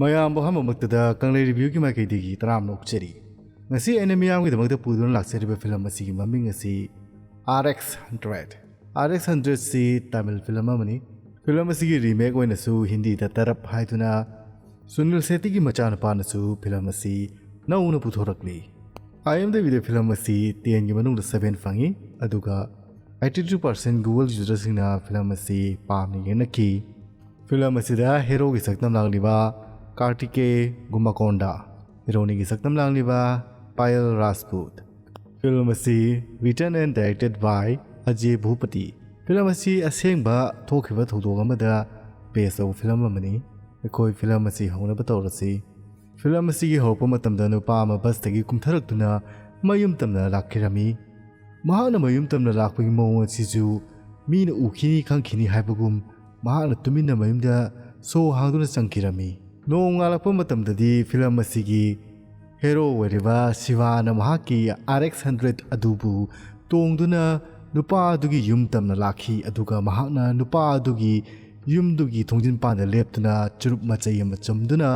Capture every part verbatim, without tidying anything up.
ꯃꯌꯥꯝꯕꯨ ꯑꯍꯥꯟꯕꯃꯛꯇꯗ ꯀꯪꯂꯩ ꯔꯤꯚꯤꯌꯨꯒꯤ ꯃꯥꯏꯀꯩꯗꯒꯤ ꯇꯔꯥꯝꯅ ꯑꯣꯛꯆꯔꯤ꯫ ꯉꯁꯤ ꯑꯩꯅ ꯃꯤꯌꯥꯝꯒꯤꯗꯃꯛꯇ ꯄꯨꯗꯨꯅ ꯂꯥꯛꯆꯔꯤꯕ ꯐꯤꯂꯝ ꯑꯁꯤꯒꯤ ꯃꯃꯤꯡ ꯑꯁꯤ R X hundred꯫ R X hundred ꯁꯤ ꯇꯥꯃꯤꯜ ꯐꯤꯂꯝ ꯑꯃꯅꯤ꯫ ꯐꯤꯂꯝ ꯑꯁꯤꯒꯤ ꯔꯤꯃꯦꯛ ꯑꯣꯏꯅꯁꯨ ꯍꯤꯟꯗꯤꯗ ꯇꯔꯞ ꯍꯥꯏꯗꯨꯅ ꯁꯨꯅꯤꯜ ꯁꯦꯠꯇꯤꯒꯤ ꯃꯆꯥꯅꯨꯄꯥꯅꯁꯨ ꯐꯤꯂꯝ ꯑꯁꯤ ꯅꯧꯅ ꯄꯨꯊꯣꯔꯛꯂꯤ꯫ IMDbꯗ ꯐꯤꯂꯝ ꯑꯁꯤ tenꯒꯤ ꯃꯅꯨꯡꯗ seven ꯐꯪꯉꯤ, ꯑꯗꯨꯒ eighty two percent Google userꯁꯤꯡꯅ ꯐꯤꯂꯝ ꯑꯁꯤ ꯄꯥꯝꯅ ꯌꯦꯡꯅꯈꯤ꯫ ꯐꯤꯂꯝ ꯑꯁꯤꯗ ꯍꯦꯔꯣꯒꯤ ꯁꯛꯇꯝ ꯂꯥꯡꯂꯤꯕ ꯀꯥꯔꯇꯤꯀꯦ ꯒꯨꯃꯥꯀꯣꯟꯗꯥ, ꯍꯦꯔꯣꯅꯤꯒꯤ ꯁꯛꯇꯝ ꯂꯥꯡꯂꯤꯕ ꯄꯥꯌꯜ ꯔꯥꯖꯄꯨꯠ꯫ ꯐꯤꯂꯝ ꯑꯁꯤ written and directed by Ajay Bhupati꯫ Film ꯑꯁꯤ ꯑꯁꯦꯡꯕ ꯊꯣꯛꯈꯤꯕ ꯊꯧꯗꯣꯛ ꯑꯃꯗ ꯕꯦꯁ ꯇꯧꯕ ꯐꯤꯂꯝ ꯑꯃꯅꯤ꯫ ꯑꯩꯈꯣꯏ ꯐꯤꯂꯝ ꯑꯁꯤ ꯍꯧꯅꯕ ꯇꯧꯔꯁꯤ꯫ ꯐꯤꯂꯝ ꯑꯁꯤꯒꯤ ꯍꯧꯔꯛꯄ ꯃꯇꯝꯗ ꯅꯨꯄꯥ ꯑꯃ ꯕꯁꯇꯒꯤ ꯀꯨꯝꯊꯔꯛꯇꯨꯅ ꯃꯌꯨꯝ ꯇꯝꯅ ꯂꯥꯛꯈꯤꯔꯝꯃꯤ꯫ ꯃꯍꯥꯛꯅ ꯃꯌꯨꯝ ꯇꯝꯅ ꯂꯥꯛꯄꯒꯤ ꯃꯑꯣꯡ ꯑꯁꯤꯁꯨ ꯃꯤꯅ ꯎꯈꯤꯅꯤ ꯈꯪꯈꯤꯅꯤ ꯍꯥꯏꯕꯒꯨꯝ ꯃꯍꯥꯛꯅ ꯇꯨꯃꯤꯟꯅ ꯃꯌꯨꯝꯗ ꯁꯣ ꯍꯥꯡꯗꯨꯅ ꯆꯪꯈꯤꯔꯝꯃꯤ꯫ ꯅꯣꯡꯉꯥꯜꯂꯛꯄ ꯃꯇꯝꯗꯗꯤ ꯐꯤꯂꯝ ꯑꯁꯤꯒꯤ ꯍꯦꯔꯣ ꯑꯣꯏꯔꯤꯕ ꯁꯤꯕꯥꯅ ꯃꯍꯥꯛꯀꯤ R X hundred ꯑꯗꯨꯕꯨ ꯇꯣꯡꯗꯨꯅ ꯅꯨꯄꯥ ꯑꯗꯨꯒꯤ ꯌꯨꯝ ꯇꯝꯅ ꯂꯥꯛꯈꯤ, ꯑꯗꯨꯒ ꯃꯍꯥꯛꯅ ꯅꯨꯄꯥ ꯑꯗꯨꯒꯤ ꯌꯨꯝꯗꯨꯒꯤ ꯊꯣꯡꯖꯤꯟ ꯄꯥꯟꯗ ꯂꯦꯞꯇꯨꯅ ꯆꯨꯔꯨꯞ ꯃꯆꯩ ꯑꯃ ꯆꯨꯝꯗꯨꯅ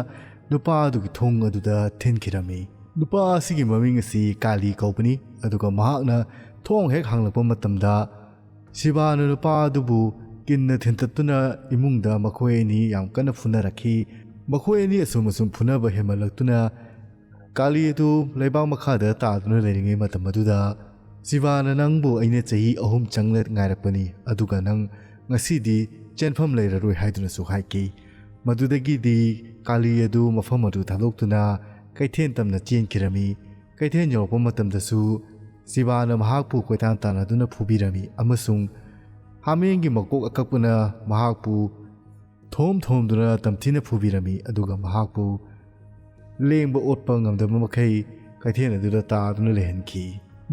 ꯅꯨꯄꯥ ꯑꯗꯨꯒꯤ ꯊꯣꯡ ꯑꯗꯨꯗ ꯊꯤꯟꯈꯤꯔꯝꯃꯤ꯫ ꯅꯨꯄꯥ ꯑꯁꯤꯒꯤ ꯃꯃꯤꯡ ꯑꯁꯤ ꯀꯥꯂꯤ ꯀꯧꯕꯅꯤ, ꯑꯗꯨꯒ ꯃꯍꯥꯛꯅ ꯊꯣꯡ ꯍꯦꯛ ꯍꯥꯡꯂꯛꯄ ꯃꯇꯝꯗ ꯁꯤꯕꯥꯅ ꯅꯨꯄꯥ ꯑꯗꯨꯕꯨ ꯀꯤꯟꯅ ꯊꯤꯟꯇꯠꯇꯨꯅ ꯏꯃꯨꯡꯗ ꯃꯈꯣꯏ ꯑꯅꯤ ꯌꯥꯝ ꯀꯟꯅ ꯐꯨꯅꯔꯛꯈꯤ꯫ ꯃꯈꯣꯏ ꯑꯅꯤ ꯑꯁꯨꯝ ꯑꯁꯨꯝ ꯐꯨꯅꯕ ꯍꯦꯟꯃꯜꯂꯛꯇꯨꯅ ꯀꯥꯂꯤ ꯑꯗꯨ ꯂꯩꯕꯥꯛ ꯃꯈꯥꯗ ꯇꯥꯗꯨꯅ ꯂꯩꯔꯤꯉꯩ ꯃꯇꯝ ꯑꯗꯨꯗ ꯁꯤꯕꯥꯅ, "ꯅꯪꯕꯨ ꯑꯩꯅ ꯆꯍꯤ ꯑꯍꯨꯝ ꯆꯪꯅ ꯉꯥꯏꯔꯛꯄꯅꯤ, ꯑꯗꯨꯒ ꯅꯪ ꯉꯁꯤꯗꯤ ꯆꯦꯟꯐꯝ ꯂꯩꯔꯔꯣꯏ" ꯍꯥꯏꯗꯨꯅꯁꯨ ꯍꯥꯏꯈꯤ꯫ ꯃꯗꯨꯗꯒꯤꯗꯤ ꯀꯥꯂꯤ ꯑꯗꯨ ꯃꯐꯝ ꯑꯗꯨ ꯊꯥꯗꯣꯛꯇꯨꯅ ꯀꯩꯊꯦꯜ ꯇꯝꯅ ꯆꯦꯟꯈꯤꯔꯝꯃꯤ꯫ ꯀꯩꯊꯦꯜ ꯌꯧꯔꯛꯄ ꯃꯇꯝꯗꯁꯨ ꯁꯤꯕꯥꯅ ꯃꯍꯥꯛꯄꯨ ꯀꯣꯏꯇꯥꯟ ꯇꯥꯟꯅꯗꯨꯅ ꯐꯨꯕꯤꯔꯝꯃꯤ ꯑꯃꯁꯨꯡ ꯍꯥꯃꯦꯡꯒꯤ ꯃꯀꯣꯛ ꯑꯀꯛꯄꯅ ꯃꯍꯥꯛꯄꯨ ꯊꯣꯝ ꯊꯣꯝꯗꯨꯅ ꯇꯝꯊꯤꯅ ꯐꯨꯕꯤꯔꯝꯃꯤ, ꯑꯗꯨꯒ ꯃꯍꯥꯛꯄꯨ ꯂꯦꯡꯕ ꯑꯣꯠꯄ ꯉꯝꯗꯕ ꯃꯈꯩ ꯀꯩꯊꯦꯜ ꯑꯗꯨꯗ ꯇꯥꯗꯨꯅ ꯂꯩꯍꯟꯈꯤ꯫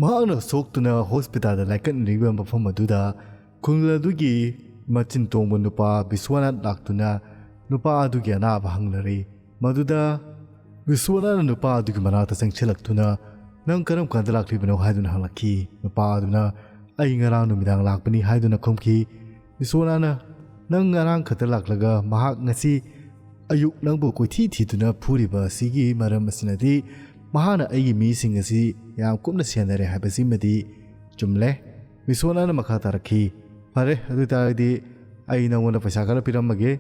ꯃꯍꯥꯛꯅ ꯁꯣꯛꯇꯨꯅ ꯍꯣꯁꯄꯤꯇꯥꯜꯗ ꯂꯥꯏꯀꯠꯅꯔꯤꯕ ꯃꯐꯝ ꯑꯗꯨꯗ ꯈꯨꯜ ꯑꯗꯨꯒꯤ ꯃꯆꯤꯟ ꯇꯣꯡꯕ ꯅꯨꯄꯥ ꯕꯤꯁ꯭ꯋꯥꯅꯥꯊ ꯂꯥꯛꯇꯨꯅ ꯅꯨꯄꯥ ꯑꯗꯨꯒꯤ ꯑꯅꯥꯕ ꯍꯪꯅꯔꯦ꯫ ꯃꯗꯨꯗ ꯕꯤꯁ꯭ꯋꯥꯅꯥꯊꯅ ꯅꯨꯄꯥ ꯑꯗꯨꯒꯤ ꯃꯅꯥꯛꯇ ꯆꯪꯁꯤꯜꯂꯛꯇꯨꯅ, "ꯅꯪ ꯀꯔꯝ ꯀꯥꯟꯗ ꯂꯥꯛꯂꯤꯕꯅꯣ?" ꯍꯥꯏꯗꯨꯅ ꯍꯪꯂꯛꯈꯤ꯫ ꯅꯨꯄꯥ ꯑꯗꯨꯅ, "ꯑꯩ ꯉꯔꯥꯡ ꯅꯨꯃꯤꯗꯥꯡ ꯂꯥꯛꯄꯅꯤ" ꯍꯥꯏꯗꯨꯅ ꯈꯨꯝꯈꯤ꯫ ꯕꯤꯁ꯭ꯋꯥꯅꯥꯊꯅ, "ꯅꯪ ꯉꯔꯥꯡ ꯈꯛꯇ ꯂꯥꯛꯂꯒ ꯃꯍꯥꯛ ꯉꯁꯤ ꯑꯌꯨꯛ ꯅꯪꯕꯨ ꯀꯣꯏꯊꯤ ꯊꯤꯗꯨꯅ ꯐꯨꯔꯤꯕ ꯑꯁꯤꯒꯤ ꯃꯔꯝ ꯑꯁꯤꯅꯗꯤ ꯃꯍꯥꯛꯅ ꯑꯩꯒꯤ ꯃꯤꯁꯤꯡ ꯑꯁꯤ ꯌꯥꯝ ꯀꯨꯞꯅ ꯁꯦꯟꯅꯔꯦ ꯍꯥꯏꯕꯁꯤꯃꯗꯤ ꯆꯨꯝꯂꯦ꯫ ꯕꯤꯁ꯭ꯋꯥꯅꯥꯅ ꯃꯈꯥ ꯇꯥꯔꯛꯈꯤ, "ꯐꯔꯦ, ꯑꯗꯨ ꯑꯣꯏꯇꯥꯔꯒꯗꯤ ꯑꯩ ꯅꯪꯉꯣꯟꯗ ꯄꯩꯁꯥ ꯈꯔ ꯄꯤꯔꯝꯃꯒꯦ,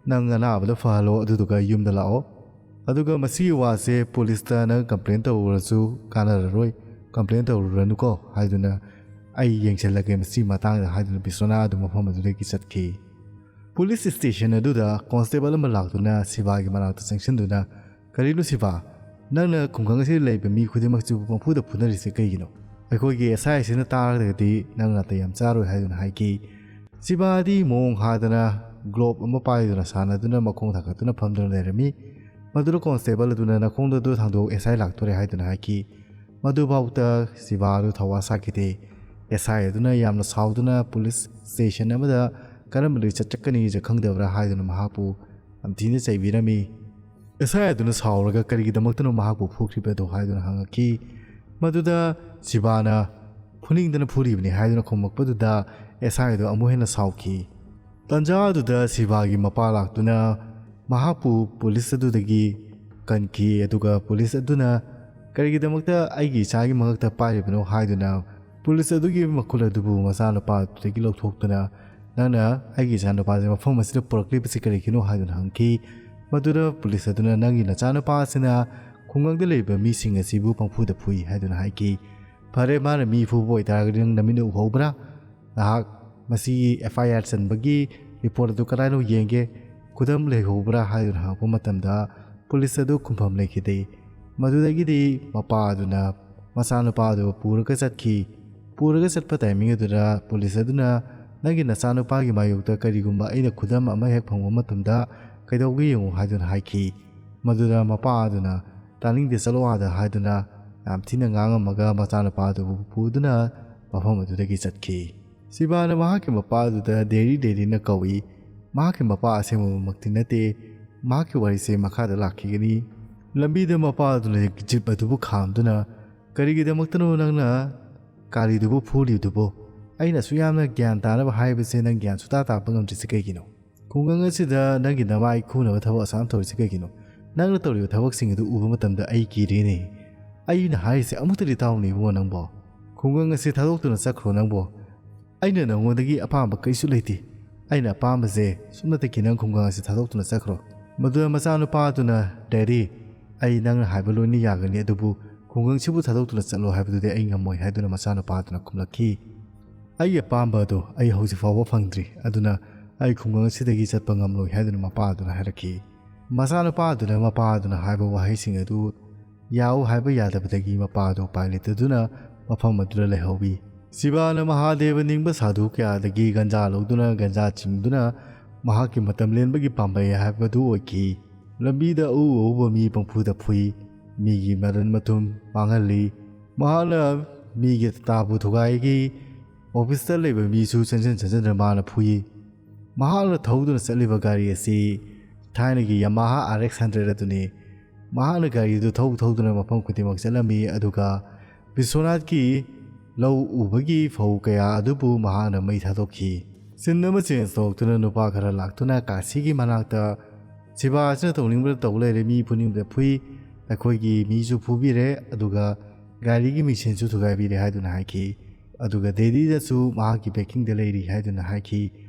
ꯅꯪ ꯑꯅꯥꯕꯗ ꯐꯍꯜꯂꯣ, ꯑꯗꯨꯗꯨꯒ ꯌꯨꯝꯗ ꯂꯥꯛꯑꯣ꯫ ꯑꯗꯨꯒ ꯃꯁꯤꯒꯤ ꯋꯥꯁꯦ ꯄꯨꯂꯤꯁꯇ ꯅꯪ ꯀꯝꯄ꯭ꯂꯦꯟ ꯇꯧꯔꯨꯔꯁꯨ ꯀꯥꯟꯅꯔꯔꯣꯏ, ꯀꯝꯄ꯭ꯂꯦꯟ ꯇꯧꯔꯨꯔꯅꯨꯀꯣ" ꯍꯥꯏꯗꯨꯅ, "ꯑꯩ ꯌꯦꯡꯁꯤꯜꯂꯒꯦ ꯃꯁꯤꯒꯤ ꯃꯇꯥꯡꯗ" ꯍꯥꯏꯗꯨꯅ ꯕꯤꯁ꯭ꯋꯥꯅꯥ ꯑꯗꯨ ꯃꯐꯝ ꯑꯗꯨꯗꯒꯤ ꯆꯠꯈꯤ꯫ ꯄꯨꯂꯤꯁ ꯁ꯭ꯇꯦꯁꯟ ꯑꯗꯨꯗ ꯀꯣꯟꯁꯇꯦꯕꯜ ꯑꯃ ꯂꯥꯛꯇꯨꯅ ꯁꯤꯕꯥꯒꯤ ꯃꯅꯥꯛꯇ ꯆꯪꯁꯤꯟꯗꯨꯅ, "ꯀꯔꯤꯅꯣ ꯁꯤꯕꯥ, ꯅꯪꯅ ꯈꯨꯡꯒꯪ ꯑꯁꯤꯗ ꯂꯩꯕ ꯃꯤ ꯈꯨꯗꯤꯡꯃꯛꯁꯤꯕꯨ ꯄꯪꯐꯨꯗ ꯐꯨꯅꯔꯤꯁꯦ ꯀꯩꯒꯤꯅꯣ? ꯑꯩꯈꯣꯏꯒꯤ ꯑꯦꯁ ꯑꯥꯏ ꯑꯁꯤꯅ ꯇꯥꯔꯒꯗꯤ ꯅꯪ ꯅꯥꯇꯩ ꯌꯥꯝ ꯆꯥꯔꯣꯏ" ꯍꯥꯏꯗꯨꯅ ꯍꯥꯏꯈꯤ꯫ ꯁꯤꯕꯥꯗꯤ ꯃꯑꯣꯡ ꯍꯥꯗꯅ ꯒ꯭ꯂꯣꯞ ꯑꯃ ꯄꯥꯏꯗꯨꯅ ꯁꯥꯟꯅꯗꯨꯅ ꯃꯈꯣꯡ ꯊꯥꯡꯒꯠꯇꯨꯅ ꯐꯝꯗꯨꯅ ꯂꯩꯔꯝꯃꯤ꯫ ꯃꯗꯨꯗ ꯀꯣꯟꯁꯇꯦꯕꯜ ꯑꯗꯨꯅ, "ꯅꯈꯣꯡꯗꯣ ꯑꯗꯨ ꯊꯥꯡꯗꯣꯛ, ꯑꯦꯁ ꯑꯥꯏ ꯂꯥꯛꯇꯣꯔꯦ" ꯍꯥꯏꯗꯨꯅ ꯍꯥꯏꯈꯤ꯫ ꯃꯗꯨꯐꯥꯎꯗ ꯁꯤꯕꯥ ꯑꯗꯨ ꯊꯧꯋꯥ ꯁꯥꯈꯤꯗꯦ꯫ ꯑꯦꯁ ꯑꯥꯏ ꯑꯗꯨꯅ ꯌꯥꯝꯅ ꯁꯥꯎꯗꯨꯅ ꯄꯨꯂꯤꯁ ꯁ꯭ꯇꯦꯁꯟ ꯑꯃꯗ ꯀꯔꯝꯕ ꯂꯤꯆꯠ ꯆꯠꯀꯅꯤꯁꯦ ꯈꯪꯗꯕ꯭ꯔꯥ ꯍꯥꯏꯗꯨꯅ ꯃꯍꯥꯛꯄꯨ ꯌꯥꯝ ꯊꯤꯅ ꯆꯩꯕꯤꯔꯝꯃꯤ꯫ ꯑꯦꯁ ꯑꯥꯏ ꯑꯗꯨꯅ ꯁꯥꯎꯔꯒ ꯀꯔꯤꯒꯤꯗꯃꯛꯇꯅꯣ ꯃꯍꯥꯛꯄꯨ ꯐꯨꯈ꯭ꯔꯤꯕꯗꯣ ꯍꯥꯏꯗꯨꯅ ꯍꯪꯉꯛꯈꯤ꯫ ꯃꯗꯨꯗ ꯁꯤꯕꯥꯅ "ꯐꯨꯅꯤꯡꯗꯅ ꯐꯨꯔꯤꯕꯅꯤ" ꯍꯥꯏꯗꯨꯅ ꯈꯨꯝꯃꯛꯄꯗꯨꯗ ꯑꯦꯁ ꯑꯥꯏ ꯑꯗꯨ ꯑꯃꯨꯛ ꯍꯦꯟꯅ ꯁꯥꯎꯈꯤ꯫ ꯇꯟꯖꯥ ꯑꯗꯨꯗ ꯁꯤꯕꯥꯒꯤ ꯃꯄꯥ ꯂꯥꯛꯇꯨꯅ ꯃꯍꯥꯛꯄꯨ ꯄꯨꯂꯤꯁ ꯑꯗꯨꯗꯒꯤ ꯀꯟꯈꯤ, ꯑꯗꯨꯒ ꯄꯨꯂꯤꯁ ꯑꯗꯨꯅ "ꯀꯔꯤꯒꯤꯗꯃꯛꯇ ꯑꯩꯒꯤ ꯏꯆꯥꯒꯤ ꯃꯉꯛꯇ ꯄꯥꯏꯔꯤꯕꯅꯣ?" ꯍꯥꯏꯗꯨꯅ ꯄꯨꯂꯤꯁ ꯑꯗꯨꯒꯤ ꯃꯈꯨꯠ ꯑꯗꯨꯕꯨ ꯃꯆꯥꯅꯨꯄꯥ ꯑꯗꯨꯗꯒꯤ ꯂꯧꯊꯣꯛꯇꯨꯅ, "ꯅꯪꯅ ꯑꯩꯒꯤ ꯏꯆꯥꯅꯨꯄꯥꯁꯦ ꯃꯐꯝ ꯑꯁꯤꯗ ꯄꯨꯔꯛꯂꯤꯕꯁꯤ ꯀꯔꯤꯒꯤꯅꯣ?" ꯍꯥꯏꯗꯨꯅ ꯍꯪꯈꯤ꯫ ꯃꯗꯨꯗ ꯄꯨꯂꯤꯁ ꯑꯗꯨꯅ, "ꯅꯪꯒꯤ ꯅꯆꯥꯅꯨꯄꯥ ꯑꯁꯤꯅ ꯈꯨꯡꯒꯪꯗ ꯂꯩꯕ ꯃꯤꯁꯤꯡ ꯑꯁꯤꯕꯨ ꯄꯪꯐꯨꯗ ꯐꯨꯏ" ꯍꯥꯏꯗꯨꯅ ꯍꯥꯏꯈꯤ꯫ "ꯐꯔꯦ, ꯃꯥꯅ ꯃꯤ ꯐꯨꯕ ꯑꯣꯏꯇꯥꯔꯒꯗꯤ ꯅꯪ ꯅꯃꯤꯠꯅ ꯎꯍꯧꯕ꯭ꯔꯥ? ꯅꯍꯥꯛ ꯃꯁꯤꯒꯤ ꯑꯦꯐ ꯑꯥꯏ ꯑꯥꯔ ꯆꯟꯕꯒꯤ ꯔꯤꯄꯣꯔꯠ ꯑꯗꯨ ꯀꯗꯥꯏꯅꯣ ꯌꯦꯡꯒꯦ, ꯈꯨꯗꯝ ꯂꯩꯍꯧꯕ꯭ꯔꯥ?" ꯍꯥꯏꯗꯨꯅ ꯍꯪꯉꯛꯄ ꯃꯇꯝꯗ ꯄꯨꯂꯤꯁ ꯑꯗꯨ ꯈꯨꯝꯐꯝ ꯂꯩꯈꯤꯗꯦ꯫ ꯃꯗꯨꯗꯒꯤꯗꯤ ꯃꯄꯥ ꯑꯗꯨꯅ ꯃꯆꯥꯅꯨꯄꯥ ꯑꯗꯨ ꯄꯨꯔꯒ ꯆꯠꯈꯤ꯫ ꯄꯨꯔꯒ ꯆꯠꯄ ꯇꯥꯏꯃꯤꯡ ꯑꯗꯨꯗ ꯄꯨꯂꯤꯁ ꯑꯗꯨꯅ, "ꯅꯪꯒꯤ ꯅꯆꯥꯅꯨꯄꯥꯒꯤ ꯃꯥꯌꯣꯛꯇ ꯀꯔꯤꯒꯨꯝꯕ ꯑꯩꯅ ꯈꯨꯗꯝ ꯑꯃ ꯍꯦꯛ ꯐꯪꯕ ꯃꯇꯝꯗ ꯀꯩꯗꯧꯒꯦ ꯌꯦꯡꯉꯨ" ꯍꯥꯏꯗꯨꯅ ꯍꯥꯏꯈꯤ꯫ ꯃꯗꯨꯗ ꯃꯄꯥ ꯑꯗꯨꯅ, "ꯇꯥꯅꯤꯡꯗꯦ, ꯆꯠꯂꯣ ꯑꯥꯗ" ꯍꯥꯏꯗꯨꯅ ꯌꯥꯝ ꯊꯤꯅ ꯉꯥꯡꯉꯝꯃꯒ ꯃꯆꯥꯅꯨꯄꯥ ꯑꯗꯨꯕꯨ ꯄꯨꯗꯨꯅ ꯃꯐꯝ ꯑꯗꯨꯗꯒꯤ ꯆꯠꯈꯤ꯫ ꯁꯤꯕꯥꯅ ꯃꯍꯥꯛꯀꯤ ꯃꯄꯥ ꯑꯗꯨꯗ "ꯗꯦꯔꯤ, ꯗꯦꯔꯤꯅ" ꯀꯧꯏ꯫ ꯃꯍꯥꯛꯀꯤ ꯃꯄꯥ ꯑꯁꯦꯡꯕꯃꯛꯇꯤ ꯅꯠꯇꯦ꯫ ꯃꯍꯥꯛꯀꯤ ꯋꯥꯔꯤꯁꯦ ꯃꯈꯥꯗ ꯂꯥꯛꯈꯤꯒꯅꯤ꯫ ꯂꯝꯕꯤꯗ ꯃꯄꯥ ꯑꯗꯨꯅ ꯖꯤꯞ ꯑꯗꯨꯕꯨ ꯈꯥꯝꯗꯨꯅ, "ꯀꯔꯤꯒꯤꯗꯃꯛꯇꯅꯣ ꯅꯪꯅ ꯒꯥꯔꯤꯗꯨꯕꯨ ꯐꯨꯔꯤꯗꯨꯕꯨ? ꯑꯩꯅ ꯑꯁꯨꯛ ꯌꯥꯝꯅ ꯒ꯭ꯌꯥꯟ ꯇꯥꯅꯕ ꯍꯥꯏꯕꯁꯦ ꯅꯪ ꯒ꯭ꯌꯥꯟ ꯁꯨꯇꯥ ꯇꯥꯕ ꯉꯝꯗ꯭ꯔꯤꯁꯦ ꯀꯩꯒꯤꯅꯣ? "ꯈꯨꯡꯒꯪ ꯑꯁꯤꯗ ꯅꯪꯒꯤ ꯅꯃꯥꯏ ꯈꯨꯅꯕ ꯊꯕꯛ ꯑꯁꯥꯝ ꯇꯧꯔꯤꯁꯤ ꯀꯩꯒꯤꯅꯣ? ꯅꯪꯅ ꯇꯧꯔꯤꯕ ꯊꯕꯛꯁꯤꯡ ꯑꯗꯨ ꯎꯕ ꯃꯇꯝꯗ ꯑꯩ ꯀꯤꯔꯦꯅꯦ꯫ ꯑꯩꯅ ꯍꯥꯏꯔꯤꯁꯦ ꯑꯃꯨꯛꯇꯗꯤ ꯇꯥꯎꯅꯦ ꯏꯕꯨꯡꯉꯣ ꯅꯪꯕꯣ꯫ ꯈꯨꯡꯒꯪ ꯑꯁꯤ ꯊꯥꯗꯣꯛꯇꯨꯅ ꯆꯠꯈ꯭ꯔꯣ ꯅꯪꯕꯣ꯫ ꯑꯩꯅ ꯅꯉꯣꯟꯗꯒꯤ ꯑꯄꯥꯝꯕ ꯀꯩꯁꯨ ꯂꯩꯇꯦ꯫ ꯑꯩꯅ ꯑꯄꯥꯝꯕꯁꯦ ꯁꯨꯞꯅꯇꯒꯤ ꯅꯪ ꯈꯨꯡꯒꯪ ꯑꯁꯤ ꯊꯥꯗꯣꯛꯇꯨꯅ ꯆꯠꯈ꯭ꯔꯣ꯫" ꯃꯗꯨꯗ ꯃꯆꯥꯅꯨꯄꯥꯗꯨꯅ, "ꯗꯦꯗꯤ, ꯑꯩ ꯅꯪꯅ ꯍꯥꯏꯕ ꯂꯣꯏꯅ ꯌꯥꯒꯅꯤ, ꯑꯗꯨꯕꯨ ꯈꯨꯡꯒꯪꯁꯤꯕꯨ ꯊꯥꯗꯣꯛꯇꯨꯅ ꯆꯠꯂꯣ ꯍꯥꯏꯕꯗꯨꯗꯤ ꯑꯩ ꯉꯝꯃꯣꯏ" ꯍꯥꯏꯗꯨꯅ ꯃꯆꯥꯅꯨꯄꯥꯗꯨꯅ ꯈꯨꯝꯂꯛꯈꯤ꯫ "ꯑꯩꯒꯤ ꯑꯄꯥꯝꯕ ꯑꯗꯣ ꯑꯩ ꯍꯧꯖꯤꯛ ꯐꯥꯎꯕ ꯐꯪꯗ꯭ꯔꯤ, ꯑꯗꯨꯅ ꯑꯩ ꯈꯨꯡꯒꯪ ꯑꯁꯤꯗꯒꯤ ꯆꯠꯄ ꯉꯝꯂꯣꯏ" ꯍꯥꯏꯗꯨꯅ ꯃꯄꯥꯗꯨꯅ ꯍꯥꯏꯔꯛꯈꯤ꯫ ꯃꯆꯥꯅꯨꯄꯥꯗꯨꯅ ꯃꯄꯥꯗꯨꯅ ꯍꯥꯏꯕ ꯋꯥꯍꯩꯁꯤꯡ ꯑꯗꯨ ꯌꯥꯎ ꯍꯥꯏꯕ ꯌꯥꯗꯕꯗꯒꯤ ꯃꯄꯥꯗꯨ ꯎꯄꯥꯏ ꯂꯩꯇꯗꯨꯅ ꯃꯐꯝ ꯑꯗꯨꯗ ꯂꯩꯍꯧꯋꯤ꯫ ꯁꯤꯕꯥꯅ ꯃꯍꯥꯗꯦꯕ ꯅꯤꯡꯕ ꯁꯥꯙꯨ ꯀꯌꯥꯗꯒꯤ ꯒꯟꯖꯥ ꯂꯧꯗꯨꯅ ꯒꯟꯖꯥ ꯆꯤꯡꯗꯨꯅ ꯃꯍꯥꯛꯀꯤ ꯃꯇꯝ ꯂꯦꯟꯕꯒꯤ ꯄꯥꯝꯕꯩ ꯍꯥꯏꯕꯗꯨ ꯑꯣꯏꯈꯤ꯫ ꯂꯝꯕꯤꯗ ꯑꯎ ꯑꯎꯕ ꯃꯤ ꯄꯪꯐꯨꯗ ꯐꯨꯏ, ꯃꯤꯒꯤ ꯃꯔꯟ ꯃꯊꯨꯝ ꯃꯥꯡꯍꯜꯂꯤ꯫ ꯃꯍꯥꯛꯅ ꯃꯤꯒꯤ ꯇꯥꯕꯨ ꯊꯨꯒꯥꯏꯈꯤ꯫ ꯑꯣꯐꯤꯁꯇ ꯂꯩꯕ ꯃꯤꯁꯨ ꯆꯪꯁꯤꯟ ꯆꯪꯁꯤꯟꯗꯨꯅ ꯃꯥꯅ ꯐꯨꯏ꯫ ꯃꯍꯥꯛꯅ ꯊꯧꯗꯨꯅ ꯆꯠꯂꯤꯕ ꯒꯥꯔꯤ ꯑꯁꯤ ꯊꯥꯏꯅꯒꯤ Yamaha R X hundred ꯑꯗꯨꯅꯤ꯫ ꯃꯍꯥꯛꯅ ꯒꯥꯔꯤꯗꯨ ꯊꯧ ꯊꯧꯗꯨꯅ ꯃꯐꯝ ꯈꯨꯗꯤꯡꯃꯛ ꯆꯠꯂꯝꯃꯤ, ꯑꯗꯨꯒ ꯕꯤꯁ꯭ꯋꯅꯥꯊꯀꯤ ꯂꯧ ꯎꯕꯒꯤ ꯐꯧ ꯀꯌꯥ ꯑꯗꯨꯕꯨ ꯃꯍꯥꯛꯅ ꯃꯩ ꯊꯥꯗꯣꯛꯈꯤ꯫ ꯁꯤꯟ ꯑꯃ ꯆꯦꯟꯖ ꯇꯧꯔꯛꯇꯨꯅ ꯅꯨꯄꯥ ꯈꯔ ꯂꯥꯛꯇꯨꯅ ꯀꯥꯁꯤꯒꯤ ꯃꯅꯥꯛꯇ, "ꯁꯤꯕꯥ ꯑꯁꯤꯅ ꯇꯧꯅꯤꯡꯕꯗ ꯇꯧ ꯂꯩꯔꯦ, ꯃꯤ ꯐꯨꯅꯤꯡꯕꯗ ꯐꯨꯏ, ꯑꯩꯈꯣꯏꯒꯤ ꯃꯤꯁꯨ ꯐꯨꯕꯤꯔꯦ, ꯑꯗꯨꯒ ꯒꯥꯔꯤꯒꯤ ꯃꯤꯁꯤꯟꯁꯨ ꯊꯨꯒꯥꯏꯕꯤꯔꯦ" ꯍꯥꯏꯗꯨꯅ ꯍꯥꯏꯈꯤ꯫ ꯑꯗꯨꯒ ꯗꯦꯗꯤꯗꯁꯨ ꯃꯍꯥꯛꯀꯤ backing ꯗ ꯂꯩꯔꯤ ꯍꯥꯏꯗꯨꯅ ꯍꯥꯏꯈꯤ꯫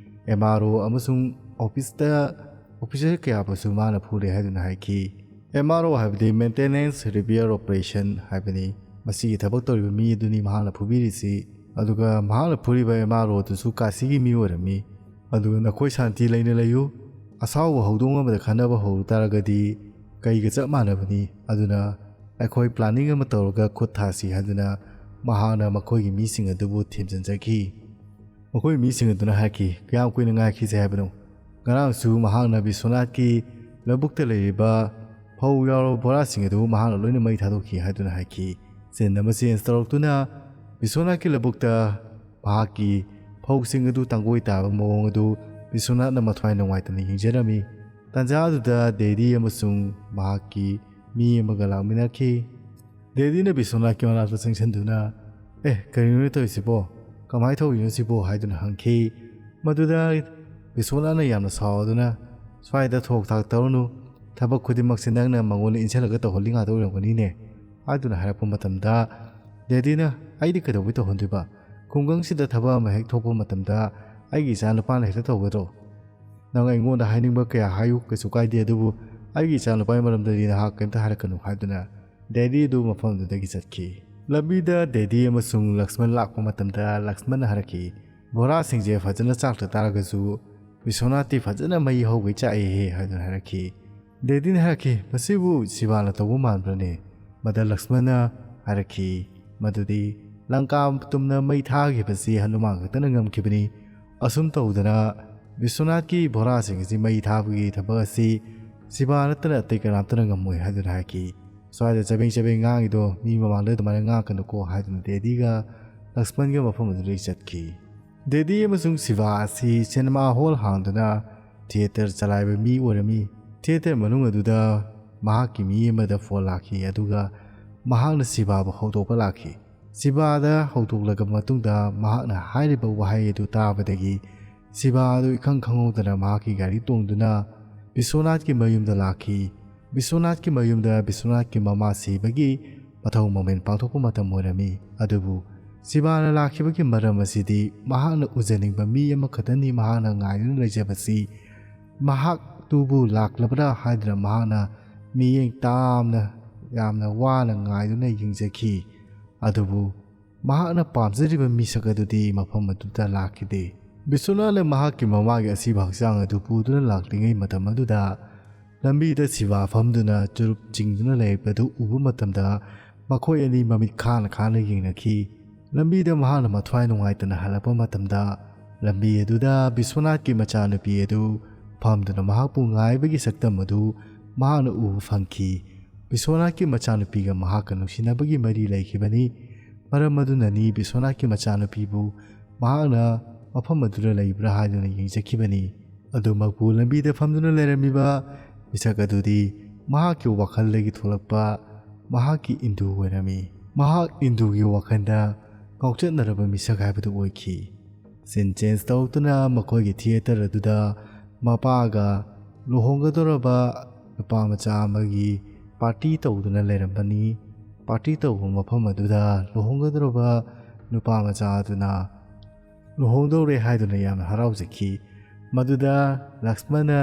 M R O ꯑꯃꯁꯨꯡ ꯑꯣꯐꯤꯁꯇ ꯑꯣꯐꯤꯁꯔ ꯀꯌꯥꯕꯨꯁꯨ ꯃꯥꯅ ꯐꯨꯔꯦ ꯍꯥꯏꯗꯨꯅ ꯍꯥꯏꯈꯤ꯫ M R O ꯍꯥꯏꯕꯗꯤ Maintenance Repair Operation ꯍꯥꯏꯕꯅꯤ꯫ ꯃꯁꯤꯒꯤ ꯊꯕꯛ ꯇꯧꯔꯤꯕ ꯃꯤ ꯑꯗꯨꯅꯤ ꯃꯍꯥꯛꯅ ꯐꯨꯕꯤꯔꯤꯁꯤ꯫ ꯑꯗꯨꯒ ꯃꯍꯥꯛꯅ ꯐꯨꯔꯤꯕ M R O ꯑꯗꯨꯁꯨ ꯀꯥꯁꯤꯒꯤ ꯃꯤ ꯑꯣꯏꯔꯝꯃꯤ꯫ ꯑꯗꯨꯒ ꯅꯈꯣꯏ ꯁꯥꯟꯇꯤ ꯂꯩꯅ ꯂꯩꯌꯨ꯫ ꯑꯁꯥꯎꯕ ꯍꯧꯗꯣꯡ ꯑꯃꯗ ꯈꯠꯅꯕ ꯍꯧꯔꯨ ꯇꯥꯔꯒꯗꯤ ꯀꯩꯒ ꯆꯞ ꯃꯥꯟꯅꯕꯅꯤ꯫ ꯑꯗꯨꯅ ꯑꯩꯈꯣꯏ planning ꯑꯃ ꯇꯧꯔꯒ ꯈꯨꯠ ꯊꯥꯁꯤ ꯍꯥꯏꯗꯨꯅ ꯃꯍꯥꯛꯅ ꯃꯈꯣꯏꯒꯤ ꯃꯤꯁꯤꯡ ꯑꯗꯨꯕꯨ ꯊꯦꯝꯖꯤꯟꯖꯈꯤ꯫ ꯃꯈꯣꯏ ꯃꯤꯁꯤꯡ ꯑꯗꯨꯅ ꯍꯥꯏꯈꯤ, "ꯀꯌꯥꯝ ꯀꯨꯏꯅ ꯉꯥꯏꯈꯤꯁꯦ ꯍꯥꯏꯕꯅꯣ? ꯉꯔꯥꯡꯁꯨ ꯃꯍꯥꯛꯅ ꯕꯤꯁ꯭ꯋꯅꯥꯊꯀꯤ ꯂꯧꯕꯨꯛꯇ ꯂꯩꯔꯤꯕ ꯐꯧ ꯌꯥꯎꯔꯕ ꯕꯣꯔꯥꯁꯤꯡ ꯑꯗꯨ ꯃꯍꯥꯛꯅ ꯂꯣꯏꯅ ꯃꯩ ꯊꯥꯗꯣꯛꯈꯤ" ꯍꯥꯏꯗꯨꯅ ꯍꯥꯏꯈꯤ꯫ ꯁꯤꯟ ꯑꯃ ꯆꯦꯟꯖ ꯇꯧꯔꯛꯇꯨꯅ ꯕꯤꯁ꯭ꯋꯅꯥꯊꯀꯤ ꯂꯧꯕꯨꯛꯇ ꯃꯍꯥꯛꯀꯤ ꯐꯧꯁꯤꯡ ꯑꯗꯨ ꯇꯥꯡꯒꯣꯏ ꯇꯥꯕ ꯃꯑꯣꯡ ꯑꯗꯨ ꯕꯤꯁ꯭ꯋꯅꯥꯊꯅ ꯃꯊ꯭ꯋꯥꯏ ꯅꯨꯡꯉꯥꯏꯇꯅ ꯌꯦꯡꯖꯔꯝꯃꯤ꯫ ꯇꯥꯟꯖꯥ ꯑꯗꯨꯗ ꯗꯦꯗꯤ ꯑꯃꯁꯨꯡ ꯃꯍꯥꯛꯀꯤ ꯃꯤ ꯑꯃꯒ ꯂꯥꯛꯃꯤꯟꯅꯈꯤ꯫ ꯗꯦꯗꯤꯅ ꯕꯤꯁ꯭ꯋꯅꯥꯊꯀꯤ ꯃꯅꯥꯛꯇ ꯆꯪꯁꯤꯟꯗꯨꯅ, "ꯑꯦ, ꯀꯔꯤꯅꯣꯅꯦ ꯇꯧꯔꯤꯁꯤꯕꯣ? ꯀꯃꯥꯏꯅ ꯇꯧꯔꯤꯅꯣ ꯁꯤꯕꯣ?" ꯍꯥꯏꯗꯨꯅ ꯍꯪꯈꯤ꯫ ꯃꯗꯨꯗ ꯕꯤꯁ꯭ꯋꯥꯅꯥꯊꯅ ꯌꯥꯝꯅ ꯁꯥꯎꯗꯨꯅ, "ꯁ꯭ꯋꯥꯏꯗ ꯊꯣꯛ ꯊꯥꯛ ꯇꯧꯔꯨꯅꯨ, ꯊꯕꯛ ꯈꯨꯗꯤꯡꯃꯛꯁꯦ ꯅꯪꯅ ꯃꯉꯣꯟꯗ ꯏꯟꯁꯤꯜꯂꯒ ꯇꯧꯍꯜꯂꯤ ꯉꯥꯛꯇ ꯑꯣꯏꯔꯝꯒꯅꯤꯅꯦ" ꯍꯥꯏꯗꯨꯅ ꯍꯥꯏꯔꯛꯄ ꯃꯇꯝꯗ, ꯗꯦꯗꯤꯅ, "ꯑꯩꯗꯤ ꯀꯩꯗꯧꯕꯩ ꯇꯧꯍꯟꯗꯣꯏꯕ? ꯈꯨꯡꯒꯪꯁꯤꯗ ꯊꯕꯛ ꯑꯃ ꯍꯦꯛ ꯊꯣꯛꯄ ꯃꯇꯝꯗ ꯑꯩꯒꯤ ꯏꯆꯥ ꯅꯨꯄꯥꯅ ꯍꯦꯛꯇ ꯇꯧꯒꯗ꯭ꯔꯣ? ꯅꯪ ꯑꯩꯉꯣꯟꯗ ꯍꯥꯏꯅꯤꯡꯕ ꯀꯌꯥ ꯍꯥꯏꯌꯨ, ꯀꯩꯁꯨ ꯀꯥꯏꯗꯦ, ꯑꯗꯨꯕꯨ ꯑꯩꯒꯤ ꯏꯆꯥ ꯅꯨꯄꯥꯒꯤ ꯃꯔꯝꯗꯗꯤ ꯅꯍꯥꯛ ꯀꯩꯝꯇ ꯍꯥꯏꯔꯛꯀꯅꯨ" ꯍꯥꯏꯗꯨꯅ ꯗꯦꯗꯤ ꯑꯗꯨ ꯃꯐꯝꯗꯨꯗꯒꯤ ꯆꯠꯈꯤ꯫ ꯂꯝꯕꯤꯗ ꯗꯦꯗꯤ ꯑꯃꯁꯨꯡ ꯂꯛꯁꯃꯟ ꯂꯥꯛꯄ ꯃꯇꯝꯗ ꯂꯛꯁꯃꯟꯅ ꯍꯥꯏꯔꯛꯈꯤ, "ꯕꯣꯔꯥꯁꯤꯡꯁꯦ ꯐꯖꯅ ꯆꯥꯛꯇ ꯇꯥꯔꯒꯁꯨ ꯕꯤꯁ꯭ꯋꯥꯅꯥꯊꯇꯤ ꯐꯖꯅ ꯃꯩ ꯍꯧꯒꯩ ꯆꯥꯛꯑꯦꯍꯦ" ꯍꯥꯏꯗꯨꯅ ꯍꯥꯏꯔꯛꯈꯤ꯫ ꯗꯦꯗꯤꯅ ꯍꯥꯏꯔꯛꯈꯤ, "ꯃꯁꯤꯕꯨ ꯁꯤꯕꯥꯅ ꯇꯧꯕ ꯃꯥꯟꯕ꯭ꯔꯅꯦ?" ꯃꯗ ꯂꯛꯁꯃꯟꯅ ꯍꯥꯏꯔꯛꯈꯤ ꯃꯗꯨꯗꯤ ꯂꯪꯀꯥ ꯇꯨꯝꯅ ꯃꯩ ꯊꯥꯈꯤꯕꯁꯤ ꯍꯅꯨꯃꯥꯟ ꯈꯛꯇꯅ ꯉꯝꯈꯤꯕꯅꯤ꯫ ꯑꯁꯨꯝ ꯇꯧꯗꯅ ꯕꯤꯁ꯭ꯋꯥꯅꯥꯊꯀꯤ ꯕꯣꯔꯥꯁꯤꯡ ꯑꯁꯤ ꯃꯩ ꯊꯥꯕꯒꯤ ꯊꯕꯛ ꯑꯁꯤ ꯁꯤꯕꯥ ꯅꯠꯇꯅ ꯑꯇꯩ ꯀꯅꯥꯝꯇꯅ ꯉꯝꯃꯣꯏ ꯍꯥꯏꯗꯨꯅ ꯍꯥꯏꯈꯤ꯫ "ꯁ꯭ꯋꯥꯏꯗ ꯆꯕꯦꯡ ꯆꯕꯦꯡ ꯉꯥꯡꯉꯤꯗꯣ ꯃꯤ ꯃꯃꯥꯡꯗ ꯑꯗꯨꯃꯥꯏꯅ ꯉꯥꯡꯉꯛꯀꯅꯨꯀꯣ" ꯍꯥꯏꯗꯨꯅ ꯗꯦꯗꯤꯒ ꯂꯛꯁꯃꯟꯒ ꯃꯐꯝ ꯑꯗꯨꯗꯒꯤ ꯆꯠꯈꯤ꯫ ꯗꯦꯗꯤ ꯑꯃꯁꯨꯡ ꯁꯤꯕꯥ ꯑꯁꯤ ꯁꯤꯅꯦꯃꯥ ꯍꯣꯜ ꯍꯥꯡꯗꯨꯅ ꯊꯤꯌꯦꯇꯔ ꯆꯂꯥꯏꯕ ꯃꯤ ꯑꯣꯏꯔꯝꯃꯤ꯫ ꯊꯤꯌꯦꯇꯔ ꯃꯅꯨꯡ ꯑꯗꯨꯗ ꯃꯍꯥꯛꯀꯤ ꯃꯤ ꯑꯃꯗ ꯐꯣꯟ ꯂꯥꯛꯈꯤ, ꯑꯗꯨꯒ ꯃꯍꯥꯛꯅ ꯁꯤꯕꯥꯕꯨ ꯍꯧꯗꯣꯛꯄ ꯂꯥꯛꯈꯤ꯫ ꯁꯤꯕꯥꯗ ꯍꯧꯗꯣꯛꯂꯕ ꯃꯇꯨꯡꯗ ꯃꯍꯥꯛꯅ ꯍꯥꯏꯔꯤꯕ ꯋꯥꯍꯩ ꯑꯗꯨ ꯇꯥꯕꯗꯒꯤ ꯁꯤꯕꯥ ꯑꯗꯨ ꯏꯈꯪ ꯈꯪꯍꯧꯗꯅ ꯃꯍꯥꯛꯀꯤ ꯒꯥꯔꯤ ꯇꯣꯡꯗꯨꯅ ꯕꯤꯁ꯭ꯋꯥꯅꯥꯊꯀꯤ ꯃꯌꯨꯝꯗ ꯂꯥꯛꯈꯤ꯫ ꯕꯤꯁ꯭ꯋꯥꯅꯥꯊꯀꯤ ꯃꯌꯨꯝꯗ ꯕꯤꯁ꯭ꯋꯥꯅꯥꯊꯀꯤ ꯃꯃꯥ ꯁꯤꯕꯒꯤ ꯃꯊꯧ ꯃꯃꯦꯟ ꯄꯥꯡꯊꯣꯛꯄ ꯃꯇꯝ ꯑꯣꯏꯔꯝꯃꯤ꯫ ꯑꯗꯨꯕꯨ ꯁꯤꯕꯥꯅ ꯂꯥꯛꯈꯤꯕꯒꯤ ꯃꯔꯝ ꯑꯁꯤꯗꯤ ꯃꯍꯥꯛꯅ ꯎꯖꯅꯤꯡꯕ ꯃꯤ ꯑꯃꯈꯛꯇꯅꯤ ꯃꯍꯥꯛꯅ ꯉꯥꯏꯗꯨꯅ ꯂꯩꯖꯕꯁꯤ꯫ ꯃꯍꯥꯛꯇꯨꯕꯨ ꯂꯥꯛꯂꯕ꯭ꯔꯥ ꯍꯥꯏꯗꯨꯅ ꯃꯍꯥꯛꯅ ꯃꯤꯠꯌꯦꯡ ꯇꯥꯝꯅ ꯌꯥꯝꯅ ꯋꯥꯅ ꯉꯥꯏꯗꯨꯅ ꯌꯦꯡꯖꯈꯤ꯫ ꯑꯗꯨꯕꯨ ꯃꯍꯥꯛꯅ ꯄꯥꯝꯖꯔꯤꯕ ꯃꯤꯁꯛ ꯑꯗꯨꯗꯤ ꯃꯐꯝ ꯑꯗꯨꯗ ꯂꯥꯛꯈꯤꯗꯦ꯫ ꯕꯤꯁ꯭ꯋꯥꯅꯥꯊꯅ ꯃꯍꯥꯛꯀꯤ ꯃꯃꯥꯒꯤ ꯑꯁꯤꯕ ꯍꯛꯆꯥꯡ ꯑꯗꯨ ꯄꯨꯗꯨꯅ ꯂꯥꯛꯂꯤꯉꯩ ꯃꯇꯝ ꯑꯗꯨꯗ ꯂꯝꯕꯤꯗ ꯁꯤꯕꯥ ꯐꯝꯗꯨꯅ ꯆꯨꯔꯨꯞ ꯆꯤꯡꯗꯨꯅ ꯂꯩꯔꯛꯄꯗꯨ ꯎꯕ ꯃꯇꯝꯗ ꯃꯈꯣꯏ ꯑꯅꯤ ꯃꯃꯤꯠ ꯈꯥꯅ ꯈꯥꯅ ꯌꯦꯡꯅꯈꯤ꯫ ꯂꯝꯕꯤꯗ ꯃꯍꯥꯛꯅ ꯃꯊ꯭ꯋꯥꯏ ꯅꯨꯡꯉꯥꯏꯇꯅ ꯍꯜꯂꯛꯄ ꯃꯇꯝꯗ ꯂꯝꯕꯤ ꯑꯗꯨꯗ ꯕꯤꯁ꯭ꯋꯥꯅꯥꯊꯀꯤ ꯃꯆꯥꯅꯨꯄꯤ ꯑꯗꯨ ꯐꯝꯗꯨꯅ ꯃꯍꯥꯛꯄꯨ ꯉꯥꯏꯕꯒꯤ ꯁꯛꯇꯝ ꯑꯗꯨ ꯃꯍꯥꯛꯅ ꯎꯕ ꯐꯪꯈꯤ꯫ ꯕꯤꯁ꯭ꯋꯥꯅꯥꯊꯀꯤ ꯃꯆꯥꯅꯨꯄꯤꯒ ꯃꯍꯥꯛꯀ ꯅꯨꯡꯁꯤꯅꯕꯒꯤ ꯃꯔꯤ ꯂꯩꯈꯤꯕꯅꯤ꯫ ꯃꯔꯝ ꯑꯗꯨꯅꯅꯤ ꯕꯤꯁ꯭ꯋꯥꯅꯥꯊꯀꯤ ꯃꯆꯥꯅꯨꯄꯤꯕꯨ ꯃꯍꯥꯛꯅ ꯃꯐꯝ ꯑꯗꯨꯗ ꯂꯩꯕ꯭ꯔꯥ ꯍꯥꯏꯗꯨꯅ ꯌꯦꯡꯖꯈꯤꯕꯅꯤ꯫ ꯑꯗꯨꯃꯛꯄꯨ ꯂꯝꯕꯤꯗ ꯐꯝꯗꯨꯅ ꯂꯩꯔꯝꯃꯤꯕ ꯃꯤꯁꯛ ꯑꯗꯨꯗꯤ ꯃꯍꯥꯛꯀꯤ ꯋꯥꯈꯜꯗꯒꯤ ꯊꯣꯛꯂꯛꯄ ꯃꯍꯥꯛꯀꯤ ꯏꯟꯗꯨ ꯑꯣꯏꯔꯝꯃꯤ꯫ ꯃꯍꯥꯛ ꯏꯟꯗꯨꯒꯤ ꯋꯥꯈꯜꯗ ꯉꯥꯎꯆꯠꯅꯔꯕ ꯃꯤꯁꯛ ꯍꯥꯏꯕꯗꯨ ꯑꯣꯏꯈꯤ꯫ ꯁꯤꯟ ꯆꯦꯟꯖ ꯇꯧꯗꯨꯅ ꯃꯈꯣꯏꯒꯤ ꯊꯤꯌꯦꯇꯔ ꯑꯗꯨꯗ ꯃꯄꯥꯒ ꯂꯨꯍꯣꯡꯒꯗꯧꯔꯕ ꯅꯨꯄꯥ ꯃꯆꯥ ꯑꯃꯒꯤ ꯄꯥꯔꯇꯤ ꯇꯧꯗꯨꯅ ꯂꯩꯔꯝꯕꯅꯤ꯫ ꯄꯥꯔꯇꯤ ꯇꯧꯕ ꯃꯐꯝ ꯑꯗꯨꯗ ꯂꯨꯍꯣꯡꯒꯗꯧꯔꯕ ꯅꯨꯄꯥ ꯃꯆꯥ ꯑꯗꯨꯅ ꯂꯨꯍꯣꯡꯗꯧꯔꯦ ꯍꯥꯏꯗꯨꯅ ꯌꯥꯝꯅ ꯍꯔꯥꯎꯖꯈꯤ꯫ ꯃꯗꯨꯗ ꯂꯛꯁꯃꯟꯅ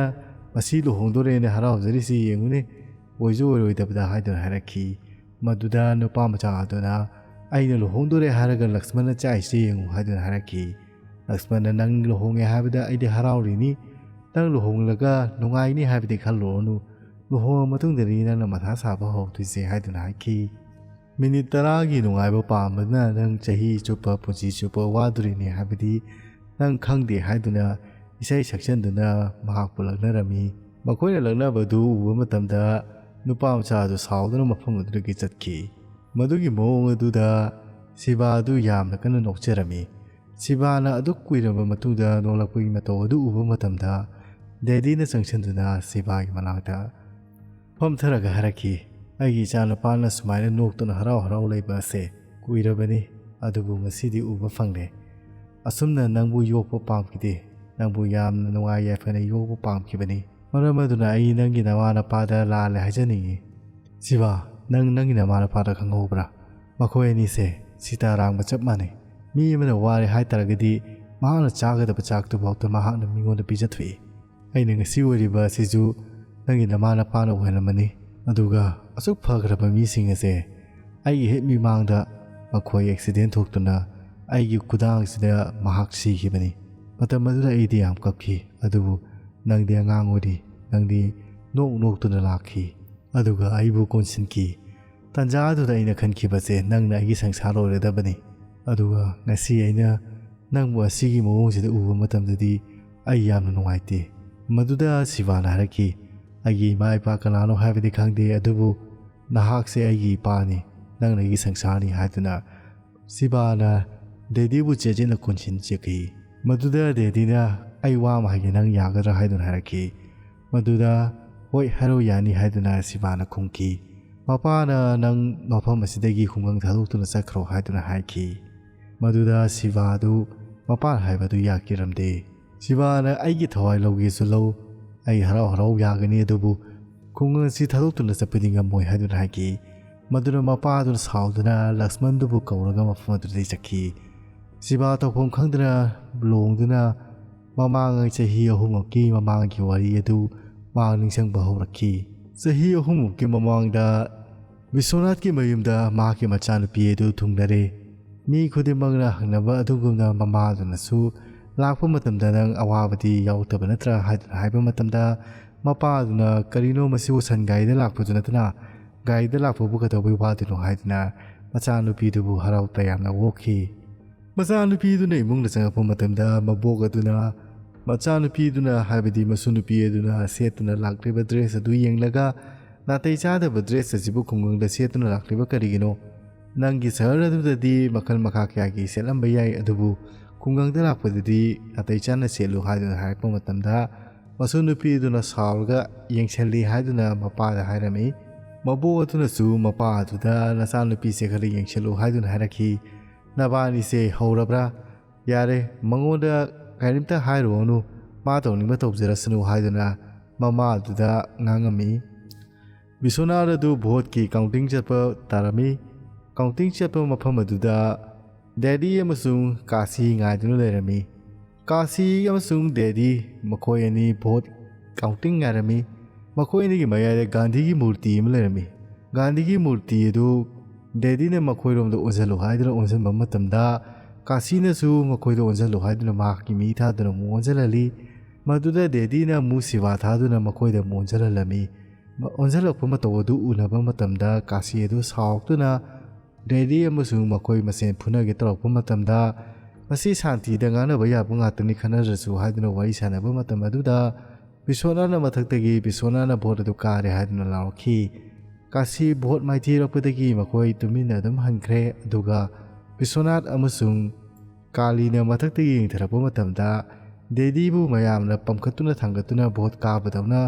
"ꯃꯁꯤ ꯂꯨꯍꯣꯡꯗꯣꯔꯦꯅ ꯍꯔꯥꯎꯖꯔꯤꯁꯤ ꯌꯦꯡꯉꯨꯅꯦ, ꯑꯣꯏꯁꯨ ꯑꯣꯏꯔꯣꯏꯗꯕꯗ" ꯍꯥꯏꯗꯨꯅ ꯍꯥꯏꯔꯛꯈꯤ꯫ ꯃꯗꯨꯗ ꯅꯨꯄꯥ ꯃꯆꯥ ꯑꯗꯨꯅ "ꯑꯩꯅ ꯂꯨꯍꯣꯡꯗꯣꯔꯦ ꯍꯥꯏꯔꯒ ꯂꯛꯁꯃꯟꯅ ꯆꯥꯛꯏꯁꯤ ꯌꯦꯡꯉꯨ" ꯍꯥꯏꯗꯨꯅ ꯍꯥꯏꯔꯛꯈꯤ꯫ ꯂꯛꯁꯃꯟꯅ "ꯅꯪ ꯂꯨꯍꯣꯡꯉꯦ ꯍꯥꯏꯕꯗ ꯑꯩꯗꯤ ꯍꯔꯥꯎꯔꯤꯅꯤ, ꯅꯪ ꯂꯨꯍꯣꯡꯂꯒ ꯅꯨꯡꯉꯥꯏꯅꯤ ꯍꯥꯏꯕꯗꯤ ꯈꯜꯂꯨꯔꯅꯨ, ꯂꯨꯍꯣꯡꯉ ꯃꯇꯨꯡꯗꯅꯤ ꯅꯪꯅ ꯃꯊꯥ ꯁꯥꯕ ꯍꯧꯔꯛꯇꯣꯏꯁꯦ" ꯍꯥꯏꯗꯨꯅ ꯍꯥꯏꯈꯤ꯫ "ꯃꯤꯅꯤꯠ ꯇꯔꯥꯒꯤ ꯅꯨꯡꯉꯥꯏꯕ ꯄꯥꯝꯕꯅ ꯅꯪ ꯆꯍꯤ ꯆꯨꯞꯄ, ꯄꯨꯟꯁꯤ ꯆꯨꯞꯄ ꯋꯥꯗꯣꯔꯤꯅꯤ ꯍꯥꯏꯕꯗꯤ ꯅꯪ ꯈꯪꯗꯦ" ꯍꯥꯏꯗꯨꯅ ꯏꯁꯩ ꯁꯛꯆꯟꯗꯨꯅ ꯃꯍꯥꯛꯄꯨ ꯂꯛꯅꯔꯝꯃꯤ꯫ ꯃꯈꯣꯏꯅ ꯂꯛꯅꯕꯗꯨ ꯎꯕ ꯃꯇꯝꯗ ꯅꯨꯄꯥ ꯃꯆꯥ ꯑꯗꯨ ꯁꯥꯎꯗꯨꯅ ꯃꯐꯝ ꯑꯗꯨꯗꯒꯤ ꯆꯠꯈꯤ꯫ ꯃꯗꯨꯒꯤ ꯃꯑꯣꯡ ꯑꯗꯨꯗ ꯁꯤꯕꯥ ꯑꯗꯨ ꯌꯥꯝꯅ ꯀꯟꯅ ꯅꯣꯛꯆꯔꯝꯃꯤ꯫ ꯁꯤꯕꯥꯅ ꯑꯗꯨꯛ ꯀꯨꯏꯔꯕ ꯃꯇꯨꯡꯗ ꯅꯣꯛꯂꯛꯄꯒꯤ ꯃꯇꯧ ꯑꯗꯨ ꯎꯕ ꯃꯇꯝꯗ ꯗꯦꯗꯤꯅ ꯆꯪꯁꯤꯟꯗꯨꯅ ꯁꯤꯕꯥꯒꯤ ꯃꯅꯥꯛꯇ ꯐꯝꯊꯔꯒ ꯍꯥꯏꯔꯛꯈꯤ, "ꯑꯩꯒꯤ ꯏꯆꯥꯅꯨꯄꯥꯅ ꯁꯨꯃꯥꯏꯅ ꯅꯣꯛꯇꯨꯅ ꯍꯔꯥꯎ ꯍꯔꯥꯎ ꯂꯩꯕ ꯑꯁꯦ ꯀꯨꯏꯔꯕꯅꯤ, ꯑꯗꯨꯕꯨ ꯉꯁꯤꯗꯤ ꯎꯕ ꯐꯪꯂꯦ꯫ ꯑꯁꯨꯝꯅ ꯅꯪꯕꯨ ꯌꯣꯛꯄ ꯄꯥꯝꯈꯤꯗꯦ, ꯅꯪꯕꯨ ꯌꯥꯝꯅ ꯅꯨꯡꯉꯥꯏ ꯌꯥꯏꯐꯅ ꯌꯣꯛꯄ ꯄꯥꯝꯈꯤꯕꯅꯤ꯫ ꯃꯔꯝ ꯑꯗꯨꯅ ꯑꯩ ꯅꯪꯒꯤ ꯅꯃꯥ ꯅꯄꯥꯗ ꯂꯥꯜꯂꯦ ꯍꯥꯏꯖꯅꯤꯡꯏ꯫" "ꯁꯤꯕꯥ, ꯅꯪ ꯅꯪꯒꯤ ꯅꯃꯥ ꯅꯄꯥꯗ ꯈꯪꯍꯧꯕ꯭ꯔꯥ? ꯃꯈꯣꯏ ꯑꯅꯤꯁꯦ ꯁꯤꯇꯥꯔꯥꯡꯕ ꯆꯞ ꯃꯥꯟꯅꯩ꯫ ꯃꯤ ꯑꯃꯅ ꯋꯥꯔꯦ ꯍꯥꯏ ꯇꯥꯔꯒꯗꯤ ꯃꯍꯥꯛꯅ ꯆꯥꯒꯗꯕ ꯆꯥꯛꯇꯨꯐꯥꯎꯗ ꯃꯍꯥꯛꯅ ꯃꯤꯉꯣꯟꯗ ꯄꯤꯖꯊꯣꯛꯏ꯫ ꯑꯩꯅ ꯉꯁꯤ ꯑꯣꯏꯔꯤꯕ ꯑꯁꯤꯁꯨ ꯅꯪꯒꯤ ꯅꯃꯥ ꯅꯄꯥꯅ ꯑꯣꯏꯍꯜꯂꯝꯃꯅꯤ꯫ ꯑꯗꯨꯒ ꯑꯁꯨꯛ ꯐꯈ꯭ꯔꯕ ꯃꯤꯁꯤꯡ ꯑꯁꯦ ꯑꯩꯒꯤ ꯍꯦꯛ ꯃꯤꯃꯥꯡꯗ ꯃꯈꯣꯏ ꯑꯦꯛꯁꯤꯗꯦꯟ ꯊꯣꯛꯇꯨꯅ ꯑꯩꯒꯤ ꯈꯨꯗꯥꯡꯁꯤꯗ ꯃꯍꯥꯛ ꯁꯤꯈꯤꯕꯅꯤ꯫ ꯃꯇꯝ ꯑꯗꯨꯗ ꯑꯩꯗꯤ ꯌꯥꯝ ꯀꯞꯈꯤ, ꯑꯗꯨꯕꯨ ꯅꯪꯗꯤ ꯑꯉꯥꯡ ꯑꯣꯏꯔꯤ, ꯅꯪꯗꯤ ꯅꯣꯛ ꯅꯣꯛꯇꯨꯅ ꯂꯥꯛꯈꯤ꯫ ꯑꯗꯨꯒ ꯑꯩꯕꯨ ꯀꯣꯟꯁꯤꯟꯈꯤ꯫ ꯇꯥꯟꯖꯥ ꯑꯗꯨꯗ ꯑꯩꯅ ꯈꯟꯈꯤꯕꯁꯦ ꯅꯪꯅ ꯑꯩꯒꯤ ꯁꯪꯁꯥꯔ ꯑꯣꯏꯔꯗꯕꯅꯤ꯫ ꯑꯗꯨꯒ ꯉꯁꯤ ꯑꯩꯅ ꯅꯪꯕꯨ ꯑꯁꯤꯒꯤ ꯃꯑꯣꯡꯁꯤꯗ ꯎꯕ ꯃꯇꯝꯗꯗꯤ ꯑꯩ ꯌꯥꯝꯅ ꯅꯨꯡꯉꯥꯏꯇꯦ꯫" ꯃꯗꯨꯗ ꯁꯤꯕꯥꯅ ꯍꯥꯏꯔꯛꯈꯤ, "ꯑꯩꯒꯤ ꯏꯃꯥ ꯏꯄꯥ ꯀꯅꯥꯅꯣ ꯍꯥꯏꯕꯗꯤ ꯈꯪꯗꯦ, ꯑꯗꯨꯕꯨ ꯅꯍꯥꯛꯁꯦ ꯑꯩꯒꯤ ꯏꯄꯥꯅꯤ꯫ ꯅꯪꯅ ꯑꯩꯒꯤ ꯁꯪꯁꯥꯔꯅꯤ" ꯍꯥꯏꯗꯨꯅ ꯁꯤꯕꯥꯅ ꯗꯦꯗꯤꯕꯨ ꯆꯦꯠꯆꯦꯠꯅ ꯀꯣꯟꯁꯤꯟ ꯆꯦꯛꯈꯤ꯫ ꯃꯗꯨꯗ ꯗꯦꯗꯤꯅ, "ꯑꯩ ꯋꯥ ꯑꯃ ꯍꯥꯏꯒꯦ, ꯅꯪ ꯌꯥꯒꯗ꯭ꯔꯥ?" ꯍꯥꯏꯗꯨꯅ ꯍꯥꯏꯔꯛꯈꯤ꯫ ꯃꯗꯨꯗ, "ꯍꯣꯏ, ꯍꯥꯏꯔꯣ, ꯌꯥꯅꯤ" ꯍꯥꯏꯗꯨꯅ ꯁꯤꯕꯥꯅ ꯈꯨꯝꯈꯤ꯫ "ꯃꯄꯥꯅ ꯅꯪ ꯃꯐꯝ ꯑꯁꯤꯗꯒꯤ ꯈꯨꯡꯒꯪ ꯊꯥꯗꯣꯛꯇꯨꯅ ꯆꯠꯈ꯭ꯔꯣ" ꯍꯥꯏꯗꯨꯅ ꯍꯥꯏꯈꯤ꯫ ꯃꯗꯨꯗ ꯁꯤꯕꯥ ꯑꯗꯨ ꯃꯄꯥꯅ ꯍꯥꯏꯕꯗꯨ ꯌꯥꯈꯤꯔꯝꯗꯦ꯫ ꯁꯤꯕꯥꯅ "ꯑꯩꯒꯤ ꯊꯋꯥꯏ ꯂꯧꯒꯦꯁꯨ ꯂꯧ, ꯑꯩ ꯍꯔꯥꯎ ꯍꯔꯥꯎ ꯌꯥꯒꯅꯤ, ꯑꯗꯨꯕꯨ ꯈꯨꯡꯒꯪ ꯑꯁꯤ ꯊꯥꯗꯣꯛꯇꯨꯅ ꯆꯠꯄꯗꯤ ꯉꯝꯃꯣꯏ" ꯍꯥꯏꯗꯨꯅ ꯍꯥꯏꯈꯤ꯫ ꯃꯗꯨꯅ ꯃꯄꯥꯗꯨꯅ ꯁꯥꯎꯗꯨꯅ ꯂꯛꯁꯃꯟꯗꯨꯕꯨ ꯀꯧꯔꯒ ꯃꯐꯝ ꯑꯗꯨꯗꯒꯤ ꯆꯠꯈꯤ꯫ ꯁꯤꯕꯥ ꯇꯧꯐꯝ ꯈꯪꯗꯅ ꯂꯣꯡꯗꯨꯅ ꯃꯃꯥꯡꯉꯩ ꯆꯍꯤ ꯑꯍꯨꯝꯃꯨꯛꯀꯤ ꯃꯃꯥꯡꯒꯤ ꯋꯥꯔꯤ ꯑꯗꯨ ꯃꯥ ꯅꯤꯡꯁꯤꯡꯕ ꯍꯧꯔꯛꯈꯤ꯫ ꯆꯍꯤ ꯑꯍꯨꯝꯃꯨꯛꯀꯤ ꯃꯃꯥꯡꯗ ꯕꯤꯁ꯭ꯋꯅꯥꯊꯀꯤ ꯃꯌꯨꯝꯗ ꯃꯍꯥꯛꯀꯤ ꯃꯆꯥꯅꯨꯄꯤ ꯑꯗꯨ ꯊꯨꯡꯂꯔꯦ꯫ ꯃꯤ ꯈꯨꯗꯤꯡꯃꯛꯅ ꯍꯪꯅꯕ ꯑꯗꯨꯒꯨꯝꯅ ꯃꯃꯥꯗꯨꯅꯁꯨ ꯂꯥꯛꯄ ꯃꯇꯝꯗ "ꯅꯪ ꯑꯋꯥꯕꯗꯤ ꯌꯥꯎꯔꯛꯇꯕ ꯅꯠꯇ꯭ꯔꯥ?" ꯍꯥꯏꯗꯨꯅ ꯍꯥꯏꯕ ꯃꯇꯝꯗ, ꯃꯄꯥꯗꯨꯅ "ꯀꯔꯤꯅꯣ, ꯃꯁꯤꯕꯨ ꯁꯟ ꯒꯥꯔꯤꯗ ꯂꯥꯛꯄꯗꯨ ꯅꯠꯇꯅ ꯒꯥꯔꯤꯗ ꯂꯥꯛꯄꯕꯨ ꯀꯩꯗꯧꯕꯩ ꯋꯥꯗꯣꯏꯅꯣ?" ꯍꯥꯏꯗꯨꯅ ꯃꯆꯥꯅꯨꯄꯤꯗꯨꯕꯨ ꯍꯔꯥꯎ ꯇꯌꯥꯝꯅ ꯑꯣꯛꯈꯤ꯫ ꯃꯆꯥꯅꯨꯄꯤꯗꯨꯅ ꯏꯃꯨꯡꯗ ꯆꯪꯉꯛꯄ ꯃꯇꯝꯗ, ꯃꯕꯣꯛ ꯑꯗꯨꯅ ꯃꯆꯥꯅꯨꯄꯤꯗꯨꯅ, ꯍꯥꯏꯕꯗꯤ ꯃꯁꯨ ꯅꯨꯄꯤ ꯑꯗꯨꯅ ꯁꯦꯠꯇꯨꯅ ꯂꯥꯛꯂꯤꯕ ꯗ꯭ꯔꯦꯁ ꯑꯗꯨ ꯌꯦꯡꯂꯒ, "ꯅꯥꯇꯩ ꯆꯥꯗꯕ ꯗ꯭ꯔꯦꯁ ꯑꯁꯤꯕꯨ ꯈꯨꯡꯒꯪꯗ ꯁꯦꯠꯇꯨꯅ ꯂꯥꯛꯂꯤꯕ ꯀꯔꯤꯒꯤꯅꯣ? ꯅꯪꯒꯤ ꯁꯍꯔ ꯑꯗꯨꯗꯗꯤ ꯃꯈꯜ ꯃꯈꯥ ꯀꯌꯥꯒꯤ ꯁꯦꯠꯂꯝꯕ ꯌꯥꯏ, ꯑꯗꯨꯕꯨ ꯈꯨꯡꯒꯪꯗ ꯂꯥꯛꯄꯗꯗꯤ ꯅꯥꯇꯩ ꯆꯥꯅ ꯁꯦꯠꯂꯨ" ꯍꯥꯏꯗꯨꯅ ꯍꯥꯏꯔꯛꯄ ꯃꯇꯝꯗ, ꯃꯁꯨ ꯅꯨꯄꯤ ꯑꯗꯨꯅ ꯁꯥꯎꯔꯒ "ꯌꯦꯡꯁꯤꯜꯂꯤ" ꯍꯥꯏꯗꯨꯅ ꯃꯄꯥꯗ ꯍꯥꯏꯔꯝꯃꯤ꯫ ꯃꯕꯣꯛ ꯑꯗꯨꯅꯁꯨ ꯃꯄꯥ ꯑꯗꯨꯗ "ꯅꯆꯥꯅꯨꯄꯤꯁꯦ ꯈꯔ ꯌꯦꯡꯁꯤꯜꯂꯨ" ꯍꯥꯏꯗꯨꯅ ꯍꯥꯏꯔꯛꯈꯤ꯫ "ꯅꯕꯥꯅꯤꯁꯦ ꯍꯧꯔꯕ꯭ꯔꯥ? ꯌꯥꯔꯦ, ꯃꯉꯣꯟꯗ ꯀꯔꯤꯝꯇ ꯍꯥꯏꯔꯨꯔꯅꯨ, ꯃꯥ ꯇꯧꯅꯤꯡꯕ ꯇꯧꯖꯔꯁꯅꯨ" ꯍꯥꯏꯗꯨꯅ ꯃꯃꯥ ꯑꯗꯨꯗ ꯉꯥꯡꯉꯝꯃꯤ꯫ ꯕꯤꯁ꯭ꯋꯅꯥꯊ ꯑꯗꯨ ꯚꯣꯠꯀꯤ ꯀꯥꯎꯟꯇꯤꯡ ꯆꯠꯄ ꯇꯥꯔꯝꯃꯤ꯫ ꯀꯥꯎꯟꯇꯤꯡ ꯆꯠꯄ ꯃꯐꯝ ꯑꯗꯨꯗ ꯗꯦꯗꯤ ꯑꯃꯁꯨꯡ ꯀꯥꯁꯤ ꯉꯥꯏꯗꯨꯅ ꯂꯩꯔꯝꯃꯤ꯫ ꯀꯥꯁꯤ ꯑꯃꯁꯨꯡ ꯗꯦꯗꯤ, ꯃꯈꯣꯏ ꯑꯅꯤ ꯚꯣꯠ ꯀꯥꯎꯟꯇꯤꯡ ꯉꯥꯏꯔꯝꯃꯤ꯫ ꯃꯈꯣꯏ ꯑꯅꯤꯒꯤ ꯃꯌꯥꯏꯗ ꯒꯥꯟꯙꯤꯒꯤ ꯃꯨꯔꯇꯤ ꯑꯃ ꯂꯩꯔꯝꯃꯤ꯫ ꯒꯥꯟꯙꯤꯒꯤ ꯃꯨꯔꯇꯤ ꯑꯗꯨ ꯗꯦꯗꯤꯅ ꯃꯈꯣꯏꯔꯣꯝꯗ ꯑꯣꯟꯁꯤꯜꯂꯨ ꯍꯥꯏꯗꯨꯅ ꯑꯣꯟꯁꯤꯟꯕ ꯃꯇꯝꯗ, ꯀꯥꯁꯤꯅꯁꯨ ꯃꯈꯣꯏꯗ ꯑꯣꯟꯁꯤꯜꯂꯨ ꯍꯥꯏꯗꯨꯅ ꯃꯍꯥꯛꯀꯤ ꯃꯤ ꯊꯥꯗꯨꯅ ꯑꯃꯨꯛ ꯑꯣꯟꯁꯤꯜꯍꯜꯂꯤ꯫ ꯃꯗꯨꯗ ꯗꯦꯗꯤꯅ ꯑꯃꯨꯛ ꯁꯤꯕꯥ ꯊꯥꯗꯨꯅ ꯃꯈꯣꯏꯗ ꯑꯃꯨꯛ ꯑꯣꯟꯁꯤꯜꯍꯜꯂꯝꯃꯤ꯫ ꯃ-, ꯑꯣꯟꯁꯤꯜꯂꯛꯄ ꯃꯇꯧ ꯑꯗꯨ ꯎꯅꯕ ꯃꯇꯝꯗ, ꯀꯥꯁꯤ ꯑꯗꯨ ꯁꯥꯎꯔꯛꯇꯨꯅ ꯗꯦꯗꯤ ꯑꯃꯁꯨꯡ ꯃꯈꯣꯏ ꯃꯁꯦꯟ ꯐꯨꯅꯒꯦ ꯇꯧꯔꯛꯄ ꯃꯇꯝꯗ, "ꯃꯁꯤ ꯁꯥꯟꯇꯤꯗ ꯉꯥꯡꯅꯕ ꯌꯥꯕ ꯉꯥꯛꯇꯅꯤ, ꯈꯟꯅꯗ꯭ꯔꯁꯨ" ꯍꯥꯏꯗꯨꯅ ꯋꯥꯔꯤ ꯁꯥꯟꯅꯕ ꯃꯇꯝ ꯑꯗꯨꯗ, ꯕꯤꯁ꯭ꯋꯅꯥꯊꯅ ꯃꯊꯛꯇꯒꯤ, "ꯕꯤꯁ꯭ꯋꯅꯥꯊꯅ ꯚꯣꯠ ꯑꯗꯨ ꯀꯥꯔꯦ" ꯍꯥꯏꯗꯨꯅ ꯂꯥꯎꯔꯛꯈꯤ꯫ ꯀꯥꯁꯤ ꯚꯣꯠ ꯃꯥꯏꯊꯤꯔꯛꯄꯗꯒꯤ ꯃꯈꯣꯏ ꯇꯨꯃꯤꯟꯅ ꯑꯗꯨꯝ ꯍꯟꯈ꯭ꯔꯦ꯫ ꯑꯗꯨꯒ ꯕꯤꯁ꯭ꯋꯅꯥꯊ ꯑꯃꯁꯨꯡ ꯀꯥꯂꯤꯅ ꯃꯊꯛꯇꯒꯤ ꯌꯦꯡꯊꯔꯛꯄ ꯃꯇꯝꯗ, ꯗꯦꯗꯤꯕꯨ ꯃꯌꯥꯝꯅ ꯄꯝꯈꯠꯇꯨꯅ ꯊꯥꯡꯒꯠꯇꯨꯅ ꯚꯣꯠ ꯀꯥꯕꯗꯧꯅ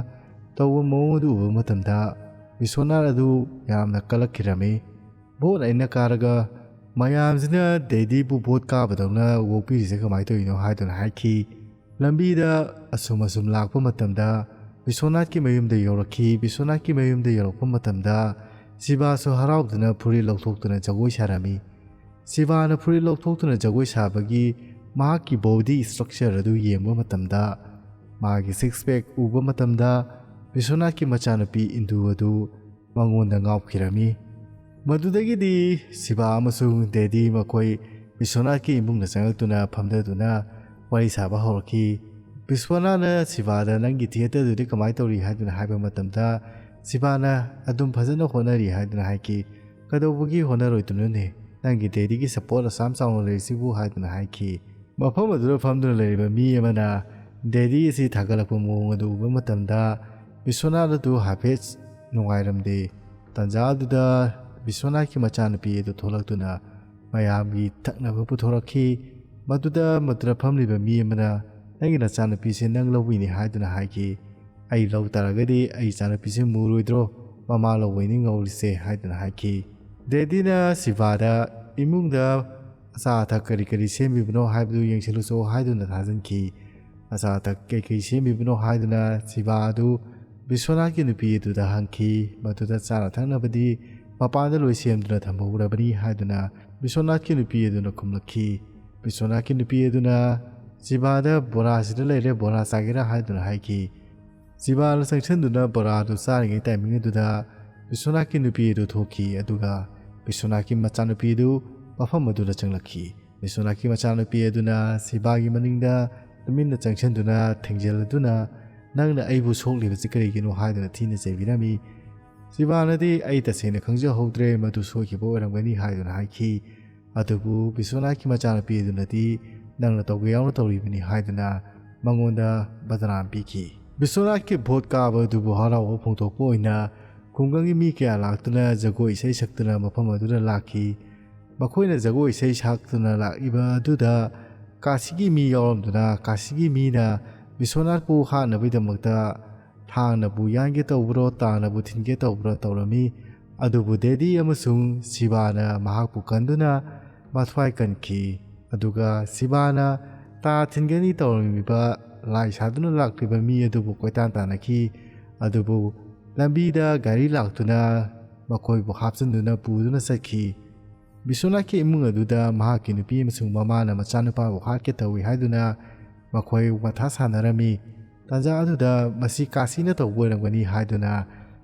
ꯇꯧꯕ ꯃꯑꯣꯡ ꯑꯗꯨ ꯎꯕ ꯃꯇꯝꯗ, ꯕꯤꯁ꯭ꯋꯅꯥꯊ ꯑꯗꯨ ꯌꯥꯝꯅ ꯀꯂꯛꯈꯤꯔꯝꯃꯤ꯫ "ꯚꯣꯠ ꯑꯩꯅ ꯀꯥꯔꯒ ꯃꯌꯥꯝꯁꯤꯅ ꯗꯦꯗꯤꯕꯨ ꯚꯣꯠ ꯀꯥꯕꯗꯧꯅ ꯑꯣꯛꯄꯤꯔꯤꯁꯦ ꯀꯃꯥꯏꯅ ꯇꯧꯔꯤꯅꯣ ꯍꯥꯏꯗꯨꯅ ꯍꯥꯏꯈꯤ꯫ ꯂꯝꯕꯤꯗ ꯑꯁꯨꯝ ꯑꯁꯨꯝ ꯂꯥꯛꯄ ꯃꯇꯝꯗ ꯕꯤꯁ꯭ꯋꯅꯥꯊꯀꯤ ꯃꯌꯨꯝꯗ ꯌꯧꯔꯛꯈꯤ꯫ ꯕꯤꯁ꯭ꯋꯅꯥꯊꯀꯤ ꯃꯌꯨꯝꯗ ꯌꯧꯔꯛꯄ ꯃꯇꯝꯗ ꯁꯤꯕꯥꯁꯨ ꯍꯔꯥꯎꯗꯨꯅ ꯐꯨꯔꯤꯠ ꯂꯧꯊꯣꯛꯇꯨꯅ ꯖꯒꯣꯏ ꯁꯥꯔꯝꯃꯤ꯫ ꯁꯤꯕꯥꯅ ꯐꯨꯔꯤꯠ ꯂꯧꯊꯣꯛꯇꯨꯅ ꯖꯒꯣꯏ ꯁꯥꯕꯒꯤ ꯃꯍꯥꯛꯀꯤ ꯕꯣꯗꯤ ꯁ꯭ꯇ꯭ꯔꯛꯆꯔ ꯑꯗꯨ ꯌꯦꯡꯕ ꯃꯇꯝꯗ, ꯃꯥꯒꯤ ꯁꯤꯛꯁ ꯄꯦꯛ ꯎꯕ ꯃꯇꯝꯗ, ꯕꯤꯁ꯭ꯋꯅꯥꯊꯀꯤ ꯃꯆꯥꯅꯨꯄꯤ ꯏꯟꯗꯨ ꯑꯗꯨ ꯃꯉꯣꯟꯗ ꯉꯥꯎꯈꯤꯔꯝꯃꯤ꯫ ꯃꯗꯨꯗꯒꯤꯗꯤ ꯁꯤꯕꯥ ꯑꯃꯁꯨꯡ ꯗꯦꯗꯤ ꯃꯈꯣꯏ ꯕꯤꯁ꯭ꯋꯅꯥꯊꯀꯤ ꯏꯃꯨꯡꯗ ꯆꯪꯂꯛꯇꯨꯅ ꯐꯝꯊꯗꯨꯅ ꯋꯥꯔꯤ ꯁꯥꯕ ꯍꯧꯔꯛꯈꯤ꯫ ꯕꯤꯁ꯭ꯋꯅꯥꯊꯅ ꯁꯤꯕꯥꯗ "ꯅꯪꯒꯤ ꯊꯤꯌꯦꯇꯔꯗꯨꯗꯤ ꯀꯃꯥꯏꯅ ꯇꯧꯔꯤ?" ꯍꯥꯏꯗꯨꯅ ꯍꯥꯏꯕ ꯃꯇꯝꯗ, ꯁꯤꯕꯥꯅ "ꯑꯗꯨꯝ ꯐꯖꯅ ꯍꯣꯠꯅꯔꯤ" ꯍꯥꯏꯗꯨꯅ ꯍꯥꯏꯈꯤ꯫ "ꯀꯩꯗꯧꯕꯒꯤ ꯍꯣꯠꯅꯔꯣꯏꯗꯣꯏꯅꯣꯅꯦ? ꯅꯪꯒꯤ ꯗꯦꯗꯤꯒꯤ ꯁꯄꯣꯔꯠ ꯑꯁꯥꯝ ꯆꯥꯎꯅ ꯂꯩꯔꯤꯁꯤꯕꯨ?" ꯍꯥꯏꯗꯨꯅ ꯍꯥꯏꯈꯤ꯫ ꯃꯐꯝ ꯑꯗꯨꯗ ꯐꯝꯗꯨꯅ ꯂꯩꯔꯤꯕ ꯃꯤ ꯑꯃꯅ ꯗꯦꯗꯤ ꯑꯁꯤ ꯊꯥꯒꯠꯂꯛꯄ ꯃꯑꯣꯡ ꯑꯗꯨ ꯎꯕ ꯃꯇꯝꯗ, ꯕꯤꯁ꯭ꯋꯅꯥꯊ ꯑꯗꯨ ꯍꯥꯏꯐꯦꯠ ꯅꯨꯡꯉꯥꯏꯔꯝꯗꯦ꯫ ꯇꯥꯟꯖꯥ ꯑꯗꯨꯗ ꯕꯤꯁ꯭ꯋꯅꯥꯊꯀꯤ ꯃꯆꯥꯅꯨꯄꯤ ꯑꯗꯨ ꯊꯣꯛꯂꯛꯇꯨꯅ ꯃꯌꯥꯝꯒꯤ ꯊꯛꯅꯕ ꯄꯨꯊꯣꯔꯛꯈꯤ꯫ ꯃꯗꯨꯗ ꯃꯗꯨꯗ ꯐꯝꯂꯤꯕ ꯃꯤ ꯑꯃꯅ, "ꯅꯪꯒꯤ ꯅꯆꯥꯅꯨꯄꯤꯁꯦ ꯅꯪ ꯂꯧꯕꯤꯅꯤ" ꯍꯥꯏꯗꯨꯅ ꯍꯥꯏꯈꯤ꯫ "ꯑꯩ ꯂꯧ ꯇꯥꯔꯒꯗꯤ ꯑꯩ ꯏꯆꯥꯅꯨꯄꯤꯁꯦ ꯃꯨꯔꯣꯏꯗ꯭ꯔꯣ? ꯃꯃꯥ ꯂꯧꯕꯩꯅꯤ ꯉꯧꯔꯤꯁꯦ" ꯍꯥꯏꯗꯨꯅ ꯍꯥꯏꯈꯤ꯫ ꯗꯦꯗꯤꯅ ꯁꯤꯕꯥꯗ ꯏꯃꯨꯡꯗ ꯑꯆꯥ ꯑꯊꯛ ꯀꯔꯤ ꯀꯔꯤ ꯁꯦꯝꯃꯤꯕꯅꯣ ꯍꯥꯏꯕꯗꯨ ꯌꯦꯡꯁꯤꯜꯂꯨꯆꯣ ꯍꯥꯏꯗꯨꯅ ꯊꯥꯖꯤꯟꯈꯤ꯫ ꯑꯆꯥ ꯑꯊꯛ ꯀꯩꯀꯩ ꯁꯦꯝꯃꯤꯕꯅꯣ ꯍꯥꯏꯗꯨꯅ ꯁꯤꯕꯥ ꯑꯗꯨ ꯕꯤꯁ꯭ꯋꯅꯥꯊꯀꯤ ꯅꯨꯄꯤ ꯑꯗꯨꯗ ꯍꯪꯈꯤ꯫ ꯃꯗꯨꯗ ꯆꯥꯅ ꯊꯛꯅꯕꯗꯤ ꯃꯄꯥꯟꯗ ꯂꯣꯏ ꯁꯦꯝꯗꯨꯅ ꯊꯝꯍꯧꯔꯕꯅꯤ ꯍꯥꯏꯗꯨꯅ ꯕꯤꯁ꯭ꯋꯅꯥꯊꯀꯤ ꯅꯨꯄꯤ ꯑꯗꯨꯅ ꯈꯨꯝꯂꯛꯈꯤ꯫ ꯕꯤꯁ꯭ꯋꯅꯥꯊꯀꯤ ꯅꯨꯄꯤ ꯑꯗꯨꯅ ꯁꯤꯕꯥꯗ "ꯕꯣꯔꯥꯁꯤꯗ ꯂꯩꯔꯦ, ꯕꯣꯔꯥ ꯆꯥꯒꯦꯔꯥ?" ꯍꯥꯏꯗꯨꯅ ꯍꯥꯏꯈꯤ꯫ ꯁꯤꯕꯥꯅ ꯆꯪꯁꯤꯟꯗꯨꯅ ꯕꯣꯔꯥꯗꯨ ꯆꯥꯔꯤꯉꯩ ꯇꯥꯏꯃꯤꯡ ꯑꯗꯨꯗ ꯕꯤꯁ꯭ꯋꯅꯥꯊꯀꯤ ꯅꯨꯄꯤ ꯑꯗꯨ ꯊꯣꯛꯈꯤ, ꯑꯗꯨꯒ ꯕꯤꯁ꯭ꯋꯅꯥꯊꯀꯤ ꯃꯆꯥꯅꯨꯄꯤ ꯑꯗꯨ ꯃꯐꯝ ꯑꯗꯨꯗ ꯆꯪꯂꯛꯈꯤ꯫ ꯕꯤꯁ꯭ꯋꯅꯥꯊꯀꯤ ꯃꯆꯥꯅꯨꯄꯤ ꯑꯗꯨꯅ ꯁꯤꯕꯥꯒꯤ ꯃꯅꯤꯡꯗ ꯇꯨꯃꯤꯟꯅ ꯆꯪꯁꯤꯟꯗꯨꯅ ꯊꯦꯡꯖꯤꯜꯂꯗꯨꯅ, "ꯅꯪꯅ ꯑꯩꯕꯨ ꯁꯣꯛꯂꯤꯕꯁꯤ ꯀꯔꯤꯒꯤꯅꯣ?" ꯍꯥꯏꯗꯨꯅ ꯊꯤꯅ ꯆꯩꯕꯤꯔꯝꯃꯤ꯫ ꯁꯤꯕꯥꯅꯗꯤ, "ꯑꯩ ꯇꯁꯦꯡꯅ ꯈꯪꯖꯍꯧꯗ꯭ꯔꯦ, ꯃꯗꯨ ꯁꯣꯏꯈꯤꯕ ꯑꯣꯏꯔꯝꯒꯅꯤ" ꯍꯥꯏꯗꯨꯅ ꯍꯥꯏꯈꯤ꯫ ꯑꯗꯨꯕꯨ ꯕꯤꯁ꯭ꯋꯅꯥꯊꯀꯤ ꯃꯆꯥꯅꯨꯄꯤ ꯑꯗꯨꯅꯗꯤ, "ꯅꯪꯅ ꯇꯧꯒꯦ ꯌꯥꯎꯅ ꯇꯧꯔꯤꯕꯅꯤ" ꯍꯥꯏꯗꯨꯅ ꯃꯉꯣꯟꯗ ꯕꯗꯅꯥꯝ ꯄꯤꯈꯤ꯫ ꯕꯤꯁ꯭ꯋꯅꯥꯊꯀꯤ ꯚꯣꯠ ꯀꯥꯕ ꯑꯗꯨꯕꯨ ꯍꯔꯥꯎꯕ ꯐꯣꯡꯗꯣꯛꯄ ꯑꯣꯏꯅ ꯈꯨꯡꯒꯪꯒꯤ ꯃꯤ ꯀꯌꯥ ꯂꯥꯛꯇꯨꯅ ꯖꯒꯣꯏ ꯏꯁꯩ ꯁꯛꯇꯨꯅ ꯃꯐꯝ ꯑꯗꯨꯗ ꯂꯥꯛꯈꯤ꯫ ꯃꯈꯣꯏꯅ ꯖꯒꯣꯏ ꯏꯁꯩ ꯁꯛꯇꯨꯅ ꯂꯥꯛꯂꯤꯕ ꯑꯗꯨꯗ ꯀꯥꯁꯤꯒꯤ ꯃꯤ ꯌꯥꯎꯔꯝꯗꯨꯅ, ꯀꯥꯁꯤꯒꯤ ꯃꯤꯅ ꯕꯤꯁ꯭ꯋꯅꯥꯊꯄꯨ ꯍꯥꯠꯅꯕꯒꯤꯗꯃꯛꯇ ꯊꯥꯡꯅꯕꯨ ꯌꯥꯟꯒꯦ ꯇꯧꯕ꯭ꯔꯣ, ꯇꯥꯅꯕꯨ ꯊꯤꯟꯒꯦ ꯇꯧꯕ꯭ꯔꯣ ꯇꯧꯔꯝꯃꯤ꯫ ꯑꯗꯨꯕꯨ ꯗꯦꯗꯤ ꯑꯃꯁꯨꯡ ꯁꯤꯕꯥꯅ ꯃꯍꯥꯛꯄꯨ ꯀꯟꯗꯨꯅ ꯃꯊ꯭ꯋꯥꯏ ꯀꯟꯈꯤ꯫ ꯑꯗꯨꯒ ꯁꯤꯕꯥꯅ ꯇꯥ ꯊꯤꯟꯒꯅꯤ ꯇꯧꯔꯝꯃꯤꯕ ꯂꯥꯏ ꯁꯥꯗꯨꯅ ꯂꯥꯛꯂꯤꯕ ꯃꯤ ꯑꯗꯨꯕꯨ ꯀꯣꯏꯇꯥꯟ ꯇꯥꯟꯅꯈꯤ꯫ ꯑꯗꯨꯕꯨ ꯂꯝꯕꯤꯗ ꯒꯥꯔꯤ ꯂꯥꯛꯇꯨꯅ ꯃꯈꯣꯏꯕꯨ ꯍꯥꯞꯆꯤꯟꯗꯨꯅ ꯄꯨꯗꯨꯅ ꯆꯠꯈꯤ꯫ ꯕꯤꯁ꯭ꯋꯅꯥꯊꯀꯤ ꯏꯃꯨꯡ ꯑꯗꯨꯗ ꯃꯍꯥꯛꯀꯤ ꯅꯨꯄꯤ ꯑꯃꯁꯨꯡ ꯃꯃꯥꯅ ꯃꯆꯥꯅꯨꯄꯥꯕꯨ ꯍꯥꯠꯀꯦ ꯇꯧꯏ ꯍꯥꯏꯗꯨꯅ ꯃꯈꯣꯏ ꯃꯊꯥ ꯁꯥꯟꯅꯔꯝꯃꯤ꯫ ꯇꯥꯟꯖꯥ ꯑꯗꯨꯗ ꯃꯁꯤ ꯀꯥꯁꯤꯅ ꯇꯧꯕ ꯑꯣꯏꯔꯝꯒꯅꯤ ꯍꯥꯏꯗꯨꯅ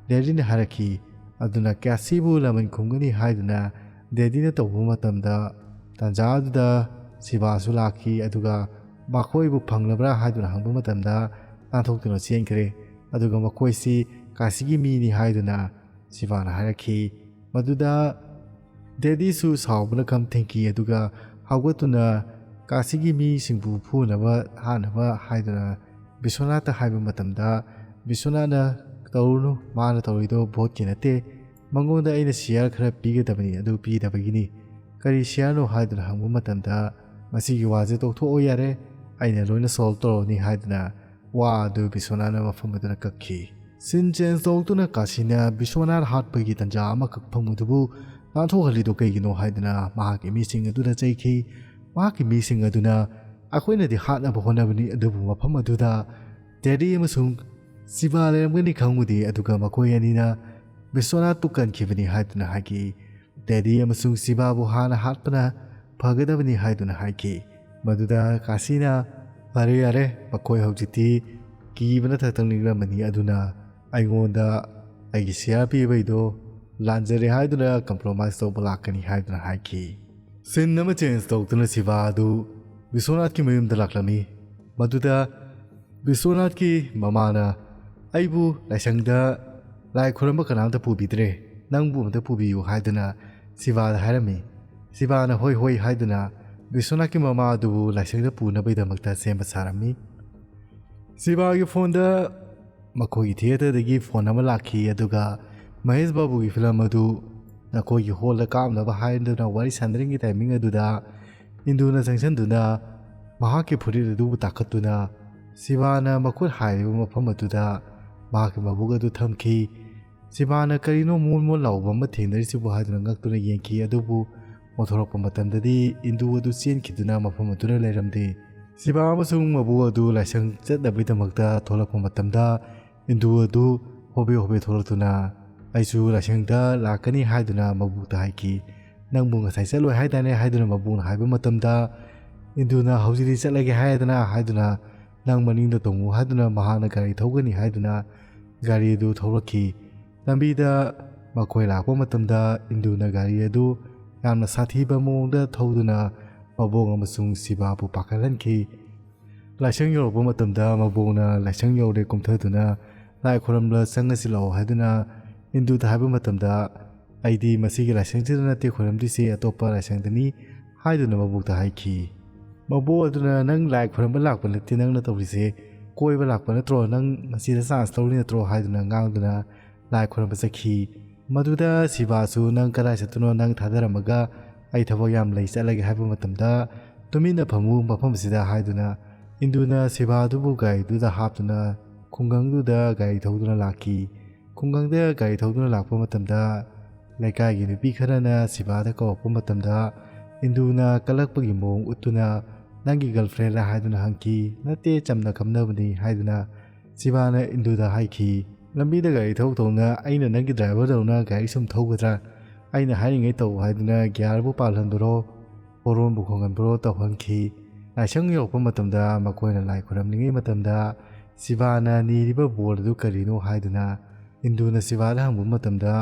ꯗꯦꯗꯤꯅ ꯍꯥꯏꯔꯛꯈꯤ꯫ ꯑꯗꯨꯅ ꯀꯥꯁꯤꯕꯨ ꯂꯃꯟ ꯈꯨꯝꯒꯅꯤ ꯍꯥꯏꯗꯨꯅ ꯗꯦꯗꯤꯅ ꯇꯧꯕ ꯃꯇꯝꯗ, ꯇꯥꯟꯖꯥ ꯑꯗꯨꯗ ꯁꯤꯕꯥꯁꯨ ꯂꯥꯛꯈꯤ꯫ ꯑꯗꯨꯒ ꯃꯈꯣꯏꯕꯨ ꯐꯪꯂꯕ꯭ꯔꯥ ꯍꯥꯏꯗꯨꯅ ꯍꯪꯕ ꯃꯇꯝꯗ ꯅꯥꯟꯊꯣꯛꯇꯨꯅ ꯆꯦꯟꯈ꯭ꯔꯦ꯫ ꯑꯗꯨꯒ ꯃꯈꯣꯏꯁꯤ ꯀꯥꯁꯤꯒꯤ ꯃꯤꯅꯤ ꯍꯥꯏꯗꯨꯅ ꯁꯤꯕꯥꯅ ꯍꯥꯏꯔꯛꯈꯤ꯫ ꯃꯗꯨꯗ ꯗꯦꯗꯤꯁꯨ ꯁꯥꯎꯕꯅ ꯈꯝ ꯊꯦꯡꯈꯤ꯫ ꯑꯗꯨꯒ ꯍꯧꯒꯠꯇꯨꯅ ꯀꯥꯁꯤꯒꯤ ꯃꯤꯁꯤꯡꯕꯨ ꯐꯨꯅꯕ ꯍꯥꯠꯅꯕ ꯍꯥꯏꯗꯨꯅ ꯕꯤꯁ꯭ꯋꯅꯥꯊꯇ ꯍꯥꯏꯕ ꯃꯇꯝꯗ, ꯕꯤꯁ꯭ꯋꯅꯥꯊꯅ "ꯇꯧꯔꯨꯅꯨ, ꯃꯥꯅ ꯇꯧꯔꯤꯗꯣ ꯚꯣꯠꯀꯤ ꯅꯠꯇꯦ, ꯃꯉꯣꯟꯗ ꯑꯩꯅ ꯁꯤꯌꯥꯔ ꯈꯔ ꯄꯤꯒꯗꯕꯅꯤ, ꯑꯗꯨ ꯄꯤꯗꯕꯒꯤꯅꯤ꯫ ꯀꯔꯤ ꯁꯤꯌꯥꯔꯅꯣ?" ꯍꯥꯏꯗꯨꯅ ꯍꯪꯕ ꯃꯇꯝꯗ, "ꯃꯁꯤꯒꯤ ꯋꯥꯁꯦ ꯇꯣꯛꯊꯣꯛꯑꯣ ꯌꯥꯔꯦ, ꯑꯩꯅ ꯂꯣꯏꯅ ꯁꯣꯜꯕ ꯇꯧꯔꯅꯤ" ꯍꯥꯏꯗꯨꯅ ꯋꯥ ꯑꯗꯨ ꯕꯤꯁ꯭ꯋꯅꯥꯊꯅ ꯃꯐꯝ ꯑꯗꯨꯗ ꯀꯛꯈꯤ꯫ ꯁꯤꯟ ꯆꯦꯟꯖ ꯇꯧꯗꯨꯅ ꯀꯥꯁꯤꯅ ꯕꯤꯁ꯭ꯋꯅꯥꯊ ꯍꯥꯠꯄꯒꯤ ꯇꯥꯟꯖꯥ ꯑꯃꯈꯛ ꯐꯪꯕꯗꯨꯕꯨ ꯅꯥꯟꯊꯣꯛꯍꯜꯂꯤꯗꯣ ꯀꯩꯒꯤꯅꯣ ꯍꯥꯏꯗꯨꯅ ꯃꯍꯥꯛꯀꯤ ꯃꯤꯁꯤꯡ ꯑꯗꯨꯗ ꯆꯩꯈꯤ꯫ ꯃꯍꯥꯛꯀꯤ ꯃꯤꯁꯤꯡ ꯑꯗꯨꯅ, "ꯑꯩꯈꯣꯏꯅꯗꯤ ꯍꯥꯠꯅꯕ ꯍꯣꯠꯅꯕꯅꯤ, ꯑꯗꯨꯕꯨ ꯃꯐꯝ ꯑꯗꯨꯗ ꯗꯦꯗꯤ ꯑꯃꯁꯨꯡ ꯁꯤꯕꯥ ꯂꯩꯔꯝꯒꯅꯤ ꯈꯪꯉꯨꯗꯦ, ꯑꯗꯨꯒ ꯃꯈꯣꯏ ꯑꯅꯤꯅ ꯕꯤꯁ꯭ꯋꯅꯥꯊꯄꯨ ꯀꯟꯈꯤꯕꯅꯤ" ꯍꯥꯏꯗꯨꯅ ꯍꯥꯏꯈꯤ꯫ ꯗꯦꯗꯤ ꯑꯃꯁꯨꯡ ꯁꯤꯕꯥꯕꯨ ꯍꯥꯟꯅ ꯍꯥꯠꯄꯅ ꯐꯒꯗꯕꯅꯤ ꯍꯥꯏꯗꯨꯅ ꯍꯥꯏꯈꯤ꯫ ꯃꯗꯨꯗ ꯀꯥꯁꯤꯅ, "ꯐꯔꯦ ꯌꯥꯔꯦ, ꯃꯈꯣꯏ ꯍꯧꯖꯤꯛꯇꯤ ꯀꯤꯕꯅ ꯊꯛꯇꯛ ꯅꯤꯛꯂꯝꯃꯅꯤ, ꯑꯗꯨꯅ ꯑꯩꯉꯣꯟꯗ ꯑꯩꯒꯤ ꯁꯤꯌꯥꯔ ꯄꯤꯕꯩꯗꯣ ꯂꯥꯟꯖꯔꯦ ꯍꯥꯏꯗꯨꯅ ꯀꯝꯄ꯭ꯔꯣꯃꯥꯏꯁ ꯇꯧꯕ ꯂꯥꯛꯀꯅꯤ" ꯍꯥꯏꯗꯨꯅ ꯍꯥꯏꯈꯤ꯫ ꯁꯤꯟ ꯑꯃ ꯆꯦꯟꯖ ꯇꯧꯗꯨꯅ ꯁꯤꯕꯥ ꯑꯗꯨ ꯕꯤꯁ꯭ꯋꯅꯥꯊꯀꯤ ꯃꯌꯨꯝꯗ ꯂꯥꯛꯂꯝꯃꯤ꯫ ꯃꯗꯨꯗ ꯕꯤꯁ꯭ꯋꯅꯥꯊꯀꯤ ꯃꯃꯥꯅ, "ꯑꯩꯕꯨ ꯂꯥꯏꯁꯪꯗ ꯂꯥꯏ ꯈꯨꯔꯝꯕ ꯀꯅꯥꯝꯇ ꯄꯨꯕꯤꯗ꯭ꯔꯦ, ꯅꯪꯕꯨ ꯑꯝꯇ ꯄꯨꯕꯤꯌꯨ" ꯍꯥꯏꯗꯨꯅ ꯁꯤꯕꯥꯗ ꯍꯥꯏꯔꯝꯃꯤ꯫ ꯁꯤꯕꯥꯅ "ꯍꯣꯏ, ꯍꯣꯏ" ꯍꯥꯏꯗꯨꯅ ꯕꯤꯁ꯭ꯋꯅꯥꯊꯀꯤ ꯃꯃꯥ ꯑꯗꯨꯕꯨ ꯂꯥꯏꯁꯪꯗ ꯄꯨꯅꯕꯒꯤꯗꯃꯛꯇ ꯁꯦꯝꯕ ꯁꯥꯔꯝꯃꯤ꯫ ꯁꯤꯕꯥꯒꯤ ꯐꯣꯟꯗ ꯃꯈꯣꯏꯒꯤ ꯊꯤꯌꯦꯇꯔꯗꯒꯤ ꯐꯣꯟ ꯑꯃ ꯂꯥꯛꯈꯤ, ꯑꯗꯨꯒ ꯃꯍꯦꯁ ꯕꯥꯕꯨꯒꯤ ꯐꯤꯂꯝ ꯑꯗꯨ ꯅꯈꯣꯏꯒꯤ ꯍꯣꯜꯗ ꯀꯥꯞꯅꯕ ꯍꯥꯏꯗꯨꯅ ꯋꯥꯔꯤ ꯁꯥꯟꯅꯔꯤꯉꯩ ꯇꯥꯏꯃꯤꯡ ꯑꯗꯨꯗ ꯏꯟꯗꯨꯅ ꯆꯪꯁꯤꯟꯗꯨꯅ ꯃꯍꯥꯛꯀꯤ ꯐꯨꯔꯤꯠ ꯑꯗꯨꯕꯨ ꯇꯥꯈꯠꯇꯨꯅ ꯁꯤꯕꯥꯅ ꯃꯈꯨꯠ ꯍꯥꯏꯔꯤꯕ ꯃꯐꯝ ꯑꯗꯨꯗ ꯃꯍꯥꯛꯀꯤ ꯃꯕꯨꯛ ꯑꯗꯨ ꯊꯝꯈꯤ꯫ ꯁꯤꯕꯥꯅ "ꯀꯔꯤꯅꯣ ꯃꯣꯟ ꯃꯣꯟ ꯂꯥꯎꯕ ꯑꯃ ꯊꯦꯡꯅꯔꯤꯁꯤꯕꯨ?" ꯍꯥꯏꯗꯨꯅ ꯉꯛꯇꯨꯅ ꯌꯦꯡꯈꯤ꯫ ꯑꯗꯨꯕꯨ ꯑꯣꯟꯊꯣꯔꯛꯄ ꯃꯇꯝꯗꯗꯤ ꯏꯟꯗꯨ ꯑꯗꯨ ꯆꯦꯟꯈꯤꯗꯨꯅ ꯃꯐꯝ ꯑꯗꯨꯗ ꯂꯩꯔꯝꯗꯦ꯫ ꯁꯤꯕꯥ ꯑꯃꯁꯨꯡ ꯃꯕꯨ ꯑꯗꯨ ꯂꯥꯏꯁꯪ ꯆꯠꯅꯕꯒꯤꯗꯃꯛꯇ ꯊꯣꯛꯂꯛꯄ ꯃꯇꯝꯗ ꯏꯟꯗꯨ ꯑꯗꯨ ꯍꯣꯕꯦ ꯍꯣꯕꯦ ꯊꯣꯛꯂꯛꯇꯨꯅ "ꯑꯩꯁꯨ ꯂꯥꯏꯁꯪꯗ ꯂꯥꯛꯀꯅꯤ" ꯍꯥꯏꯗꯨꯅ ꯃꯕꯨꯛꯇ ꯍꯥꯏꯈꯤ꯫ "ꯅꯪꯕꯨ ꯉꯁꯥꯏ ꯆꯠꯂꯣꯏ ꯍꯥꯏꯗꯥꯏꯅꯦ?" ꯍꯥꯏꯗꯨꯅ ꯃꯕꯨꯡꯅ ꯍꯥꯏꯕ ꯃꯇꯝꯗ ꯏꯟꯗꯨꯅ "ꯍꯧꯖꯤꯛꯇꯤ ꯆꯠꯂꯒꯦ ꯍꯥꯏꯗꯅ" ꯍꯥꯏꯗꯨꯅ "ꯅꯪ ꯃꯅꯤꯡꯗ ꯇꯣꯡꯉꯨ" ꯍꯥꯏꯗꯨꯅ ꯃꯍꯥꯛꯅ ꯒꯥꯔꯤ ꯊꯧꯒꯅꯤ ꯍꯥꯏꯗꯨꯅ ꯒꯥꯔꯤ ꯑꯗꯨ ꯊꯧꯔꯛꯈꯤ꯫ ꯂꯝꯕꯤꯗ ꯃꯈꯣꯏ ꯂꯥꯛꯄ ꯃꯇꯝꯗ ꯏꯟꯗꯨꯅ ꯒꯥꯔꯤ ꯑꯗꯨ ꯌꯥꯝꯅ ꯁꯥꯊꯤꯕ ꯃꯑꯣꯡꯗ ꯊꯧꯗꯨꯅ ꯃꯕꯣꯛ ꯑꯃꯁꯨꯡ ꯁꯤꯕꯥꯕꯨ ꯄꯥꯈꯠꯍꯟꯈꯤ꯫ ꯂꯥꯏꯁꯪ ꯌꯧꯔꯛꯄ ꯃꯇꯝꯗ ꯃꯕꯣꯛꯅ "ꯂꯥꯏꯁꯪ ꯌꯧꯔꯦ, ꯀꯨꯝꯊꯗꯨꯅ ꯂꯥꯏ ꯈꯨꯔꯨꯝꯕ ꯆꯪꯉꯁꯤ ꯂꯥꯛꯑꯣ" ꯍꯥꯏꯗꯨꯅ ꯏꯟꯗꯨꯗ ꯍꯥꯏꯕ ꯃꯇꯝꯗ "ꯑꯩꯗꯤ ꯃꯁꯤꯒꯤ ꯂꯥꯏꯁꯪꯁꯤꯗ ꯅꯠꯇꯦ ꯈꯨꯔꯨꯝꯗꯣꯏꯁꯤ, ꯑꯇꯣꯞꯄ ꯂꯥꯏꯁꯪꯗꯅꯤ" ꯍꯥꯏꯗꯨꯅ ꯃꯕꯣꯛꯇ ꯍꯥꯏꯈꯤ꯫ ꯃꯕꯣꯛ ꯑꯗꯨꯅ "ꯅꯪ ꯂꯥꯏ ꯈꯨꯔꯨꯝꯕ ꯂꯥꯛꯄ ꯅꯠꯇꯦ, ꯅꯪꯅ ꯇꯧꯔꯤꯁꯦ ꯀꯣꯏꯕ ꯂꯥꯛꯄ ꯅꯠꯇ꯭ꯔꯣ? ꯅꯪ ꯃꯁꯤꯗ ꯆꯥꯟꯁ ꯂꯧꯔꯤ ꯅꯠꯇ꯭ꯔꯣ?" ꯍꯥꯏꯗꯨꯅ ꯉꯥꯡꯗꯨꯅ ꯂꯥꯏ ꯈꯨꯔꯨꯝꯕ ꯆꯠꯈꯤ꯫ ꯃꯗꯨꯗ ꯁꯤꯕꯥꯁꯨ "ꯅꯪ ꯀꯗꯥꯏ ꯆꯠꯇꯣꯏꯅꯣ? ꯅꯪ ꯊꯥꯗꯔꯝꯃꯒ ꯑꯩ ꯊꯕꯛ ꯌꯥꯝ ꯂꯩ, ꯆꯠꯂꯒꯦ" ꯍꯥꯏꯕ ꯃꯇꯝꯗ "ꯇꯨꯃꯤꯟꯅ ꯐꯝꯃꯨ ꯃꯐꯝꯁꯤꯗ" ꯍꯥꯏꯗꯨꯅ ꯏꯟꯗꯨꯅ ꯁꯤꯕꯥꯗꯨꯕꯨ ꯒꯥꯔꯤꯗꯨꯗ ꯍꯥꯞꯇꯨꯅ ꯈꯨꯡꯒꯪꯗꯨꯗ ꯒꯥꯔꯤ ꯊꯧꯗꯨꯅ ꯂꯥꯛꯈꯤ꯫ ꯈꯨꯡꯒꯪꯗ ꯒꯥꯔꯤ ꯊꯧꯗꯨꯅ ꯂꯥꯛꯄ ꯃꯇꯝꯗ ꯂꯩꯀꯥꯏꯒꯤ ꯅꯨꯄꯤ ꯈꯔꯅ ꯁꯤꯕꯥꯗ ꯀꯧꯔꯛꯄ ꯃꯇꯝꯗ ꯏꯟꯗꯨꯅ ꯀꯜꯂꯛꯄꯒꯤ ꯃꯑꯣꯡ ꯎꯠꯇꯨꯅ "ꯅꯪꯒꯤ ꯒꯔꯜꯐ꯭ꯔꯦꯟꯂ?" ꯍꯥꯏꯗꯨꯅ ꯍꯪꯈꯤ꯫ "ꯅꯠꯇꯦ, ꯆꯝꯅ ꯈꯪꯅꯕꯅꯤ" ꯍꯥꯏꯗꯨꯅ ꯁꯤꯕꯥꯅ ꯏꯟꯗꯨꯗ ꯍꯥꯏꯈꯤ꯫ ꯂꯝꯕꯤꯗ ꯒꯥꯔꯤ ꯊꯧ ꯊꯧꯅ "ꯑꯩꯅ ꯅꯪꯒꯤ ꯗ꯭ꯔꯥꯏꯚꯔꯗꯧꯅ ꯒꯥꯔꯤ ꯁꯨꯝ ꯊꯧꯒꯗ꯭ꯔꯥ? ꯑꯩꯅ ꯍꯥꯏꯔꯤꯉꯩ ꯇꯧ" ꯍꯥꯏꯗꯨꯅ ꯒꯤꯌꯥꯔꯕꯨ ꯄꯥꯜꯍꯟꯕꯔꯣ, ꯍꯣꯔꯣꯟꯕꯨ ꯈꯣꯡꯍꯟꯕꯔꯣ ꯇꯧꯍꯟꯈꯤ꯫ ꯂꯥꯏꯁꯪ ꯌꯧꯔꯛꯄ ꯃꯇꯝꯗ ꯃꯈꯣꯏꯅ ꯂꯥꯏ ꯈꯨꯔꯝꯂꯤꯉꯩ ꯃꯇꯝꯗ ꯁꯤꯕꯥꯅ ꯅꯤꯔꯤꯕ ꯕꯣꯔ ꯑꯗꯨ ꯀꯔꯤꯅꯣ ꯍꯥꯏꯗꯨꯅ ꯏꯟꯗꯨꯅ ꯁꯤꯕꯥꯗ ꯍꯪꯕ ꯃꯇꯝꯗ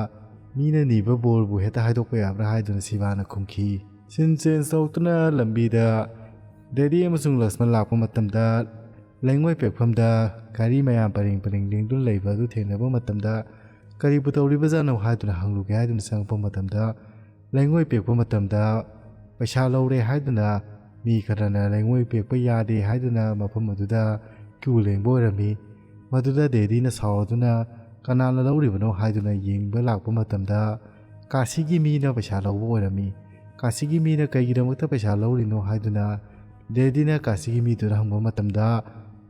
"ꯃꯤꯅ ꯅꯤꯕ ꯕꯣꯔꯕꯨ ꯍꯦꯛꯇ ꯍꯥꯏꯗꯣꯛꯄ ꯌꯥꯕ꯭ꯔꯥ?" ꯍꯥꯏꯗꯨꯅ ꯁꯤꯕꯥꯅ ꯈꯨꯝꯈꯤ꯫ ꯁꯤꯟ ꯆꯦꯟꯖ ꯇꯧꯗꯨꯅ ꯂꯝꯕꯤꯗ ꯗꯦꯗꯤ ꯑꯃꯁꯨꯡ ꯂꯛꯁꯃꯟ ꯂꯥꯛꯄ ꯃꯇꯝꯗ ꯂꯩꯉꯣꯏ ꯄꯦꯛꯐꯝꯗ ꯒꯥꯔꯤ ꯃꯌꯥꯝ ꯄꯔꯦꯡ ꯄꯔꯦꯡ ꯂꯦꯡꯗꯨꯅ ꯂꯩꯕ ꯑꯗꯨ ꯊꯦꯡꯅꯕ ꯃꯇꯝꯗ "ꯀꯔꯤꯕꯨ ꯇꯧꯔꯤꯕꯖꯥꯠꯅꯣ?" ꯍꯥꯏꯗꯨꯅ ꯍꯪꯂꯨꯒꯦ ꯍꯥꯏꯗꯨꯅ ꯆꯪꯉꯛꯄ ꯃꯇꯝꯗ ꯂꯩꯉꯣꯏ ꯄꯦꯛꯄ ꯃꯇꯝꯗ ꯄꯩꯁꯥ ꯂꯧꯔꯦ ꯍꯥꯏꯗꯨꯅ ꯃꯤ ꯈꯔꯅ ꯂꯩꯉꯣꯏ ꯄꯦꯛꯄ ꯌꯥꯗꯦ ꯍꯥꯏꯗꯨꯅ ꯃꯐꯝ ꯑꯗꯨꯗ ꯀ꯭ꯌꯨ ꯂꯦꯡꯕ ꯑꯣꯏꯔꯝꯃꯤ꯫ ꯃꯗꯨꯗ ꯗꯦꯗꯤꯅ ꯁꯥꯎꯔꯗꯨꯅ "ꯀꯅꯥꯅ ꯂꯧꯔꯤꯕꯅꯣ?" ꯍꯥꯏꯗꯨꯅ ꯌꯦꯡꯕ ꯂꯥꯛꯄ ꯃꯇꯝꯗ ꯀꯥꯁꯤꯒꯤ ꯃꯤꯅ ꯄꯩꯁꯥ ꯂꯧꯕ ꯑꯣꯏꯔꯝꯃꯤ꯫ ꯀꯥꯁꯤꯒꯤ ꯃꯤꯅ "ꯀꯩꯒꯤꯗꯃꯛꯇ ꯄꯩꯁꯥ ꯂꯧꯔꯤꯅꯣ?" ꯍꯥꯏꯗꯨꯅ ꯗꯦꯗꯤꯅ ꯀꯥꯁꯤꯒꯤ ꯃꯤꯗꯨꯗ ꯍꯪꯕ ꯃꯇꯝꯗ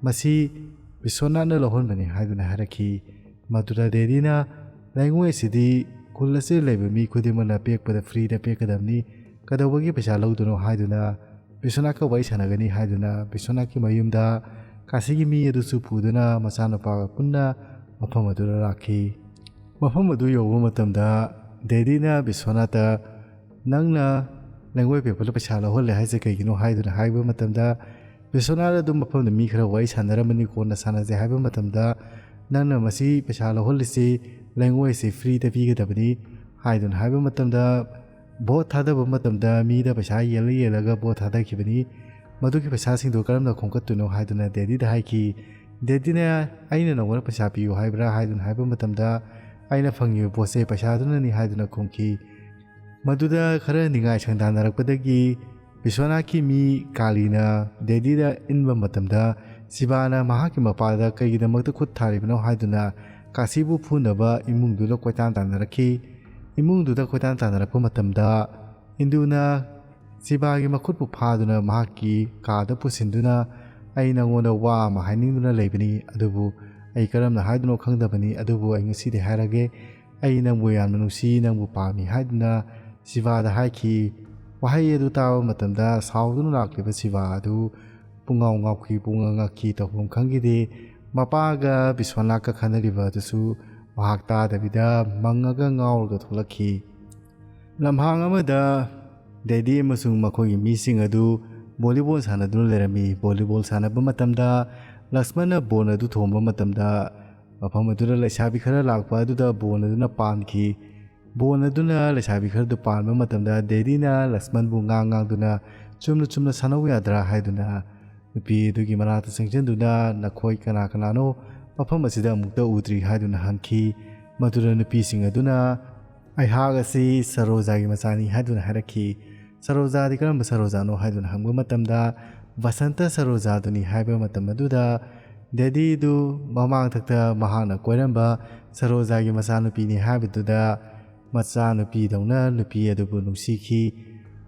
"ꯃꯁꯤ ꯕꯤꯁ꯭ꯋꯅꯥꯊꯅ ꯂꯧꯍꯟꯕꯅꯤ" ꯍꯥꯏꯗꯨꯅ ꯍꯥꯏꯔꯛꯈꯤ꯫ ꯃꯗꯨꯗ ꯗꯦꯗꯤꯅ ꯂꯩꯉꯣꯏ ꯑꯁꯤꯗꯤ ꯈꯨꯜ ꯑꯁꯤꯗ ꯂꯩꯕ ꯃꯤ ꯈꯨꯗꯤꯡꯃꯛꯅ ꯄꯦꯛꯄꯗ ꯐ꯭ꯔꯤꯗ ꯄꯦꯛꯀꯗꯕꯅꯤ, ꯀꯩꯗꯧꯕꯒꯤ ꯄꯩꯁꯥ ꯂꯧꯗꯣꯏꯅꯣ ꯍꯥꯏꯗꯨꯅ ꯕꯤꯁ꯭ꯋꯥꯅꯥꯊꯀ ꯋꯥꯔꯤ ꯁꯥꯟꯅꯒꯅꯤ ꯍꯥꯏꯗꯨꯅ ꯕꯤꯁ꯭ꯋꯥꯅꯥꯊꯀꯤ ꯃꯌꯨꯝꯗ ꯀꯥꯁꯤꯒꯤ ꯃꯤ ꯑꯗꯨꯁꯨ ꯄꯨꯗꯨꯅ ꯃꯆꯥꯅꯨꯄꯥꯒ ꯄꯨꯟꯅ ꯃꯐꯝ ꯑꯗꯨꯗ ꯂꯥꯛꯈꯤ꯫ ꯃꯐꯝ ꯑꯗꯨ ꯌꯧꯕ ꯃꯇꯝꯗ ꯗꯦꯗꯤꯅ ꯕꯤꯁ꯭ꯋꯥꯅꯥꯊꯇ, "ꯅꯪꯅ ꯂꯩꯉꯣꯏ ꯄꯦꯛꯄꯗ ꯄꯩꯁꯥ ꯂꯧꯍꯜꯂꯦ ꯍꯥꯏꯁꯦ ꯀꯩꯒꯤꯅꯣ?" ꯍꯥꯏꯗꯨꯅ ꯍꯥꯏꯕ ꯃꯇꯝꯗ, ꯕꯤꯁ꯭ꯋꯥꯅꯥꯊ ꯑꯗꯨꯝ ꯃꯐꯝꯗ ꯃꯤ ꯈꯔ ꯋꯥꯔꯤ ꯁꯥꯟꯅꯔꯝꯕꯅꯤ, ꯀꯣꯟꯅ ꯁꯥꯟꯅꯁꯦ ꯍꯥꯏꯕ ꯃꯇꯝꯗ, "ꯅꯪꯅ ꯃꯁꯤ ꯄꯩꯁꯥ ꯂꯧꯍꯜꯂꯤꯁꯤ ꯂꯩꯉꯣꯏꯁꯤ ꯐ꯭ꯔꯤꯗ ꯄꯤꯒꯗꯕꯅꯤ" ꯍꯥꯏꯗꯨꯅ ꯍꯥꯏꯕ ꯃꯇꯝꯗ, "ꯚꯣꯠ ꯊꯥꯗꯕ ꯃꯇꯝꯗ ꯃꯤꯗ ꯄꯩꯁꯥ ꯌꯦꯜꯂ ꯌꯦꯜꯂꯒ ꯚꯣꯠ ꯊꯥꯗꯈꯤꯕꯅꯤ, ꯃꯗꯨꯒꯤ ꯄꯩꯁꯥꯁꯤꯡꯗꯣ ꯀꯔꯝꯅ ꯈꯣꯝꯒꯠꯇꯣꯏꯅꯣ?" ꯍꯥꯏꯗꯨꯅ ꯗꯦꯗꯤꯗ ꯍꯥꯏꯈꯤ꯫ ꯗꯦꯗꯤꯅ, "ꯑꯩꯅ ꯅꯉꯣꯟꯗ ꯄꯩꯁꯥ ꯄꯤꯌꯨ ꯍꯥꯏꯕ꯭ꯔꯥ?" ꯍꯥꯏꯗꯨꯅ ꯍꯥꯏꯕ ꯃꯇꯝꯗ, "ꯑꯩꯅ ꯐꯪꯉꯤꯕ ꯄꯣꯠꯁꯦ ꯄꯩꯁꯥꯗꯨꯅꯅꯤ" ꯍꯥꯏꯗꯨꯅ ꯈꯨꯝꯈꯤ꯫ ꯃꯗꯨꯗ ꯈꯔ ꯅꯤꯡꯉꯥꯏ ꯁꯪꯗꯥꯟꯅꯔꯛꯄꯗꯒꯤ ꯕꯤꯁ꯭ꯋꯥꯅꯥꯊꯀꯤ ꯃꯤ ꯀꯥꯂꯤꯅ ꯗꯦꯗꯤꯗ ꯏꯟꯕ ꯃꯇꯝꯗ, ꯁꯤꯕꯥꯅ ꯃꯍꯥꯛꯀꯤ ꯃꯄꯥꯗ ꯀꯩꯒꯤꯗꯃꯛꯇ ꯈꯨꯠ ꯊꯥꯔꯤꯕꯅꯣ ꯍꯥꯏꯗꯨꯅ ꯀꯥꯁꯤꯕꯨ ꯐꯨꯅꯕ ꯏꯃꯨꯡꯗꯨꯗ ꯀꯣꯏꯇꯥꯟ ꯇꯥꯟꯅꯔꯛꯈꯤ꯫ ꯏꯃꯨꯡꯗꯨꯗ ꯀꯣꯏꯇꯥꯟ ꯇꯥꯟꯅꯔꯛꯄ ꯃꯇꯝꯗ, ꯏꯟꯗꯨꯅ ꯁꯤꯕꯥꯒꯤ ꯃꯈꯨꯠꯄꯨ ꯐꯥꯗꯨꯅ ꯃꯍꯥꯛꯀꯤ ꯀꯥꯗ ꯄꯨꯁꯤꯟꯗꯨꯅ, "ꯑꯩ ꯅꯉꯣꯟꯗ ꯋꯥ ꯑꯃ ꯍꯥꯏꯅꯤꯡꯗꯨꯅ ꯂꯩꯕꯅꯤ, ꯑꯗꯨꯕꯨ ꯑꯩ ꯀꯔꯝꯅ ꯍꯥꯏꯗꯨꯅꯣ ꯈꯪꯗꯕꯅꯤ, ꯑꯗꯨꯕꯨ ꯑꯩ ꯉꯁꯤꯗꯤ ꯍꯥꯏꯔꯒꯦ꯫ ꯑꯩ ꯅꯪꯕꯨ ꯌꯥꯝꯅ ꯅꯨꯡꯁꯤ, ꯅꯪꯕꯨ ꯄꯥꯝꯃꯤ" ꯍꯥꯏꯗꯨꯅ ꯁꯤꯕꯥꯗ ꯍꯥꯏꯈꯤ꯫ ꯋꯥꯍꯩ ꯑꯗꯨ ꯇꯥꯕ ꯃꯇꯝꯗ ꯁꯥꯎꯗꯨꯅ ꯂꯥꯛꯂꯤꯕ ꯁꯤꯕꯥ ꯑꯗꯨ ꯄꯨꯡꯉꯥꯎ ꯉꯥꯎꯈꯤ, ꯄꯨꯡꯉꯥ ꯉꯛꯈꯤ, ꯇꯧꯐꯝ ꯈꯪꯈꯤꯗꯦ꯫ ꯃꯄꯥꯒ ꯕꯤꯁ꯭ꯋꯥꯅꯥꯊꯀ ꯈꯟꯅꯔꯤꯕ ꯑꯗꯨꯁꯨ ꯃꯍꯥꯛ ꯇꯥꯗꯕꯤꯗ ꯃꯪꯉꯒ ꯉꯥꯎꯔꯒ ꯊꯣꯛꯂꯛꯈꯤ꯫ ꯂꯝꯍꯥꯡ ꯑꯃꯗ ꯗꯦꯗꯤ ꯑꯃꯁꯨꯡ ꯃꯈꯣꯏꯒꯤ ꯃꯤꯁꯤꯡ ꯑꯗꯨ ꯚꯣꯂꯤꯕꯣꯜ ꯁꯥꯟꯅꯗꯨꯅ ꯂꯩꯔꯝꯃꯤ꯫ ꯚꯣꯂꯤꯕꯣꯜ ꯁꯥꯟꯅꯕ ꯃꯇꯝꯗ ꯂꯛꯁꯃꯟꯅ ꯕꯣꯜ ꯑꯗꯨ ꯊꯣꯝꯕ ꯃꯇꯝꯗ, ꯃꯐꯝ ꯑꯗꯨꯗ ꯂꯩꯁꯥꯕꯤ ꯈꯔ ꯂꯥꯛꯄ ꯑꯗꯨꯗ ꯕꯣꯜ ꯑꯗꯨꯅ ꯄꯥꯟꯈꯤ꯫ ꯕꯣꯜ ꯑꯗꯨꯅ ꯂꯩꯁꯥꯕꯤ ꯈꯔꯗꯨ ꯄꯥꯟꯕ ꯃꯇꯝꯗ, ꯗꯦꯗꯤꯅ ꯂꯛꯁꯃꯟꯕꯨ ꯉꯥꯡ ꯉꯥꯡꯗꯨꯅ, "ꯆꯨꯝꯅ ꯆꯨꯝꯅ ꯁꯥꯟꯅꯧ ꯌꯥꯗ꯭ꯔꯥ?" ꯍꯥꯏꯗꯨꯅ ꯅꯨꯄꯤ ꯑꯗꯨꯒꯤ ꯃꯅꯥꯛꯇ ꯆꯪꯁꯤꯟꯗꯨꯅ, "ꯅꯈꯣꯏ ꯀꯅꯥ ꯀꯅꯥꯅꯣ? ꯃꯐꯝ ꯑꯁꯤꯗ ꯑꯃꯨꯛꯇ ꯎꯗ꯭ꯔꯤ" ꯍꯥꯏꯗꯨꯅ ꯍꯪꯈꯤ꯫ ꯃꯗꯨꯗ ꯅꯨꯄꯤꯁꯤꯡ ꯑꯗꯨꯅ, "ꯑꯩꯍꯥꯛ ꯑꯁꯤ ꯁꯔꯣꯖꯥꯒꯤ ꯃꯆꯥꯅꯤ" ꯍꯥꯏꯗꯨꯅ ꯍꯥꯏꯔꯛꯈꯤ꯫ "ꯁꯔꯣꯖꯥꯗꯤ ꯀꯔꯝꯕ ꯁꯔꯣꯖꯥꯅꯣ?" ꯍꯥꯏꯗꯨꯅ ꯍꯪꯕ ꯃꯇꯝꯗ, "ꯕꯁꯟꯇ ꯁꯔꯣꯖꯥꯗꯨꯅꯤ" ꯍꯥꯏꯕ ꯃꯇꯝ ꯑꯗꯨꯗ, ꯗꯦꯗꯤꯗꯨ ꯃꯃꯥꯡꯊꯛꯇ ꯃꯍꯥꯛꯅ ꯀꯣꯏꯔꯝꯕ ꯁꯔꯣꯖꯥꯒꯤ ꯃꯆꯥꯅꯨꯄꯤꯅꯤ ꯍꯥꯏꯕꯗꯨꯗ, ꯃꯆꯥꯅꯨꯄꯤꯗꯧꯅ ꯅꯨꯄꯤ ꯑꯗꯨꯕꯨ ꯅꯨꯡꯁꯤꯈꯤ꯫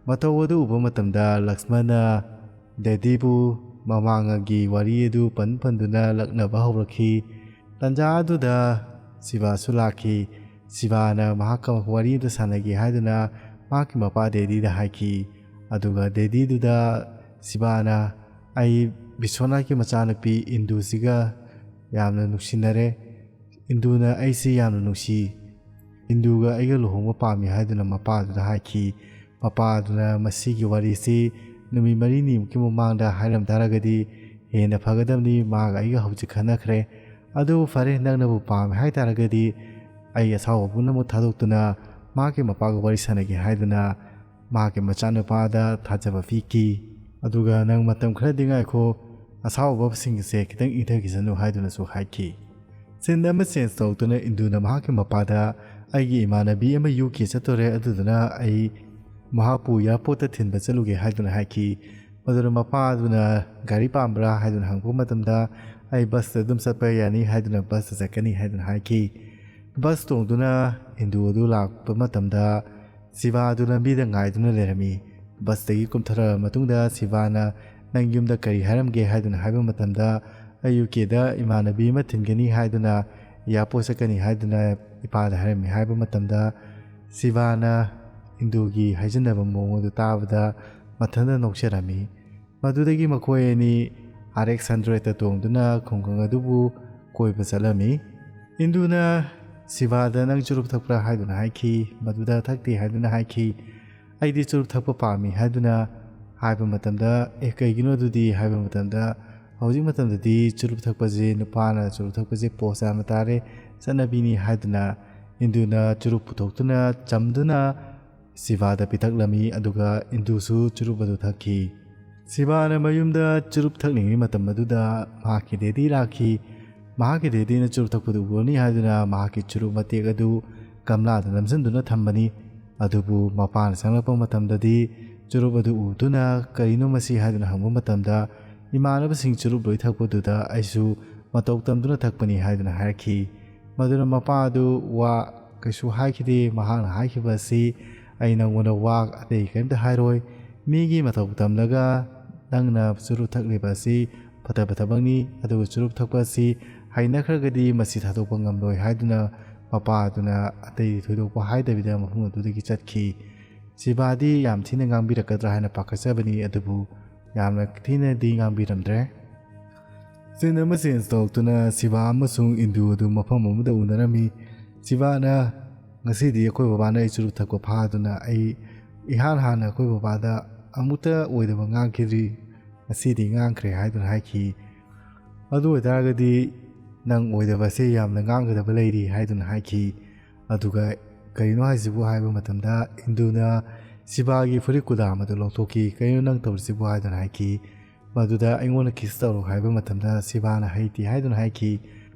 ꯃꯇꯧ ꯑꯗꯨ ꯎꯕ ꯃꯇꯝꯗ ꯂꯛꯁꯃꯟꯅ ꯗꯦꯗꯤꯕꯨ ꯃꯃꯥꯡꯉꯒꯤ ꯋꯥꯔꯤ ꯑꯗꯨ ꯄꯟ ꯄꯟꯗꯨꯅ ꯂꯛꯅꯕ ꯍꯧꯔꯛꯈꯤ꯫ ꯇꯟꯖꯥ ꯑꯗꯨꯗ ꯁꯤꯕꯥꯁꯨ ꯂꯥꯛꯈꯤ꯫ ꯁꯤꯕꯥꯅ ꯃꯍꯥꯛꯀ ꯋꯥꯔꯤ ꯑꯃꯇ ꯁꯥꯟꯅꯒꯦ ꯍꯥꯏꯗꯨꯅ ꯃꯍꯥꯛꯀꯤ ꯃꯄꯥ ꯗꯦꯗꯤꯗ ꯍꯥꯏꯈꯤ꯫ ꯑꯗꯨꯒ ꯗꯦꯗꯤꯗꯨꯗ ꯁꯤꯕꯥꯅ, "ꯑꯩ ꯕꯤꯁ꯭ꯋꯥꯅꯥꯊꯀꯤ ꯃꯆꯥꯅꯨꯄꯤ ꯏꯟꯗꯨꯁꯤꯒ ꯌꯥꯝꯅ ꯅꯨꯡꯁꯤꯅꯔꯦ꯫ ꯏꯟꯗꯨꯅ ꯑꯩꯁꯤ ꯌꯥꯝꯅ ꯅꯨꯡꯁꯤ꯫ ꯏꯟꯗꯨꯒ ꯑꯩꯒ ꯂꯨꯍꯣꯡꯕ ꯄꯥꯝꯃꯤ" ꯍꯥꯏꯗꯨꯅ ꯃꯄꯥꯗꯨꯗ ꯍꯥꯏꯈꯤ꯫ ꯃꯄꯥꯗꯨꯅ, "ꯃꯁꯤꯒꯤ ꯋꯥꯔꯤꯁꯤ ꯅꯨꯃꯤꯠ ꯃꯔꯤꯅꯤꯃꯨꯛꯀꯤ ꯃꯃꯥꯡꯗ ꯍꯥꯏꯔꯝ ꯇꯥꯔꯒꯗꯤ ꯍꯦꯟꯅ ꯐꯒꯗꯕꯅꯤ꯫ ꯃꯥꯒ ꯑꯩꯒ ꯍꯧꯖꯤꯛ ꯈꯟꯅꯈ꯭ꯔꯦ꯫ ꯑꯗꯨꯕꯨ ꯐꯔꯦ, ꯅꯪꯅꯕꯨ ꯄꯥꯝꯃꯦ ꯍꯥꯏ ꯇꯥꯔꯒꯗꯤ ꯑꯩ ꯑꯁꯥꯎꯕ ꯄꯨꯝꯅꯃꯛ ꯊꯥꯗꯣꯛꯇꯨꯅ ꯃꯍꯥꯛꯀꯤ ꯃꯄꯥꯒ ꯋꯥꯔꯤ ꯁꯥꯟꯅꯒꯦ" ꯍꯥꯏꯗꯨꯅ ꯃꯍꯥꯛꯀꯤ ꯃꯆꯥꯅꯨꯄꯥꯗ ꯊꯥꯖꯕ ꯄꯤꯈꯤ꯫ "ꯑꯗꯨꯒ ꯅꯪ ꯃꯇꯝ ꯈꯔꯗꯤ ꯉꯥꯏꯈꯣ, ꯑꯁꯥꯎꯕꯁꯤꯡ ꯑꯁꯦ ꯈꯤꯇꯪ ꯏꯪꯊꯈꯤꯁꯅꯨ" ꯍꯥꯏꯗꯨꯅꯁꯨ ꯍꯥꯏꯈꯤ꯫ ꯁꯤꯟ ꯑꯃ ꯆꯦꯟꯖ ꯇꯧꯗꯨꯅ ꯏꯟꯗꯨꯅ ꯃꯍꯥꯛꯀꯤ ꯃꯄꯥꯗ, "ꯑꯩꯒꯤ ꯏꯃꯥꯟꯅꯕꯤ ꯑꯃ ꯌꯨ ꯀꯦ ꯆꯠꯇꯣꯔꯦ, ꯑꯗꯨꯗꯨꯅ ꯑꯩ ꯃꯍꯥꯛꯄꯨ ꯑꯦꯌꯥꯔꯄꯣꯔꯠꯇ ꯊꯤꯟꯕ ꯆꯠꯂꯨꯒꯦ" ꯍꯥꯏꯗꯨꯅ ꯍꯥꯏꯈꯤ꯫ ꯃꯗꯨꯗ ꯃꯄꯥꯗꯨꯅ, "ꯒꯥꯔꯤ ꯄꯥꯝꯕ꯭ꯔꯥ?" ꯍꯥꯏꯗꯨꯅ ꯍꯪꯉꯛꯄ ꯃꯇꯝꯗ, "ꯑꯩ ꯕꯁꯇ ꯑꯗꯨꯝ ꯆꯠꯄ ꯌꯥꯅꯤ" ꯍꯥꯏꯗꯨꯅ ꯕꯁꯇ ꯆꯠꯀꯅꯤ ꯍꯥꯏꯗꯨꯅ ꯍꯥꯏꯈꯤ꯫ ꯕꯁ ꯇꯣꯡꯗꯨꯅ ꯏꯟꯗꯨ ꯑꯗꯨ ꯂꯥꯛꯄ ꯃꯇꯝꯗ ꯁꯤꯕꯥ ꯑꯗꯨ ꯂꯝꯕꯤꯗ ꯉꯥꯏꯗꯨꯅ ꯂꯩꯔꯝꯃꯤ꯫ ꯕꯁꯇꯒꯤ ꯀꯨꯝꯊꯔꯛꯂꯕ ꯃꯇꯨꯡꯗ ꯁꯤꯕꯥꯅ, "ꯅꯪ ꯌꯨꯝꯗ ꯀꯔꯤ ꯍꯥꯏꯔꯝꯒꯦ?" ꯍꯥꯏꯗꯨꯅ ꯍꯥꯏꯕ ꯃꯇꯝꯗ, "ꯑꯩ ꯌꯨ ꯀꯦꯗ ꯏꯃꯥꯟꯅꯕꯤ ꯑꯃ ꯊꯤꯟꯒꯅꯤ ꯍꯥꯏꯗꯨꯅ, ꯑꯦꯌꯥꯔꯄꯣꯔꯠ ꯆꯠꯀꯅꯤ ꯍꯥꯏꯗꯨꯅ ꯏꯄꯥꯗ ꯍꯥꯏꯔꯝꯃꯤ" ꯍꯥꯏꯕ ꯃꯇꯝꯗ, ꯁꯤꯕꯥꯅ ꯏꯟꯗꯨꯒꯤ ꯍꯥꯏꯖꯤꯟꯅꯕ ꯃꯑꯣꯡ ꯑꯗꯨ ꯇꯥꯕꯗ ꯃꯊꯟꯇ ꯅꯣꯛꯆꯔꯝꯃꯤ꯫ ꯃꯗꯨꯗꯒꯤ ꯃꯈꯣꯏ ꯑꯅꯤ ꯑꯥꯔ ꯑꯦꯛꯁ ꯍꯟꯗ꯭ꯔꯦꯠꯇ ꯇꯣꯡꯗꯨꯅ ꯈꯨꯡꯒꯪ ꯑꯗꯨꯕꯨ ꯀꯣꯏꯕ ꯆꯠꯂꯝꯃꯤ꯫ ꯏꯟꯗꯨꯅ ꯁꯤꯕꯥꯗ, "ꯅꯪ ꯆꯨꯔꯨꯞ ꯊꯛꯄ꯭ꯔꯥ?" ꯍꯥꯏꯗꯨꯅ ꯍꯥꯏꯈꯤ꯫ ꯃꯗꯨꯗ ꯊꯛꯇꯦ ꯍꯥꯏꯗꯨꯅ ꯍꯥꯏꯈꯤ꯫ "ꯑꯩꯗꯤ ꯆꯨꯔꯨꯞ ꯊꯛꯄ ꯄꯥꯝꯃꯤ" ꯍꯥꯏꯗꯨꯅ ꯍꯥꯏꯕ ꯃꯇꯝꯗ, "ꯑꯦ, ꯀꯩꯒꯤꯅꯣ ꯑꯗꯨꯗꯤ?" ꯍꯥꯏꯕ ꯃꯇꯝꯗ, "ꯍꯧꯖꯤꯛ ꯃꯇꯝꯗꯗꯤ ꯆꯨꯔꯨꯞ ꯊꯛꯄꯁꯤ, ꯅꯨꯄꯥꯅ ꯆꯨꯔꯨꯞ ꯊꯛꯄꯁꯤ ꯄꯣꯁ ꯌꯥꯝꯅ ꯇꯥꯔꯦ, ꯆꯠꯅꯕꯤꯅꯤ" ꯍꯥꯏꯗꯨꯅ ꯏꯟꯗꯨꯅ ꯆꯨꯔꯨꯞ ꯄꯨꯊꯣꯛꯇꯨꯅ ꯆꯝꯗꯨꯅ ꯁꯤꯕꯥꯗ ꯄꯤꯊꯛꯂꯝꯃꯤ꯫ ꯑꯗꯨꯒ ꯏꯟꯗꯨꯁꯨ ꯆꯨꯔꯨꯞ ꯑꯗꯨ ꯊꯛꯈꯤ꯫ ꯁꯤꯕꯥꯅ ꯃꯌꯨꯝꯗ ꯆꯨꯔꯨꯞ ꯊꯛꯂꯤꯉꯩ ꯃꯇꯝ ꯑꯗꯨꯗ ꯃꯍꯥꯛꯀꯤ ꯗꯦꯗꯤ ꯂꯥꯛꯈꯤ꯫ ꯃꯍꯥꯛꯀꯤ ꯗꯦꯗꯤꯅ ꯆꯨꯔꯨꯞ ꯊꯛꯄꯗꯨ ꯎꯔꯅꯤ ꯍꯥꯏꯗꯨꯅ ꯃꯍꯥꯛꯀꯤ ꯆꯨꯔꯨꯞ ꯃꯇꯦꯛ ꯑꯗꯨ ꯒꯝꯂꯥꯗ ꯅꯝꯁꯤꯟꯗꯨꯅ ꯊꯝꯕꯅꯤ꯫ ꯑꯗꯨꯕꯨ ꯃꯄꯥꯅ ꯆꯪꯂꯛꯄ ꯃꯇꯝꯗꯗꯤ ꯆꯨꯔꯨꯞ ꯑꯗꯨ ꯎꯗꯨꯅ, "ꯀꯔꯤꯅꯣ ꯃꯁꯤ?" ꯍꯥꯏꯗꯨꯅ ꯍꯪꯕ ꯃꯇꯝꯗ, "ꯏꯃꯥꯟꯅꯕꯁꯤꯡ ꯆꯨꯔꯨꯞ ꯂꯣꯏ ꯊꯛꯄꯗꯨꯗ ꯑꯩꯁꯨ ꯃꯇꯧ ꯇꯝꯗꯨꯅ ꯊꯛꯄꯅꯤ" ꯍꯥꯏꯗꯨꯅ ꯍꯥꯏꯔꯛꯈꯤ꯫ ꯃꯗꯨꯅ ꯃꯄꯥ ꯑꯗꯨ ꯋꯥ ꯀꯩꯁꯨ ꯍꯥꯏꯈꯤꯗꯦ꯫ ꯃꯍꯥꯛꯅ ꯍꯥꯏꯈꯤꯕ ꯑꯁꯤ, "ꯑꯩ ꯅꯪꯉꯣꯟꯗ ꯋꯥ ꯑꯇꯩ ꯀꯔꯤꯝꯇ ꯍꯥꯏꯔꯣꯏ꯫ ꯃꯤꯒꯤ ꯃꯇꯧ ꯇꯝꯂꯒ ꯅꯪꯅ ꯆꯨꯔꯨꯞ ꯊꯛꯂꯤꯕ ꯑꯁꯤ ꯐꯠꯇꯕ ꯊꯕꯛꯅꯤ, ꯑꯗꯨꯒ ꯆꯨꯔꯨꯞ ꯊꯛꯄ ꯑꯁꯤ ꯍꯩꯅꯈ꯭ꯔꯒꯗꯤ ꯃꯁꯤ ꯊꯥꯗꯣꯛꯄ ꯉꯝꯂꯣꯏ" ꯍꯥꯏꯗꯨꯅ ꯃꯄꯥꯗꯨꯅ ꯑꯇꯩ ꯊꯣꯏꯗꯣꯛꯄ ꯍꯥꯏꯗꯕꯤꯗ ꯃꯐꯝ ꯑꯗꯨꯗꯒꯤ ꯆꯠꯈꯤ꯫ ꯁꯤꯕꯥꯗꯤ ꯌꯥꯝ ꯊꯤꯅ ꯉꯥꯡꯕꯤꯔꯛꯀꯗ꯭ꯔꯥ ꯍꯥꯏꯅ ꯄꯥꯈꯠꯆꯕꯅꯤ, ꯑꯗꯨꯕꯨ ꯌꯥꯝꯅ ꯊꯤꯅꯗꯤ ꯉꯥꯡꯕꯤꯔꯝꯗ꯭ꯔꯦ꯫ ꯁꯤꯟ ꯑꯃ ꯆꯦꯟꯖ ꯇꯧꯔꯛꯇꯨꯅ ꯁꯤꯕꯥ ꯑꯃꯁꯨꯡ ꯏꯟꯗꯨ ꯑꯗꯨ ꯃꯐꯝ ꯑꯃꯗ ꯎꯅꯔꯝꯃꯤ꯫ ꯁꯤꯕꯥꯅ, "ꯉꯁꯤꯗꯤ ꯑꯩꯈꯣꯏ ꯕꯕꯥꯅ ꯑꯩ ꯆꯨꯔꯨꯞ ꯊꯛꯄ ꯐꯥꯗꯨꯅ ꯑꯩ ꯏꯍꯥꯟ ꯍꯥꯟꯅ ꯑꯩꯈꯣꯏ ꯕꯕꯥꯗ ꯑꯃꯨꯛꯇ ꯑꯣꯏꯗꯕ ꯉꯥꯡꯈꯤꯗ꯭ꯔꯤ, ꯉꯁꯤꯗꯤ ꯉꯥꯡꯈ꯭ꯔꯦ" ꯍꯥꯏꯗꯨꯅ ꯍꯥꯏꯈꯤ꯫ "ꯑꯗꯨ ꯑꯣꯏꯇꯥꯔꯒꯗꯤ ꯅꯪ ꯑꯣꯏꯗꯕꯁꯦ ꯌꯥꯝꯅ ꯉꯥꯡꯒꯗꯕ ꯂꯩꯔꯤ" ꯍꯥꯏꯗꯨꯅ ꯍꯥꯏꯈꯤ꯫ ꯑꯗꯨꯒ "ꯀꯔꯤꯅꯣ ꯍꯥꯏꯁꯤꯕꯨ?" ꯍꯥꯏꯕ ꯃꯇꯝꯗ ꯏꯟꯗꯨꯅ ꯁꯤꯕꯥꯒꯤ ꯐꯨꯔꯤꯠ ꯀꯨꯗꯥꯝ ꯑꯗꯨ ꯂꯧꯊꯣꯛꯈꯤ꯫ "ꯀꯔꯤꯅꯣ ꯅꯪ ꯇꯧꯔꯤꯁꯤꯕꯨ?" ꯍꯥꯏꯗꯨꯅ ꯍꯥꯏꯈꯤ꯫ ꯃꯗꯨꯗ "ꯑꯩꯉꯣꯟꯗ ꯀꯤꯁ ꯇꯧꯔꯣ" ꯍꯥꯏꯕ ꯃꯇꯝꯗ ꯁꯤꯕꯥꯅ "ꯍꯩꯇꯦ" ꯍꯥꯏꯗꯨꯅ ꯍꯥꯏꯈꯤ꯫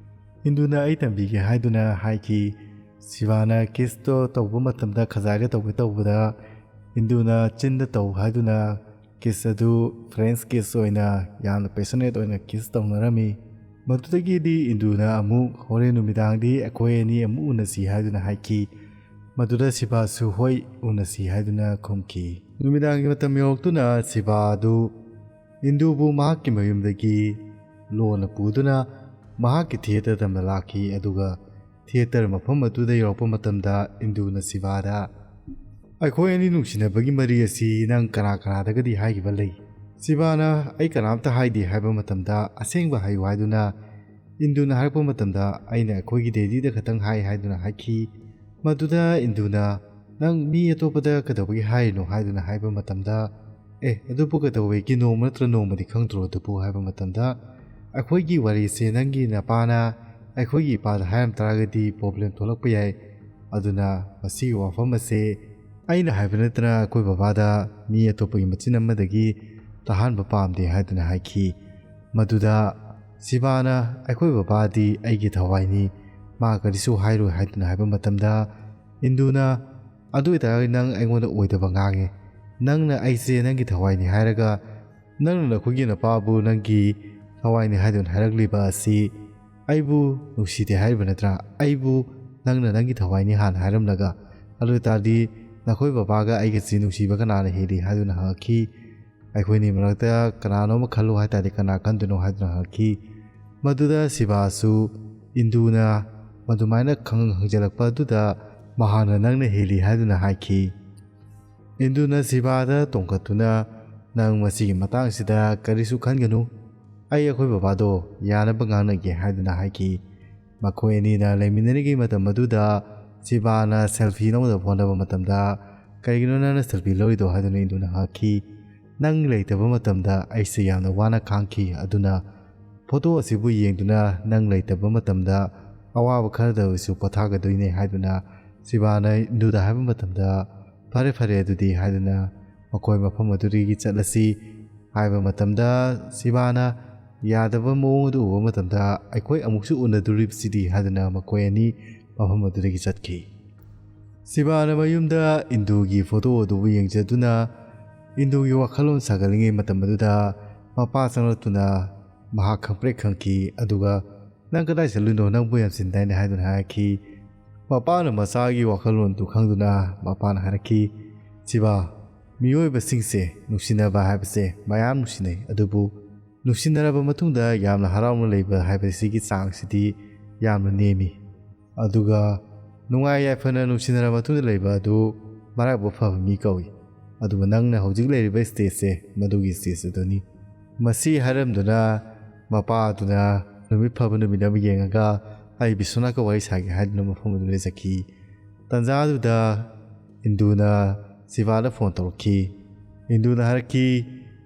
ꯏꯟꯗꯨꯅ "ꯑꯩ ꯇꯝꯕꯤꯒꯦ" ꯍꯥꯏꯗꯨꯅ ꯍꯥꯏꯈꯤ꯫ ꯁꯤꯕꯥꯅ ꯀꯤꯁꯇꯣ ꯇꯧꯕ ꯃꯇꯝꯗ ꯈꯖꯥꯏꯗ ꯇꯧꯒꯦ ꯇꯧꯕꯗ ꯏꯟꯗꯨꯅ ꯆꯤꯟꯗ ꯇꯧ ꯍꯥꯏꯗꯨꯅ ꯀꯤꯁ ꯑꯗꯨ ꯐ꯭ꯔꯦꯟꯁ ꯀꯤꯁ ꯑꯣꯏꯅ ꯌꯥꯝꯅ ꯄꯦꯁꯅꯦꯠ ꯑꯣꯏꯅ ꯀꯤꯁ ꯇꯧꯅꯔꯝꯃꯤ꯫ ꯃꯗꯨꯗꯒꯤꯗꯤ ꯏꯟꯗꯨꯅ ꯑꯃꯨꯛ "ꯍꯣꯔꯦꯟ ꯅꯨꯃꯤꯗꯥꯡꯗꯤ ꯑꯩꯈꯣꯏ ꯑꯅꯤ ꯑꯃꯨꯛ ꯎꯅꯁꯤ" ꯍꯥꯏꯗꯨꯅ ꯍꯥꯏꯈꯤ꯫ ꯃꯗꯨꯗ ꯁꯤꯕꯥꯁꯨ "ꯍꯣꯏ, ꯎꯅꯁꯤ" ꯍꯥꯏꯗꯨꯅ ꯈꯨꯝꯈꯤ꯫ ꯅꯨꯃꯤꯗꯥꯡꯒꯤ ꯃꯇꯝ ꯌꯧꯔꯛꯇꯨꯅ ꯁꯤꯕꯥ ꯑꯗꯨ ꯏꯟꯗꯨꯕꯨ ꯃꯍꯥꯛꯀꯤ ꯃꯌꯨꯝꯗꯒꯤ ꯂꯣꯟꯅ ꯄꯨꯗꯨꯅ ꯃꯍꯥꯛꯀꯤ ꯊꯤꯌꯦꯇꯔ ꯇꯝꯕ ꯂꯥꯛꯈꯤ꯫ ꯑꯗꯨꯒ ꯊꯤꯌꯦꯇꯔ ꯃꯐꯝ ꯑꯗꯨꯗ ꯌꯧꯔꯛꯄ ꯃꯇꯝꯗ ꯏꯟꯗꯨꯅ ꯁꯤꯕꯥꯗ "ꯑꯩꯈꯣꯏ ꯑꯅꯤ ꯅꯨꯡꯁꯤꯅꯕꯒꯤ ꯃꯔꯤ ꯑꯁꯤ ꯅꯪ ꯀꯅꯥ ꯀꯅꯥꯗꯒꯗꯤ ꯍꯥꯏꯈꯤꯕ ꯂꯩ?" ꯁꯤꯕꯥꯅ "ꯑꯩ ꯀꯅꯥꯝꯇ ꯍꯥꯏꯗꯦ" ꯍꯥꯏꯕ ꯃꯇꯝꯗ "ꯑꯁꯦꯡꯕ ꯍꯥꯏꯌꯨ" ꯍꯥꯏꯗꯨꯅ ꯏꯟꯗꯨꯅ ꯍꯥꯏꯔꯛꯄ ꯃꯇꯝꯗ "ꯑꯩꯅ ꯑꯩꯈꯣꯏꯒꯤ ꯗꯦꯗꯤꯗ ꯈꯛꯇꯪ ꯍꯥꯏ" ꯍꯥꯏꯗꯨꯅ ꯍꯥꯏꯈꯤ꯫ ꯃꯗꯨꯗ ꯏꯟꯗꯨꯅ "ꯅꯪ ꯃꯤ ꯑꯇꯣꯞꯄꯗ ꯀꯩꯗꯧꯕꯒꯤ ꯍꯥꯏꯔꯤꯅꯣ?" ꯍꯥꯏꯗꯨꯅ ꯍꯥꯏꯕ ꯃꯇꯝꯗ "ꯑꯦ, ꯑꯗꯨꯕꯨ ꯀꯩꯗꯧꯋꯦꯒꯤ ꯅꯣꯡꯃ ꯅꯠꯇ꯭ꯔ ꯅꯣꯡꯃꯗꯤ ꯈꯪꯗ꯭ꯔꯣ ꯑꯗꯨꯕꯨ?" ꯍꯥꯏꯕ ꯃꯇꯝꯗ "ꯑꯩꯈꯣꯏꯒꯤ ꯋꯥꯔꯤꯁꯦ ꯅꯪꯒꯤ ꯅꯄꯥꯅ ꯑꯩꯈꯣꯏꯒꯤ ꯏꯄꯥꯗ ꯍꯥꯏꯔꯝ ꯇꯥꯔꯒꯗꯤ ꯄ꯭ꯔꯣꯕ꯭ꯂꯦꯝ ꯊꯣꯛꯂꯛꯄ ꯌꯥꯏ꯫ ꯑꯗꯨꯅ ꯃꯁꯤꯒꯤ ꯋꯥꯐꯝ ꯑꯁꯦ ꯑꯩꯅ ꯍꯥꯏꯕ ꯅꯠꯇꯅ ꯑꯩꯈꯣꯏ ꯕꯕꯥꯗ ꯃꯤ ꯑꯇꯣꯞꯄꯒꯤ ꯃꯆꯤꯟ ꯑꯃꯗꯒꯤ ꯇꯥꯍꯟꯕ ꯄꯥꯝꯗꯦ" ꯍꯥꯏꯗꯨꯅ ꯍꯥꯏꯈꯤ꯫ ꯃꯗꯨꯗ ꯁꯤꯕꯥꯅ "ꯑꯩꯈꯣꯏ ꯕꯕꯥꯗꯤ ꯑꯩꯒꯤ ꯊꯋꯥꯏꯅꯤ, ꯃꯥ ꯀꯔꯤꯁꯨ ꯍꯥꯏꯔꯣꯏ" ꯍꯥꯏꯗꯨꯅ ꯍꯥꯏꯕ ꯃꯇꯝꯗ ꯏꯟꯗꯨꯅ "ꯑꯗꯨ ꯑꯣꯏꯇꯥꯔꯒꯗꯤ ꯅꯪ ꯑꯩꯉꯣꯟꯗ ꯑꯣꯏꯗꯕ ꯉꯥꯡꯉꯦ꯫ ꯅꯪꯅ ꯑꯩꯁꯦ ꯅꯪꯒꯤ ꯊꯋꯥꯏꯅꯤ ꯍꯥꯏꯔꯒ ꯅꯪꯅ ꯅꯈꯣꯏꯒꯤ ꯅꯄꯥꯕꯨ ꯅꯪꯒꯤ ꯊꯋꯥꯏꯅꯤ ꯍꯥꯏꯗꯨꯅ ꯍꯥꯏꯔꯛꯂꯤꯕ ꯑꯁꯤ ꯑꯩꯕꯨ ꯅꯨꯡꯁꯤꯗꯦ ꯍꯥꯏꯔꯤꯕ ꯅꯠꯇ꯭ꯔꯥ? ꯑꯩꯕꯨ ꯅꯪꯅ ꯅꯪꯒꯤ ꯊꯋꯥꯏꯅꯤ ꯍꯥꯟꯅ ꯍꯥꯏꯔꯝꯂꯒ, ꯑꯗꯨ ꯑꯣꯏꯇꯥꯔꯗꯤ ꯅꯈꯣꯏ ꯕꯕꯥꯒ ꯑꯩꯒꯁꯤ ꯅꯨꯡꯁꯤꯕ ꯀꯅꯥꯅ ꯍꯦꯜꯂꯤ?" ꯍꯥꯏꯗꯨꯅ ꯍꯪꯉꯛꯈꯤ꯫ "ꯑꯩꯈꯣꯏꯅꯤ ꯃꯔꯛꯇ ꯀꯅꯥꯅꯣ ꯑꯃ ꯈꯜꯂꯨ" ꯍꯥꯏ ꯇꯥꯔꯗꯤ ꯀꯅꯥ ꯈꯟꯗꯣꯏꯅꯣ ꯍꯥꯏꯗꯨꯅ ꯍꯪꯉꯛꯈꯤ꯫ ꯃꯗꯨꯗ ꯁꯤꯕꯥꯁꯨ ꯏꯟꯗꯨꯅ ꯃꯗꯨꯃꯥꯏꯅ ꯈꯪ ꯍꯪꯖꯜꯂꯛꯄ ꯑꯗꯨꯗ ꯃꯍꯥꯛꯅ "ꯅꯪꯅ ꯍꯦꯜꯂꯤ" ꯍꯥꯏꯗꯨꯅ ꯍꯥꯏꯈꯤ꯫ ꯏꯟꯗꯨꯅ ꯁꯤꯕꯥꯗ ꯇꯣꯡꯈꯠꯇꯨꯅ, "ꯅꯪ ꯃꯁꯤꯒꯤ ꯃꯇꯥꯡꯁꯤꯗ ꯀꯔꯤꯁꯨ ꯈꯟꯒꯅꯨ, ꯑꯩ ꯑꯩꯈꯣꯏ ꯕꯕꯥꯗꯣ ꯌꯥꯅꯕ ꯉꯥꯡꯅꯒꯦ" ꯍꯥꯏꯗꯨꯅ ꯍꯥꯏꯈꯤ꯫ ꯃꯈꯣꯏ ꯑꯅꯤꯅ ꯂꯩꯃꯤꯟꯅꯔꯤꯉꯩ ꯃꯇꯝ ꯑꯗꯨꯗ ꯁꯤꯕꯥꯅ ꯁꯦꯜꯐꯤ ꯂꯧꯅꯕ ꯍꯣꯠꯅꯕ ꯃꯇꯝꯗ, "ꯀꯔꯤꯒꯤꯅꯣ ꯅꯪꯅ ꯁꯦꯜꯐꯤ ꯂꯧꯔꯤꯗꯣ?" ꯍꯥꯏꯗꯨꯅ ꯏꯟꯗꯨꯅ ꯍꯪꯉꯛꯈꯤ꯫ "ꯅꯪ ꯂꯩꯇꯕ ꯃꯇꯝꯗ ꯑꯩꯁꯦ ꯌꯥꯝꯅ ꯋꯥꯅ ꯈꯥꯡꯈꯤ, ꯑꯗꯨꯅ ꯐꯣꯇꯣ ꯑꯁꯤꯕꯨ ꯌꯦꯡꯗꯨꯅ ꯅꯪ ꯂꯩꯇꯕ ꯃꯇꯝꯗ ꯑꯋꯥꯕ ꯈꯔꯗ ꯑꯣꯏꯔꯁꯨ ꯄꯣꯊꯥꯒꯗꯣꯏꯅꯦ" ꯍꯥꯏꯗꯨꯅ ꯁꯤꯕꯥꯅ ꯏꯟꯗꯨꯗ ꯍꯥꯏꯕ ꯃꯇꯝꯗ, "ꯐꯔꯦ ꯐꯔꯦ ꯑꯗꯨꯗꯤ" ꯍꯥꯏꯗꯨꯅ ꯃꯈꯣꯏ ꯃꯐꯝ ꯑꯗꯨꯗꯒꯤ ꯆꯠꯂꯁꯤ ꯍꯥꯏꯕ ꯃꯇꯝꯗ, ꯁꯤꯕꯥꯅ ꯌꯥꯗꯕ ꯃꯑꯣꯡ ꯑꯗꯨ ꯎꯕ ꯃꯇꯝꯗ, "ꯑꯩꯈꯣꯏ ꯑꯃꯨꯛꯁꯨ ꯎꯅꯗꯣꯔꯤꯕꯁꯤꯗꯤ" ꯍꯥꯏꯗꯨꯅ ꯃꯈꯣꯏ ꯑꯅꯤ ꯃꯐꯝ ꯑꯗꯨꯗꯒꯤ ꯆꯠꯈꯤ꯫ ꯁꯤꯕꯥꯅ ꯃꯌꯨꯝꯗ ꯏꯟꯗꯨꯒꯤ ꯐꯣꯇꯣ ꯑꯗꯨꯕꯨ ꯌꯦꯡꯖꯗꯨꯅ ꯏꯟꯗꯨꯒꯤ ꯋꯥꯈꯜꯂꯣꯟ ꯁꯥꯒꯠꯂꯤꯉꯩ ꯃꯇꯝ ꯑꯗꯨꯗ ꯃꯄꯥ ꯆꯪꯂꯛꯇꯨꯅ ꯃꯍꯥꯛ ꯈꯪꯄ꯭ꯔꯦꯛ ꯈꯪꯈꯤ, ꯑꯗꯨꯒ "ꯅꯪ ꯀꯗꯥꯏ ꯆꯠꯂꯨꯏꯅꯣ? ꯅꯪꯕꯨ ꯌꯥꯝ ꯆꯤꯟꯗꯥꯏꯅꯦ" ꯍꯥꯏꯗꯨꯅ ꯍꯥꯏꯔꯛꯈꯤ꯫ ꯃꯄꯥꯅ ꯃꯆꯥꯒꯤ ꯋꯥꯈꯜꯂꯣꯟꯗꯨ ꯈꯪꯗꯨꯅ ꯃꯄꯥꯅ ꯍꯥꯏꯔꯛꯈꯤ, "ꯁꯤꯕꯥ, ꯃꯤꯑꯣꯏꯕꯁꯤꯡꯁꯦ ꯅꯨꯡꯁꯤꯅꯕ ꯍꯥꯏꯕꯁꯦ ꯃꯌꯥꯝ ꯅꯨꯡꯁꯤꯅꯩ, ꯑꯗꯨꯕꯨ ꯅꯨꯡꯁꯤꯅꯔꯕ ꯃꯇꯨꯡꯗ ꯌꯥꯝꯅ ꯍꯔꯥꯎꯅ ꯂꯩꯕ ꯍꯥꯏꯕꯁꯤꯒꯤ ꯆꯥꯡꯁꯤꯗꯤ ꯌꯥꯝꯅ ꯅꯦꯝꯃꯤ꯫ ꯑꯗꯨꯒ ꯅꯨꯡꯉꯥꯏ ꯌꯥꯏꯐꯅ ꯅꯨꯡꯁꯤꯅꯔꯕ ꯃꯇꯨꯡꯗ ꯂꯩꯕ ꯑꯗꯨ ꯃꯔꯥꯏꯕꯛ ꯐꯕ ꯃꯤ ꯀꯧꯏ꯫ ꯑꯗꯨꯒ ꯅꯪꯅ ꯍꯧꯖꯤꯛ ꯂꯩꯔꯤꯕ ꯁ꯭ꯇꯦꯖꯁꯦ ꯃꯗꯨꯒꯤ ꯁ꯭ꯇꯦꯖ ꯑꯗꯨꯅꯤ"꯫ ꯃꯁꯤ ꯍꯥꯏꯔꯝꯗꯨꯅ ꯃꯄꯥ ꯑꯗꯨꯅ ꯅꯨꯃꯤꯠ ꯐꯕ ꯅꯨꯃꯤꯠ ꯑꯃ ꯌꯦꯡꯉꯒ ꯑꯩ ꯕꯤꯁ꯭ꯋꯥꯅꯥꯊꯀ ꯋꯥꯔꯤ ꯁꯥꯒꯦ ꯍꯥꯏꯗꯨꯅ ꯃꯐꯝ ꯑꯗꯨꯗ ꯆꯠꯈꯤ꯫ ꯇꯟꯖꯥ ꯑꯗꯨꯗ ꯏꯟꯗꯨꯅ ꯁꯤꯕꯥꯗ ꯐꯣꯟ ꯇꯧꯔꯛꯈꯤ꯫ ꯏꯟꯗꯨꯅ ꯍꯥꯏꯔꯛꯈꯤ,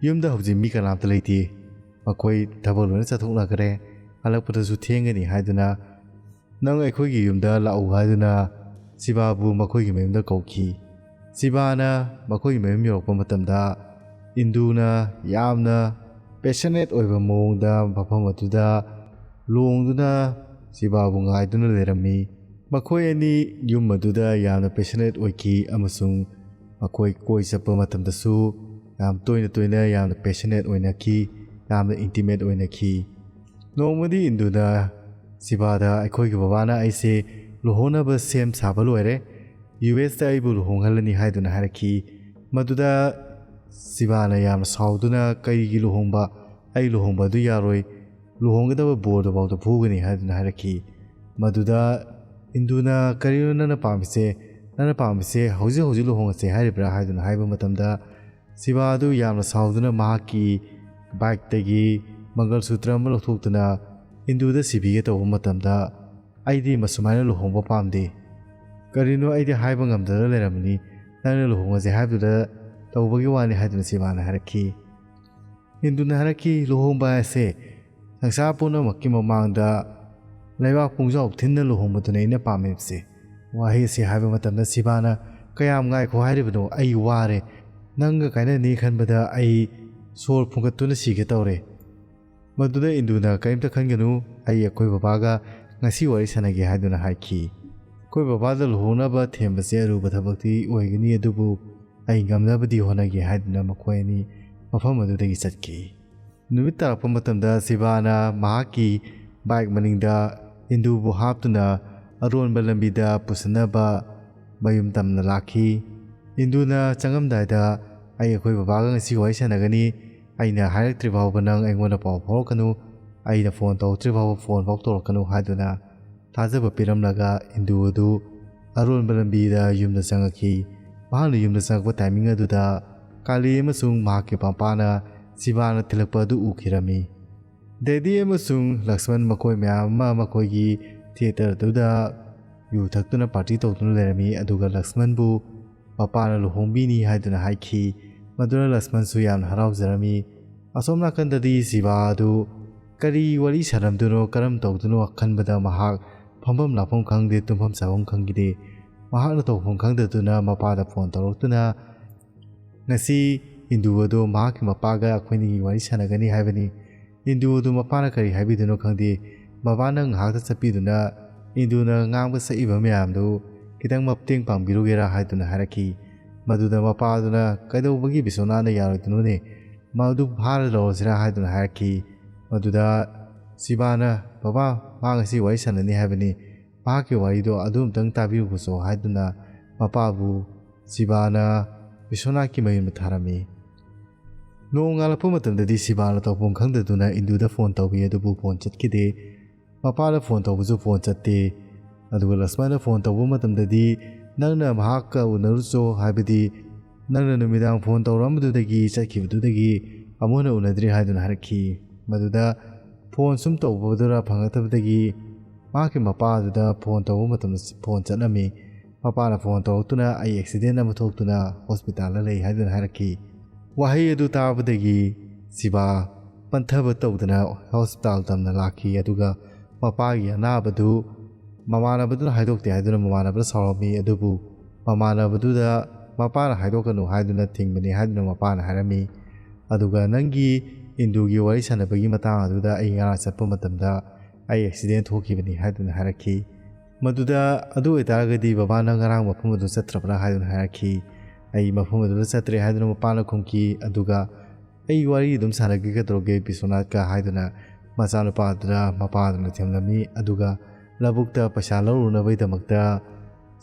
"ꯌꯨꯝꯗ ꯍꯧꯖꯤꯛ ꯃꯤ ꯀꯅꯥꯝꯇ ꯂꯩꯇꯦ, ꯃꯈꯣꯏ ꯊꯕꯛ ꯂꯣꯏꯅ ꯆꯠꯊꯣꯛꯅꯈ꯭ꯔꯦ, ꯍꯜꯂꯛꯄꯗꯁꯨ ꯊꯦꯡꯒꯅꯤ" ꯍꯥꯏꯗꯨꯅ, "ꯅꯪ ꯑꯩꯈꯣꯏꯒꯤ ꯌꯨꯝꯗ ꯂꯥꯛꯎ" ꯍꯥꯏꯗꯨꯅ ꯁꯤꯕꯥꯕꯨ ꯃꯈꯣꯏꯒꯤ ꯃꯌꯨꯝꯗ ꯀꯧꯈꯤ꯫ ꯁꯤꯕꯥꯅ ꯃꯈꯣꯏꯒꯤ ꯃꯌꯨꯝ ꯌꯧꯔꯛꯄ ꯃꯇꯝꯗ ꯏꯟꯗꯨꯅ ꯌꯥꯝꯅ ꯄꯦꯁꯅꯦꯠ ꯑꯣꯏꯕ ꯃꯑꯣꯡꯗ ꯃꯐꯝ ꯑꯗꯨꯗ ꯂꯣꯡꯗꯨꯅ ꯁꯤꯕꯥꯕꯨ ꯉꯥꯏꯗꯨꯅ ꯂꯩꯔꯝꯃꯤ꯫ ꯃꯈꯣꯏ ꯑꯅꯤ ꯌꯨꯝ ꯑꯗꯨꯗ ꯌꯥꯝꯅ ꯄꯦꯁꯅꯦꯠ ꯑꯣꯏꯈꯤ ꯑꯃꯁꯨꯡ ꯃꯈꯣꯏ ꯀꯣꯏ ꯆꯠꯄ ꯃꯇꯝꯗꯁꯨ ꯌꯥꯝ ꯇꯣꯏꯅ ꯇꯣꯏꯅ ꯌꯥꯝꯅ ꯄꯦꯁꯅꯦꯠ ꯑꯣꯏꯅꯈꯤ, ꯌꯥꯝꯅ ꯏꯟꯇꯤꯃꯦꯠ ꯑꯣꯏꯅꯈꯤ꯫ ꯅꯣꯡꯃꯗꯤ ꯏꯟꯗꯨꯅ ꯁꯤꯕꯥꯗ, "ꯑꯩꯈꯣꯏꯒꯤ ꯕꯕꯥꯅ ꯑꯩꯁꯦ ꯂꯨꯍꯣꯡꯅꯕ ꯁꯦꯝ ꯁꯥꯕ ꯂꯣꯏꯔꯦ, ꯌꯨ ꯑꯦꯁꯇ ꯑꯩꯕꯨ ꯂꯨꯍꯣꯡꯍꯜꯂꯅꯤ" ꯍꯥꯏꯗꯨꯅ ꯍꯥꯏꯔꯛꯈꯤ꯫ ꯃꯗꯨꯗ ꯁꯤꯕꯥꯅ ꯌꯥꯝꯅ ꯁꯥꯎꯗꯨꯅ, "ꯀꯔꯤꯒꯤ ꯂꯨꯍꯣꯡꯕ? ꯑꯩ ꯂꯨꯍꯣꯡꯕ ꯑꯗꯨ ꯌꯥꯔꯣꯏ, ꯂꯨꯍꯣꯡꯒꯗꯕ ꯕꯣꯔꯗꯨꯐꯥꯎꯗ ꯐꯨꯒꯅꯤ" ꯍꯥꯏꯗꯨꯅ ꯍꯥꯏꯔꯛꯈꯤ꯫ ꯃꯗꯨꯗ ꯏꯟꯗꯨꯅ, "ꯀꯔꯤꯅꯣ ꯅꯪꯅ ꯄꯥꯝꯃꯤꯁꯦ? ꯅꯪꯅ ꯄꯥꯝꯃꯤꯁꯦ ꯍꯧꯖꯤꯛ ꯍꯧꯖꯤꯛ ꯂꯨꯍꯣꯡꯉꯁꯦ ꯍꯥꯏꯔꯤꯕ꯭ꯔꯥ?" ꯍꯥꯏꯗꯨꯅ ꯍꯥꯏꯕ ꯃꯇꯝꯗ, ꯁꯤꯕꯥ ꯑꯗꯨ ꯌꯥꯝꯅ ꯁꯥꯎꯗꯨꯅ ꯃꯍꯥꯛꯀꯤ ꯕꯥꯏꯛꯇꯒꯤ ꯃꯪꯒꯜ ꯁꯨꯇ꯭ꯔ ꯑꯃ ꯂꯧꯊꯣꯛꯇꯨꯅ ꯏꯟꯗꯨꯗ ꯁꯤꯕꯤꯒꯦ ꯇꯧꯕ ꯃꯇꯝꯗ, "ꯑꯩꯗꯤ ꯃꯁꯨꯃꯥꯏꯅ ꯂꯨꯍꯣꯡꯕ ꯄꯥꯝꯗꯦ꯫ ꯀꯔꯤꯅꯣ, ꯑꯩꯗꯤ ꯍꯥꯏꯕ ꯉꯝꯗꯅ ꯂꯩꯔꯝꯃꯤꯅꯤ꯫ ꯅꯪꯅ ꯂꯨꯍꯣꯡꯉꯁꯦ ꯍꯥꯏꯕꯗꯨꯗ ꯇꯧꯕꯒꯤ ꯋꯥꯅꯤ," ꯍꯥꯏꯗꯨꯅ ꯁꯤꯕꯥꯅ ꯍꯥꯏꯔꯛꯈꯤ꯫ ꯏꯟꯗꯨꯅ ꯍꯥꯏꯔꯛꯈꯤ, "ꯂꯨꯍꯣꯡꯕ ꯍꯥꯏꯁꯦ ꯁꯪꯁꯥꯔ ꯄꯨꯝꯅꯃꯛꯀꯤ ꯃꯃꯥꯡꯗ ꯂꯩꯕꯥꯛ ꯄꯨꯡꯖꯥꯎ ꯊꯤꯟꯅ ꯂꯨꯍꯣꯡꯕꯗꯨꯅ ꯑꯩꯅ ꯄꯥꯝꯃꯤꯕꯁꯦ꯫" ꯋꯥꯍꯩ ꯑꯁꯤ ꯍꯥꯏꯕ ꯃꯇꯝꯗ ꯁꯤꯕꯥꯅ, "ꯀꯌꯥꯝ ꯉꯥꯏꯈꯣ ꯍꯥꯏꯔꯤꯕꯅꯣ? ꯑꯩ ꯋꯥꯔꯦ꯫ ꯅꯪꯒ ꯀꯥꯏꯅꯅꯤ ꯈꯟꯕꯗ ꯑꯩ ꯁꯣꯔ ꯐꯨꯟꯒꯠꯇꯨꯅ ꯁꯤꯒꯦ ꯇꯧꯔꯦ꯫" ꯃꯗꯨꯗ ꯏꯟꯗꯨꯅ, "ꯀꯔꯤꯝꯇ ꯈꯟꯒꯅꯨ, ꯑꯩ ꯑꯩꯈꯣꯏ ꯕꯕꯥꯒ ꯉꯁꯤ ꯋꯥꯔꯤ ꯁꯥꯟꯅꯒꯦ," ꯍꯥꯏꯗꯨꯅ ꯍꯥꯏꯈꯤ꯫ ꯑꯩꯈꯣꯏ ꯕꯕꯥꯗ ꯂꯨꯍꯣꯡꯅꯕ ꯊꯦꯝꯕꯁꯦ ꯑꯔꯨꯕ ꯊꯕꯛꯇꯤ ꯑꯣꯏꯒꯅꯤ, ꯑꯗꯨꯕꯨ ꯑꯩ ꯉꯝꯅꯕꯗꯤ ꯍꯣꯠꯅꯒꯦ ꯍꯥꯏꯗꯨꯅ ꯃꯈꯣꯏ ꯑꯅꯤ ꯃꯐꯝ ꯑꯗꯨꯗꯒꯤ ꯆꯠꯈꯤ꯫ ꯅꯨꯃꯤꯠ ꯇꯥꯔꯛꯄ ꯃꯇꯝꯗ ꯁꯤꯕꯥꯅ ꯃꯍꯥꯛꯀꯤ ꯕꯥꯏꯛ ꯃꯅꯤꯡꯗ ꯏꯟꯗꯨꯕꯨ ꯍꯥꯞꯇꯨꯅ ꯑꯔꯣꯟꯕ ꯂꯝꯕꯤꯗ ꯄꯨꯁꯤꯟꯅꯕ ꯃꯌꯨꯝ ꯇꯝꯅ ꯂꯥꯛꯈꯤ꯫ ꯏꯟꯗꯨꯅ ꯆꯪꯉꯝꯗꯥꯏꯗ, "ꯑꯩ ꯑꯩꯈꯣꯏ ꯕꯕꯥꯒ ꯉꯁꯤ ꯋꯥꯔꯤ ꯁꯥꯟꯅꯒꯅꯤ, ꯑꯩꯅ ꯍꯥꯏꯔꯛꯇ꯭ꯔꯤ ꯐꯥꯎꯕ ꯅꯪ ꯑꯩꯉꯣꯟꯗ ꯄꯥꯎ ꯐꯥꯎꯔꯛꯀꯅꯨ, ꯑꯩꯅ ꯐꯣꯟ ꯇꯧꯔꯛꯇ꯭ꯔꯤ ꯐꯥꯎꯕ ꯐꯣꯟ ꯐꯥꯎ ꯇꯧꯔꯛꯀꯅꯨ" ꯍꯥꯏꯗꯨꯅ ꯊꯥꯖꯕ ꯄꯤꯔꯝꯂꯒ ꯏꯟꯗꯨ ꯑꯗꯨ ꯑꯔꯣꯟꯕ ꯂꯝꯕꯤꯗ ꯌꯨꯝꯗ ꯆꯪꯉꯛꯈꯤ꯫ ꯃꯍꯥꯛꯅ ꯌꯨꯝꯗ ꯆꯪꯉꯛꯄ ꯇꯥꯏꯃꯤꯡ ꯑꯗꯨꯗ ꯀꯥꯂꯤ ꯑꯃꯁꯨꯡ ꯃꯍꯥꯛꯀꯤ ꯃꯄꯥꯅ ꯁꯤꯕꯥꯅ ꯊꯤꯜꯂꯛꯄ ꯑꯗꯨ ꯎꯈꯤꯔꯝꯃꯤ꯫ ꯗꯦꯗꯤ ꯑꯃꯁꯨꯡ ꯂꯛꯁꯃꯟ ꯃꯈꯣꯏ ꯃꯌꯥꯝ ꯑꯃ ꯃꯈꯣꯏꯒꯤ ꯊꯤꯌꯦꯇꯔꯗꯨꯗ ꯌꯨ ꯊꯛꯇꯨꯅ ꯄꯥꯔꯇꯤ ꯇꯧꯗꯨꯅ ꯂꯩꯔꯝꯃꯤ, ꯑꯗꯨꯒ ꯂꯛꯁꯃꯟꯕꯨ ꯃꯄꯥꯅ ꯂꯨꯍꯣꯡꯕꯤꯅꯤ ꯍꯥꯏꯗꯨꯅ ꯍꯥꯏꯈꯤ꯫ ꯃꯗꯨꯅ ꯂꯛꯁꯃꯟꯁꯨ ꯌꯥꯝꯅ ꯍꯔꯥꯎꯖꯔꯝꯃꯤ꯫ ꯑꯁꯣꯝ ꯅꯥꯀꯟꯗꯗꯤ ꯁꯤꯕꯥ ꯑꯗꯨ ꯀꯔꯤ ꯋꯥꯔꯤ ꯁꯥꯔꯝꯗꯣꯏꯅꯣ, ꯀꯔꯝ ꯇꯧꯗꯣꯏꯅꯣ ꯈꯟꯕꯗ ꯃꯍꯥꯛ ꯐꯝꯐꯝ ꯂꯥꯛꯐꯝ ꯈꯪꯗꯦ, ꯇꯨꯝꯐꯝ ꯆꯥꯐꯝ ꯈꯪꯈꯤꯗꯦ꯫ ꯃꯍꯥꯛꯅ ꯇꯧꯐꯝ ꯈꯪꯗꯗꯨꯅ ꯃꯄꯥꯗ ꯐꯣꯟ ꯇꯧꯔꯛꯇꯨꯅ, "ꯉꯁꯤ ꯏꯟꯗꯨ ꯑꯗꯨ ꯃꯍꯥꯛꯀꯤ ꯃꯄꯥꯒ ꯑꯩꯈꯣꯏꯅꯤꯒꯤ ꯋꯥꯔꯤ ꯁꯥꯟꯅꯒꯅꯤ ꯍꯥꯏꯕꯅꯤ꯫ ꯏꯟꯗꯨ ꯑꯗꯨ ꯃꯄꯥꯅ ꯀꯔꯤ ꯍꯥꯏꯕꯤꯗꯣꯏꯅꯣ ꯈꯪꯗꯦ꯫ ꯕꯕꯥ ꯅꯪ ꯉꯥꯏꯍꯥꯛꯇ ꯆꯠꯄꯤꯗꯨꯅ ꯏꯟꯗꯨꯅ ꯉꯥꯡꯕ ꯁꯛꯏꯕ ꯃꯌꯥꯝꯗꯨ ꯈꯤꯇꯪ ꯃꯇꯦꯡ ꯄꯥꯡꯕꯤꯔꯨꯒꯦꯔꯥ?" ꯍꯥꯏꯗꯨꯅ ꯍꯥꯏꯔꯛꯈꯤ꯫ ꯃꯗꯨꯗ ꯃꯄꯥꯗꯨꯅ, "ꯀꯩꯗꯧꯕꯒꯤ ꯕꯤꯁꯣꯅꯥꯅ ꯌꯥꯔꯣꯏꯗꯣꯏꯅꯣꯅꯦ? ꯃꯗꯨ ꯐꯥꯔ ꯂꯧꯔꯁꯤꯔꯥ?" ꯍꯥꯏꯗꯨꯅ ꯍꯥꯏꯔꯛꯈꯤ꯫ ꯃꯗꯨꯗ ꯁꯤꯕꯥꯅ, "ꯕꯕꯥ, ꯃꯥ ꯉꯁꯤ ꯋꯥꯔꯤ ꯁꯥꯟꯅꯅꯤ ꯍꯥꯏꯕꯅꯤ, ꯃꯍꯥꯛꯀꯤ ꯋꯥꯔꯤꯗꯣ ꯑꯗꯨ ꯑꯝꯇꯪ ꯇꯥꯕꯤꯔꯨꯁꯣ" ꯍꯥꯏꯗꯨꯅ ꯃꯄꯥꯕꯨ ꯁꯤꯕꯥꯅ ꯕꯤꯁꯣꯅꯥꯠꯀꯤ ꯃꯌꯨꯝꯗ ꯊꯥꯔꯝꯃꯤ꯫ ꯅꯣꯡꯉꯥꯜꯂꯛꯄ ꯃꯇꯝꯗꯗꯤ ꯁꯤꯕꯥꯅ ꯇꯧꯐꯝ ꯈꯪꯗꯗꯨꯅ ꯏꯟꯗꯨꯗ ꯐꯣꯟ ꯇꯧꯏ, ꯑꯗꯨꯕꯨ ꯐꯣꯟ ꯆꯠꯈꯤꯗꯦ꯫ ꯃꯄꯥꯗ ꯐꯣꯟ ꯇꯧꯕꯁꯨ ꯐꯣꯟ ꯆꯠꯇꯦ꯫ ꯑꯗꯨꯒ ꯂꯛꯁꯃꯟꯗ ꯐꯣꯟ ꯇꯧꯕ ꯃꯇꯝꯗꯗꯤ, "ꯅꯪꯅ ꯃꯍꯥꯛꯀ ꯎꯅꯔꯨꯆꯣ, ꯍꯥꯏꯕꯗꯤ ꯅꯪꯅ ꯅꯨꯃꯤꯗꯥꯡ ꯐꯣꯟ ꯇꯧꯔꯛꯑꯝꯕꯗꯨꯗꯒꯤ ꯆꯠꯈꯤꯕꯗꯨꯗꯒꯤ ꯑꯃꯨꯛ ꯍꯟꯅ ꯎꯅꯗ꯭ꯔꯤ" ꯍꯥꯏꯗꯨꯅ ꯍꯥꯏꯔꯛꯈꯤ꯫ ꯃꯗꯨꯗ ꯐꯣꯟ ꯁꯨꯝ ꯇꯧꯕꯗꯨꯗ ꯐꯪꯉꯛꯇꯕꯗꯒꯤ ꯃꯍꯥꯛꯀꯤ ꯃꯄꯥꯗꯨꯗ ꯐꯣꯟ ꯇꯧꯕ ꯃꯇꯝꯗ ꯐꯣꯟ ꯆꯠꯂꯝꯃꯤ꯫ ꯃꯄꯥꯅ ꯐꯣꯟ ꯇꯧꯔꯛꯇꯨꯅ, "ꯑꯩ ꯑꯦꯛꯁꯤꯗꯦꯟ ꯑꯃ ꯊꯣꯛꯇꯨꯅ ꯍꯣꯁꯄꯤꯇꯥꯜꯗ ꯂꯩ" ꯍꯥꯏꯗꯨꯅ ꯍꯥꯏꯔꯛꯈꯤ꯫ ꯋꯥꯍꯩ ꯑꯗꯨ ꯇꯥꯕꯗꯒꯤ ꯁꯤꯕꯥ ꯄꯟꯊꯕ ꯇꯧꯗꯅ ꯍꯣꯁꯄꯤꯇꯥꯜ ꯇꯝꯅ ꯂꯥꯛꯈꯤ꯫ ꯑꯗꯨꯒ ꯃꯄꯥꯒꯤ ꯑꯅꯥꯕꯗꯨ ꯃꯃꯥꯟꯅꯕꯗꯨꯅ ꯍꯥꯏꯗꯣꯛꯇꯦ ꯍꯥꯏꯗꯨꯅ ꯃꯃꯥꯟꯅꯕꯗ ꯁꯥꯎꯔꯝꯃꯤ꯫ ꯑꯗꯨꯕꯨ ꯃꯃꯥꯟꯅꯕꯗꯨꯗ ꯃꯄꯥꯅ ꯍꯥꯏꯗꯣꯛꯀꯅꯨ ꯍꯥꯏꯗꯨꯅ ꯊꯤꯡꯕꯅꯤ ꯍꯥꯏꯗꯨꯅ ꯃꯄꯥꯅ ꯍꯥꯏꯔꯝꯃꯤ꯫ ꯑꯗꯨꯒ ꯅꯪꯒꯤ ꯏꯟꯗꯨꯒꯤ ꯋꯥꯔꯤ ꯁꯥꯟꯅꯕꯒꯤ ꯃꯇꯥꯡ ꯑꯗꯨꯗ ꯑꯩ ꯉꯔꯥꯡ ꯆꯠꯄ ꯃꯇꯝꯗ ꯑꯩ ꯑꯦꯛꯁꯤꯗꯦꯟ ꯊꯣꯛꯈꯤꯕꯅꯤ ꯍꯥꯏꯗꯨꯅ ꯍꯥꯏꯔꯛꯈꯤ꯫ ꯃꯗꯨꯗ, "ꯑꯗꯨ ꯑꯣꯏꯇꯥꯔꯒꯗꯤ ꯕꯕꯥ, ꯅꯪ ꯉꯔꯥꯡ ꯃꯐꯝ ꯑꯗꯨ ꯆꯠꯇ꯭ꯔꯕ꯭ꯔꯥ?" ꯍꯥꯏꯗꯨꯅ ꯍꯥꯏꯔꯛꯈꯤ꯫ "ꯑꯩ ꯃꯐꯝ ꯑꯗꯨꯗ ꯆꯠꯇ꯭ꯔꯦ" ꯍꯥꯏꯗꯨꯅ ꯃꯄꯥꯅ ꯈꯨꯝꯈꯤ꯫ ꯑꯗꯨꯒ, "ꯑꯩ ꯋꯥꯔꯤ ꯑꯗꯨꯝ ꯁꯥꯟꯅꯈꯤꯒꯗꯧꯔꯒꯦ ꯕꯤꯁ꯭ꯋꯅꯥꯊꯀ" ꯍꯥꯏꯗꯨꯅ ꯃꯆꯥꯅꯨꯄꯥꯗꯨꯅ ꯃꯄꯥꯗꯨꯅ ꯊꯦꯝꯂꯝꯃꯤ꯫ ꯑꯗꯨꯒ ꯂꯧꯕꯨꯛꯇ ꯄꯩꯁꯥ ꯂꯧꯔꯨꯅꯕꯒꯤꯗꯃꯛꯇ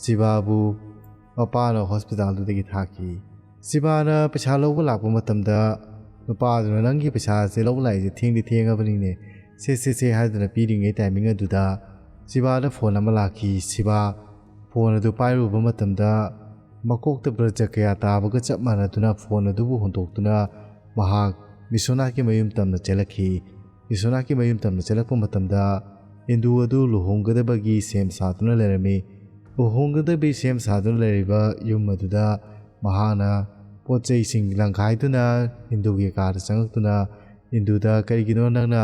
ꯁꯤꯕꯥꯕꯨ ꯃꯄꯥꯅ ꯍꯣꯁꯄꯤꯇꯥꯜꯗꯨꯗꯒꯤ ꯊꯥꯈꯤ꯫ ꯁꯤꯕꯥꯅ ꯄꯩꯁꯥ ꯂꯧꯕ ꯂꯥꯛꯄ ꯃꯇꯝꯗ ꯅꯨꯄꯥꯗꯨꯅ, "ꯅꯪꯒꯤ ꯄꯩꯁꯥꯁꯦ ꯂꯧꯕ ꯂꯥꯛꯏꯁꯦ ꯊꯦꯡꯗꯤ ꯊꯦꯡꯉꯕꯅꯤꯅꯦ, ꯁꯦ, ꯁꯦ, ꯁꯦ" ꯍꯥꯏꯗꯨꯅ ꯄꯤꯔꯤꯉꯩ ꯇꯥꯏꯃꯤꯡ ꯑꯗꯨꯗ ꯁꯤꯕꯥꯗ ꯐꯣꯟ ꯑꯃ ꯂꯥꯛꯈꯤ꯫ ꯁꯤꯕꯥ ꯐꯣꯟ ꯑꯗꯨ ꯄꯥꯏꯔꯨꯕ ꯃꯇꯝꯗ ꯃꯀꯣꯛꯇ ꯕ꯭ꯔꯖ ꯀꯌꯥ ꯇꯥꯕꯒ ꯆꯞ ꯃꯥꯟꯅꯗꯨꯅ ꯐꯣꯟ ꯑꯗꯨꯕꯨ ꯍꯨꯟꯗꯣꯛꯇꯨꯅ ꯃꯍꯥꯛ ꯕꯤꯁ꯭ꯋꯅꯥꯊꯀꯤ ꯃꯌꯨꯝ ꯇꯝꯅ ꯆꯦꯜꯂꯛꯈꯤ꯫ ꯕꯤꯁ꯭ꯋꯅꯥꯊꯀꯤ ꯃꯌꯨꯝ ꯇꯝꯅ ꯆꯦꯜꯂꯛꯄ ꯃꯇꯝꯗ ꯏꯟꯗꯨ ꯑꯗꯨ ꯂꯨꯍꯣꯡꯒꯗꯕꯒꯤ ꯁꯦꯝ ꯁꯥꯗꯨꯅ ꯂꯩꯔꯝꯃꯤ꯫ ꯂꯨꯍꯣꯡꯒꯗꯕꯒꯤ ꯁꯦꯝ ꯁꯥꯗꯨꯅ ꯂꯩꯔꯤꯕ ꯌꯨꯝ ꯑꯗꯨꯗ ꯃꯍꯥꯛꯅ ꯄꯣꯠ ꯆꯩꯁꯤꯡ ꯂꯪꯈꯥꯏꯗꯨꯅ ꯏꯟꯗꯨꯒꯤ ꯀꯥꯗ ꯆꯪꯉꯛꯇꯨꯅ ꯏꯟꯗꯨꯗ, "ꯀꯔꯤꯒꯤꯅꯣ ꯅꯪꯅ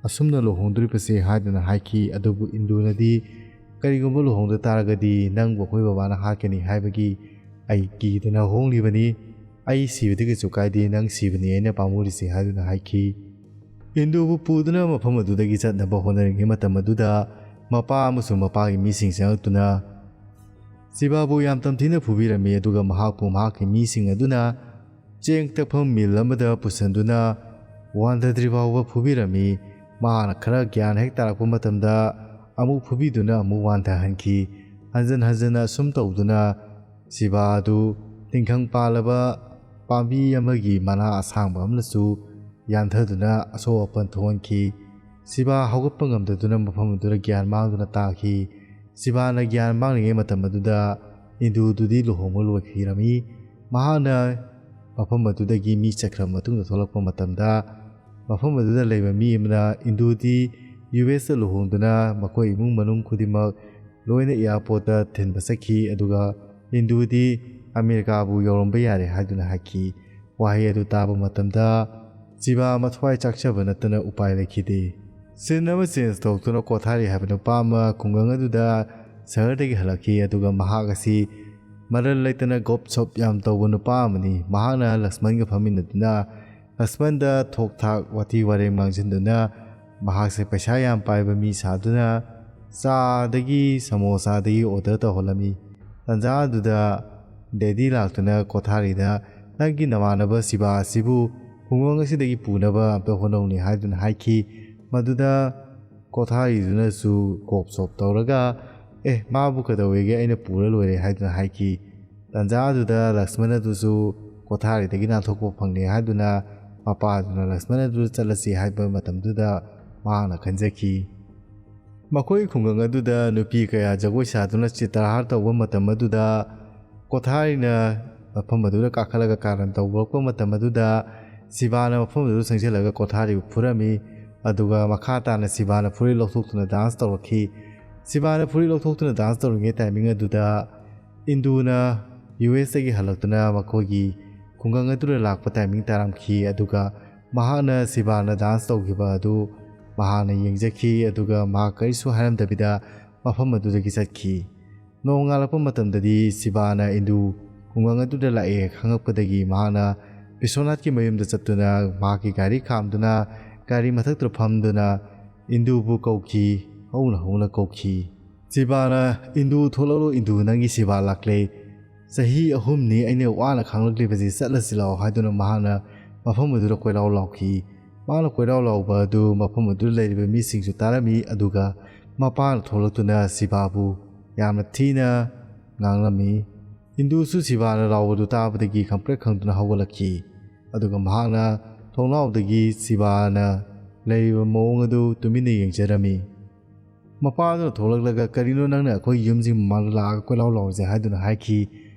ꯑꯁꯨꯝꯅ ꯂꯨꯍꯣꯡꯗꯣꯔꯤꯕꯁꯦ?" ꯍꯥꯏꯗꯨꯅ ꯍꯥꯏꯈꯤ꯫ ꯑꯗꯨꯕꯨ ꯏꯟꯗꯨꯅꯗꯤ, "ꯀꯔꯤꯒꯨꯝꯕ ꯂꯨꯍꯣꯡꯗ ꯇꯥꯔꯒꯗꯤ ꯅꯪꯕꯨ ꯑꯩꯈꯣꯏ ꯕꯕꯥꯅ ꯍꯥꯠꯀꯅꯤ ꯍꯥꯏꯕꯒꯤ ꯑꯩ ꯀꯤꯗꯅ ꯍꯣꯡꯂꯤꯕꯅꯤ꯫ ꯑꯩ ꯁꯤꯕꯗꯤ ꯀꯩꯁꯨ ꯀꯥꯏꯗꯦ, ꯅꯪ ꯁꯤꯕꯅꯤ ꯑꯩꯅ ꯄꯥꯝꯃꯨꯔꯤꯁꯦ" ꯍꯥꯏꯗꯨꯅ ꯍꯥꯏꯈꯤ꯫ ꯏꯟꯗꯨꯕꯨ ꯄꯨꯗꯨꯅ ꯃꯐꯝ ꯑꯗꯨꯗꯒꯤ ꯆꯠꯅꯕ ꯍꯣꯠꯅꯔꯤꯉꯩ ꯃꯇꯝ ꯑꯗꯨꯗ ꯃꯄꯥ ꯑꯃꯁꯨꯡ ꯃꯄꯥꯒꯤ ꯃꯤꯁꯤꯡ ꯆꯪꯉꯛꯇꯨꯅ ꯁꯤꯕꯥꯕꯨ ꯌꯥꯝ ꯇꯝꯊꯤꯅ ꯐꯨꯕꯤꯔꯝꯃꯤ꯫ ꯑꯗꯨꯒ ꯃꯍꯥꯛꯄꯨ ꯃꯍꯥꯛꯀꯤ ꯃꯤꯁꯤꯡ ꯑꯗꯨꯅ ꯆꯦꯡ ꯇꯛꯐꯝ ꯃꯤꯜ ꯑꯃꯗ ꯄꯨꯁꯤꯟꯗꯨꯅ ꯋꯥꯟꯊꯗ꯭ꯔꯤ ꯐꯥꯎꯕ ꯐꯨꯕꯤꯔꯝꯃꯤ꯫ ꯃꯍꯥꯛꯅ ꯈꯔ ꯒ꯭ꯌꯥꯟ ꯍꯦꯛ ꯇꯥꯔꯛꯄ ꯃꯇꯝꯗ ꯑꯃꯨꯛ ꯐꯨꯕꯤꯗꯨꯅ ꯑꯃꯨꯛ ꯋꯥꯟꯊꯍꯟꯈꯤ꯫ ꯍꯟꯖꯟ ꯍꯟꯖꯟꯅ ꯑꯁꯨꯝ ꯇꯧꯗꯨꯅ ꯁꯤꯕꯥ ꯑꯗꯨ ꯇꯤꯡꯈꯪ ꯄꯥꯜꯂꯕ ꯄꯥꯝꯕꯤ ꯑꯃꯒꯤ ꯃꯅꯥ ꯑꯁꯥꯡꯕ ꯑꯃꯅꯁꯨ ꯌꯥꯟꯊꯗꯨꯅ ꯑꯁꯣꯛ ꯑꯄꯟ ꯊꯣꯛꯍꯟꯈꯤ꯫ ꯁꯤꯕꯥ ꯍꯧꯒꯠꯄ ꯉꯝꯗꯗꯨꯅ ꯃꯐꯝ ꯑꯗꯨꯗ ꯒ꯭ꯌꯥꯟ ꯃꯥꯡꯗꯨꯅ ꯇꯥꯈꯤ꯫ ꯁꯤꯕꯥꯅ ꯒ꯭ꯌꯥꯟ ꯃꯥꯡꯂꯤꯉꯩ ꯃꯇꯝ ꯑꯗꯨꯗ ꯏꯟꯗꯨꯗꯨꯗꯤ ꯂꯨꯍꯣꯡꯕ ꯂꯣꯏꯈꯤꯔꯝꯃꯤ꯫ ꯃꯍꯥꯛꯅ ꯃꯐꯝ ꯑꯗꯨꯗꯒꯤ ꯃꯤ ꯆꯠꯈ꯭ꯔꯕ ꯃꯇꯨꯡꯗ ꯊꯣꯛꯂꯛꯄ ꯃꯇꯝꯗ, ꯃꯐꯝ ꯑꯗꯨꯗ ꯂꯩꯕ ꯃꯤ ꯑꯃꯅ ꯏꯟꯗꯨꯗꯤ ꯌꯨ ꯑꯦꯁꯇ ꯂꯨꯍꯣꯡꯗꯨꯅ ꯃꯈꯣꯏ ꯏꯃꯨꯡ ꯃꯅꯨꯡ ꯈꯨꯗꯤꯡꯃꯛ ꯂꯣꯏꯅ ꯑꯦꯌꯥꯔꯄꯣꯔꯠꯇ ꯊꯤꯟꯕ ꯆꯠꯈꯤ, ꯑꯗꯨꯒ ꯏꯟꯗꯨꯗꯤ ꯑꯃꯦꯔꯤꯀꯥꯕꯨ ꯌꯧꯔꯝꯕ ꯌꯥꯔꯦ ꯍꯥꯏꯗꯨꯅ ꯍꯥꯏꯈꯤ꯫ ꯋꯥꯍꯩ ꯑꯗꯨ ꯇꯥꯕ ꯃꯇꯝꯗ ꯁꯤꯕꯥ ꯃꯊ꯭ꯋꯥꯏ ꯆꯥꯛꯆꯕ ꯅꯠꯇꯅ ꯎꯄꯥꯏ ꯂꯩꯈꯤꯗꯦ꯫ ꯁꯤꯟ ꯑꯃ ꯆꯦꯟꯖ ꯇꯧꯗꯨꯅ ꯀꯣꯊꯥꯔꯤ ꯍꯥꯏꯕ ꯅꯨꯄꯥ ꯑꯃ ꯈꯨꯡꯒꯪ ꯑꯗꯨꯗ ꯁꯍꯔꯗꯒꯤ ꯍꯜꯂꯛꯈꯤ, ꯑꯗꯨꯒ ꯃꯍꯥꯛ ꯑꯁꯤ ꯃꯔꯜ ꯂꯩꯇꯅ ꯒꯣꯞ ꯁꯣꯞ ꯌꯥꯝ ꯇꯧꯕ ꯅꯨꯄꯥ ꯑꯃꯅꯤ꯫ ꯃꯍꯥꯛꯅ ꯂꯛꯁꯃꯟꯒ ꯐꯝꯃꯤꯟꯅꯗꯨꯅ ꯂꯛꯁꯃꯟꯗ ꯊꯣꯛ ꯊꯥꯛ ꯋꯥꯊꯤ ꯋꯥꯔꯦꯡ ꯃꯥꯡꯁꯤꯟꯗꯨꯅ ꯃꯍꯥꯛꯁꯦ ꯄꯩꯁꯥ ꯌꯥꯝ ꯄꯥꯏꯕ ꯃꯤ ꯁꯥꯗꯨꯅ ꯆꯥꯗꯒꯤ ꯁꯃꯣꯁꯥꯗꯒꯤ ꯑꯣꯔꯗꯔ ꯇꯧꯍꯜꯂꯝꯃꯤ꯫ ꯇꯟꯖꯥ ꯑꯗꯨꯗ ꯗꯦꯗꯤ ꯂꯥꯛꯇꯨꯅ ꯀꯣꯊꯥꯔꯤꯗ, "ꯅꯪꯒꯤ ꯅꯃꯥꯟꯅꯕ ꯁꯤꯕꯥ ꯑꯁꯤꯕꯨ ꯈꯨꯡꯒꯪ ꯑꯁꯤꯗꯒꯤ ꯄꯨꯅꯕ ꯑꯝꯇ ꯍꯣꯠꯅꯧꯅꯦ" ꯍꯥꯏꯗꯨꯅ ꯍꯥꯏꯈꯤ꯫ ꯃꯗꯨꯗ ꯀꯣꯊꯥꯔꯤꯗꯨꯅꯁꯨ ꯒꯣꯞ ꯁꯣꯞ ꯇꯧꯔꯒ, "ꯑꯦ, ꯃꯥꯕꯨ ꯀꯩꯗꯧꯋꯦꯒꯦ, ꯑꯩꯅ ꯄꯨꯔ ꯂꯣꯏꯔꯦ" ꯍꯥꯏꯗꯨꯅ ꯍꯥꯏꯈꯤ꯫ ꯇꯟꯖꯥ ꯑꯗꯨꯗ ꯂꯛꯁꯃꯟ ꯑꯗꯨꯁꯨ ꯀꯣꯊꯥꯔꯤꯗꯒꯤ ꯅꯥꯟꯊꯣꯛꯄ ꯐꯪꯂꯦ ꯍꯥꯏꯗꯨꯅ ꯃꯄꯥꯗꯨꯅ ꯂꯛꯁꯃꯟ ꯑꯗꯨ ꯆꯠꯂꯁꯤ ꯍꯥꯏꯕ ꯃꯇꯝꯗꯨꯗ ꯃꯍꯥꯛꯅ ꯈꯟꯖꯈꯤ꯫ ꯃꯈꯣꯏ ꯈꯨꯡꯒꯪ ꯑꯗꯨꯗ ꯅꯨꯄꯤ ꯀꯌꯥ ꯖꯒꯣꯏ ꯁꯥꯗꯨꯅ ꯆꯤꯇ꯭ꯔꯍꯥꯔ ꯇꯧꯕ ꯃꯇꯝ ꯑꯗꯨꯗ ꯀꯣꯊꯥꯔꯤꯅ ꯃꯐꯝ ꯑꯗꯨꯗ ꯀꯥꯈꯠꯂꯒ ꯀꯥꯔꯟ ꯇꯧꯔꯛꯄ ꯃꯇꯝ ꯑꯗꯨꯗ ꯁꯤꯕꯥꯅ ꯃꯐꯝ ꯑꯗꯨꯗ ꯆꯪꯁꯤꯜꯂꯒ ꯀꯣꯊꯥꯔꯤꯕꯨ ꯐꯨꯔꯝꯃꯤ꯫ ꯑꯗꯨꯒ ꯃꯈꯥ ꯇꯥꯅ ꯁꯤꯕꯥꯅ ꯐꯨꯔꯤꯠ ꯂꯧꯊꯣꯛꯇꯨꯅ ꯗꯥꯟꯁ ꯇꯧꯔꯛꯈꯤ꯫ ꯁꯤꯕꯥꯅ ꯐꯨꯔꯤꯠ ꯂꯧꯊꯣꯛꯇꯨꯅ ꯗꯥꯟꯁ ꯇꯧꯔꯤꯉꯩ ꯇꯥꯏꯃꯤꯡ ꯑꯗꯨꯗ ꯏꯟꯗꯨꯅ ꯌꯨ ꯑꯦꯁꯇꯒꯤ ꯍꯜꯂꯛꯇꯨꯅ ꯃꯈꯣꯏꯒꯤ ꯈꯨꯡꯒꯪ ꯑꯗꯨꯗ ꯂꯥꯛꯄ ꯇꯥꯏꯃꯤꯡ ꯇꯥꯔꯝꯈꯤ꯫ ꯑꯗꯨꯒ ꯃꯍꯥꯛꯅ ꯁꯤꯕꯥꯅ ꯗꯥꯟꯁ ꯇꯧꯈꯤꯕ ꯑꯗꯨ ꯃꯍꯥꯛꯅ ꯌꯦꯡꯖꯈꯤ, ꯑꯗꯨꯒ ꯃꯍꯥꯛ ꯀꯔꯤꯁꯨ ꯍꯥꯏꯔꯝꯗꯕꯤꯗ ꯃꯐꯝ ꯑꯗꯨꯗꯒꯤ ꯆꯠꯈꯤ꯫ ꯅꯣꯡꯉꯥꯜꯂꯛꯄ ꯃꯇꯝꯗꯗꯤ ꯁꯤꯕꯥꯅ ꯏꯟꯗꯨ ꯈꯨꯡꯒꯪ ꯑꯗꯨꯗ ꯂꯥꯛꯑꯦ ꯈꯪꯉꯛꯄꯗꯒꯤ ꯃꯍꯥꯛꯅ ꯕꯤꯁ꯭ꯋꯅꯥꯊꯀꯤ ꯃꯌꯨꯝꯗ ꯆꯠꯇꯨꯅ ꯃꯍꯥꯛꯀꯤ ꯒꯥꯔꯤ ꯈꯥꯝꯗꯨꯅ ꯒꯥꯔꯤ ꯃꯊꯛꯇ ꯐꯝꯗꯨꯅ ꯏꯟꯗꯨꯕꯨ ꯀꯧꯈꯤ, ꯍꯧꯅ ꯍꯧꯅ ꯀꯧꯈꯤ꯫ ꯁꯤꯕꯥꯅ, "ꯏꯟꯗꯨ ꯊꯣꯛꯂꯛꯂꯣ, ꯏꯟꯗꯨ ꯅꯪꯒꯤ ꯁꯤꯕꯥ ꯂꯥꯛꯂꯦ꯫ ꯆꯍꯤ ꯑꯍꯨꯝꯅꯤ ꯑꯩꯅ ꯋꯥꯅ ꯈꯥꯡꯂꯛꯂꯤꯕꯁꯤ, ꯆꯠꯂꯁꯤ ꯂꯥꯛꯑꯣ" ꯍꯥꯏꯗꯨꯅ ꯃꯍꯥꯛꯅ ꯃꯐꯝ ꯑꯗꯨꯗ ꯀꯣꯏꯂꯥꯎ ꯂꯥꯎꯈꯤ꯫ ꯃꯍꯥꯛꯅ ꯀꯣꯏꯂꯥꯎ ꯂꯥꯎꯕ ꯑꯗꯨ ꯃꯐꯝ ꯑꯗꯨꯗ ꯂꯩꯔꯤꯕ ꯃꯤꯁꯤꯡꯁꯨ ꯇꯥꯔꯝꯃꯤ, ꯑꯗꯨꯒ ꯃꯄꯥꯅ ꯊꯣꯛꯂꯛꯇꯨꯅ ꯁꯤꯕꯥꯕꯨ ꯌꯥꯝꯅ ꯊꯤꯅ ꯉꯥꯡꯂꯝꯃꯤ꯫ ꯏꯟꯗꯨꯁꯨ ꯁꯤꯕꯥꯅ ꯂꯥꯎꯕꯗꯨ ꯇꯥꯕꯗꯒꯤ ꯈꯪꯄ꯭ꯔꯦꯛ ꯈꯪꯗꯨꯅ ꯍꯧꯒꯠꯂꯛꯈꯤ, ꯑꯗꯨꯒ ꯃꯍꯥꯛꯅ ꯊꯣꯡꯅꯥꯎꯗꯒꯤ ꯁꯤꯕꯥꯅ ꯂꯩꯔꯤꯕ ꯃꯑꯣꯡ ꯑꯗꯨ ꯇꯨꯃꯤꯟꯅ ꯌꯦꯡꯖꯔꯝꯃꯤ꯫ ꯃꯄꯥꯗꯨꯅ ꯊꯣꯛꯂꯛꯂꯒ, "ꯀꯔꯤꯅꯣ ꯅꯪꯅ ꯑꯩꯈꯣꯏ ꯌꯨꯝꯁꯤ ꯃꯥꯡꯂꯛꯂꯒ ꯀꯣꯏꯂꯥꯎ ꯂꯥꯎꯔꯤꯁꯦ?" ꯍꯥꯏꯗꯨꯅ ꯍꯥꯏꯈꯤ꯫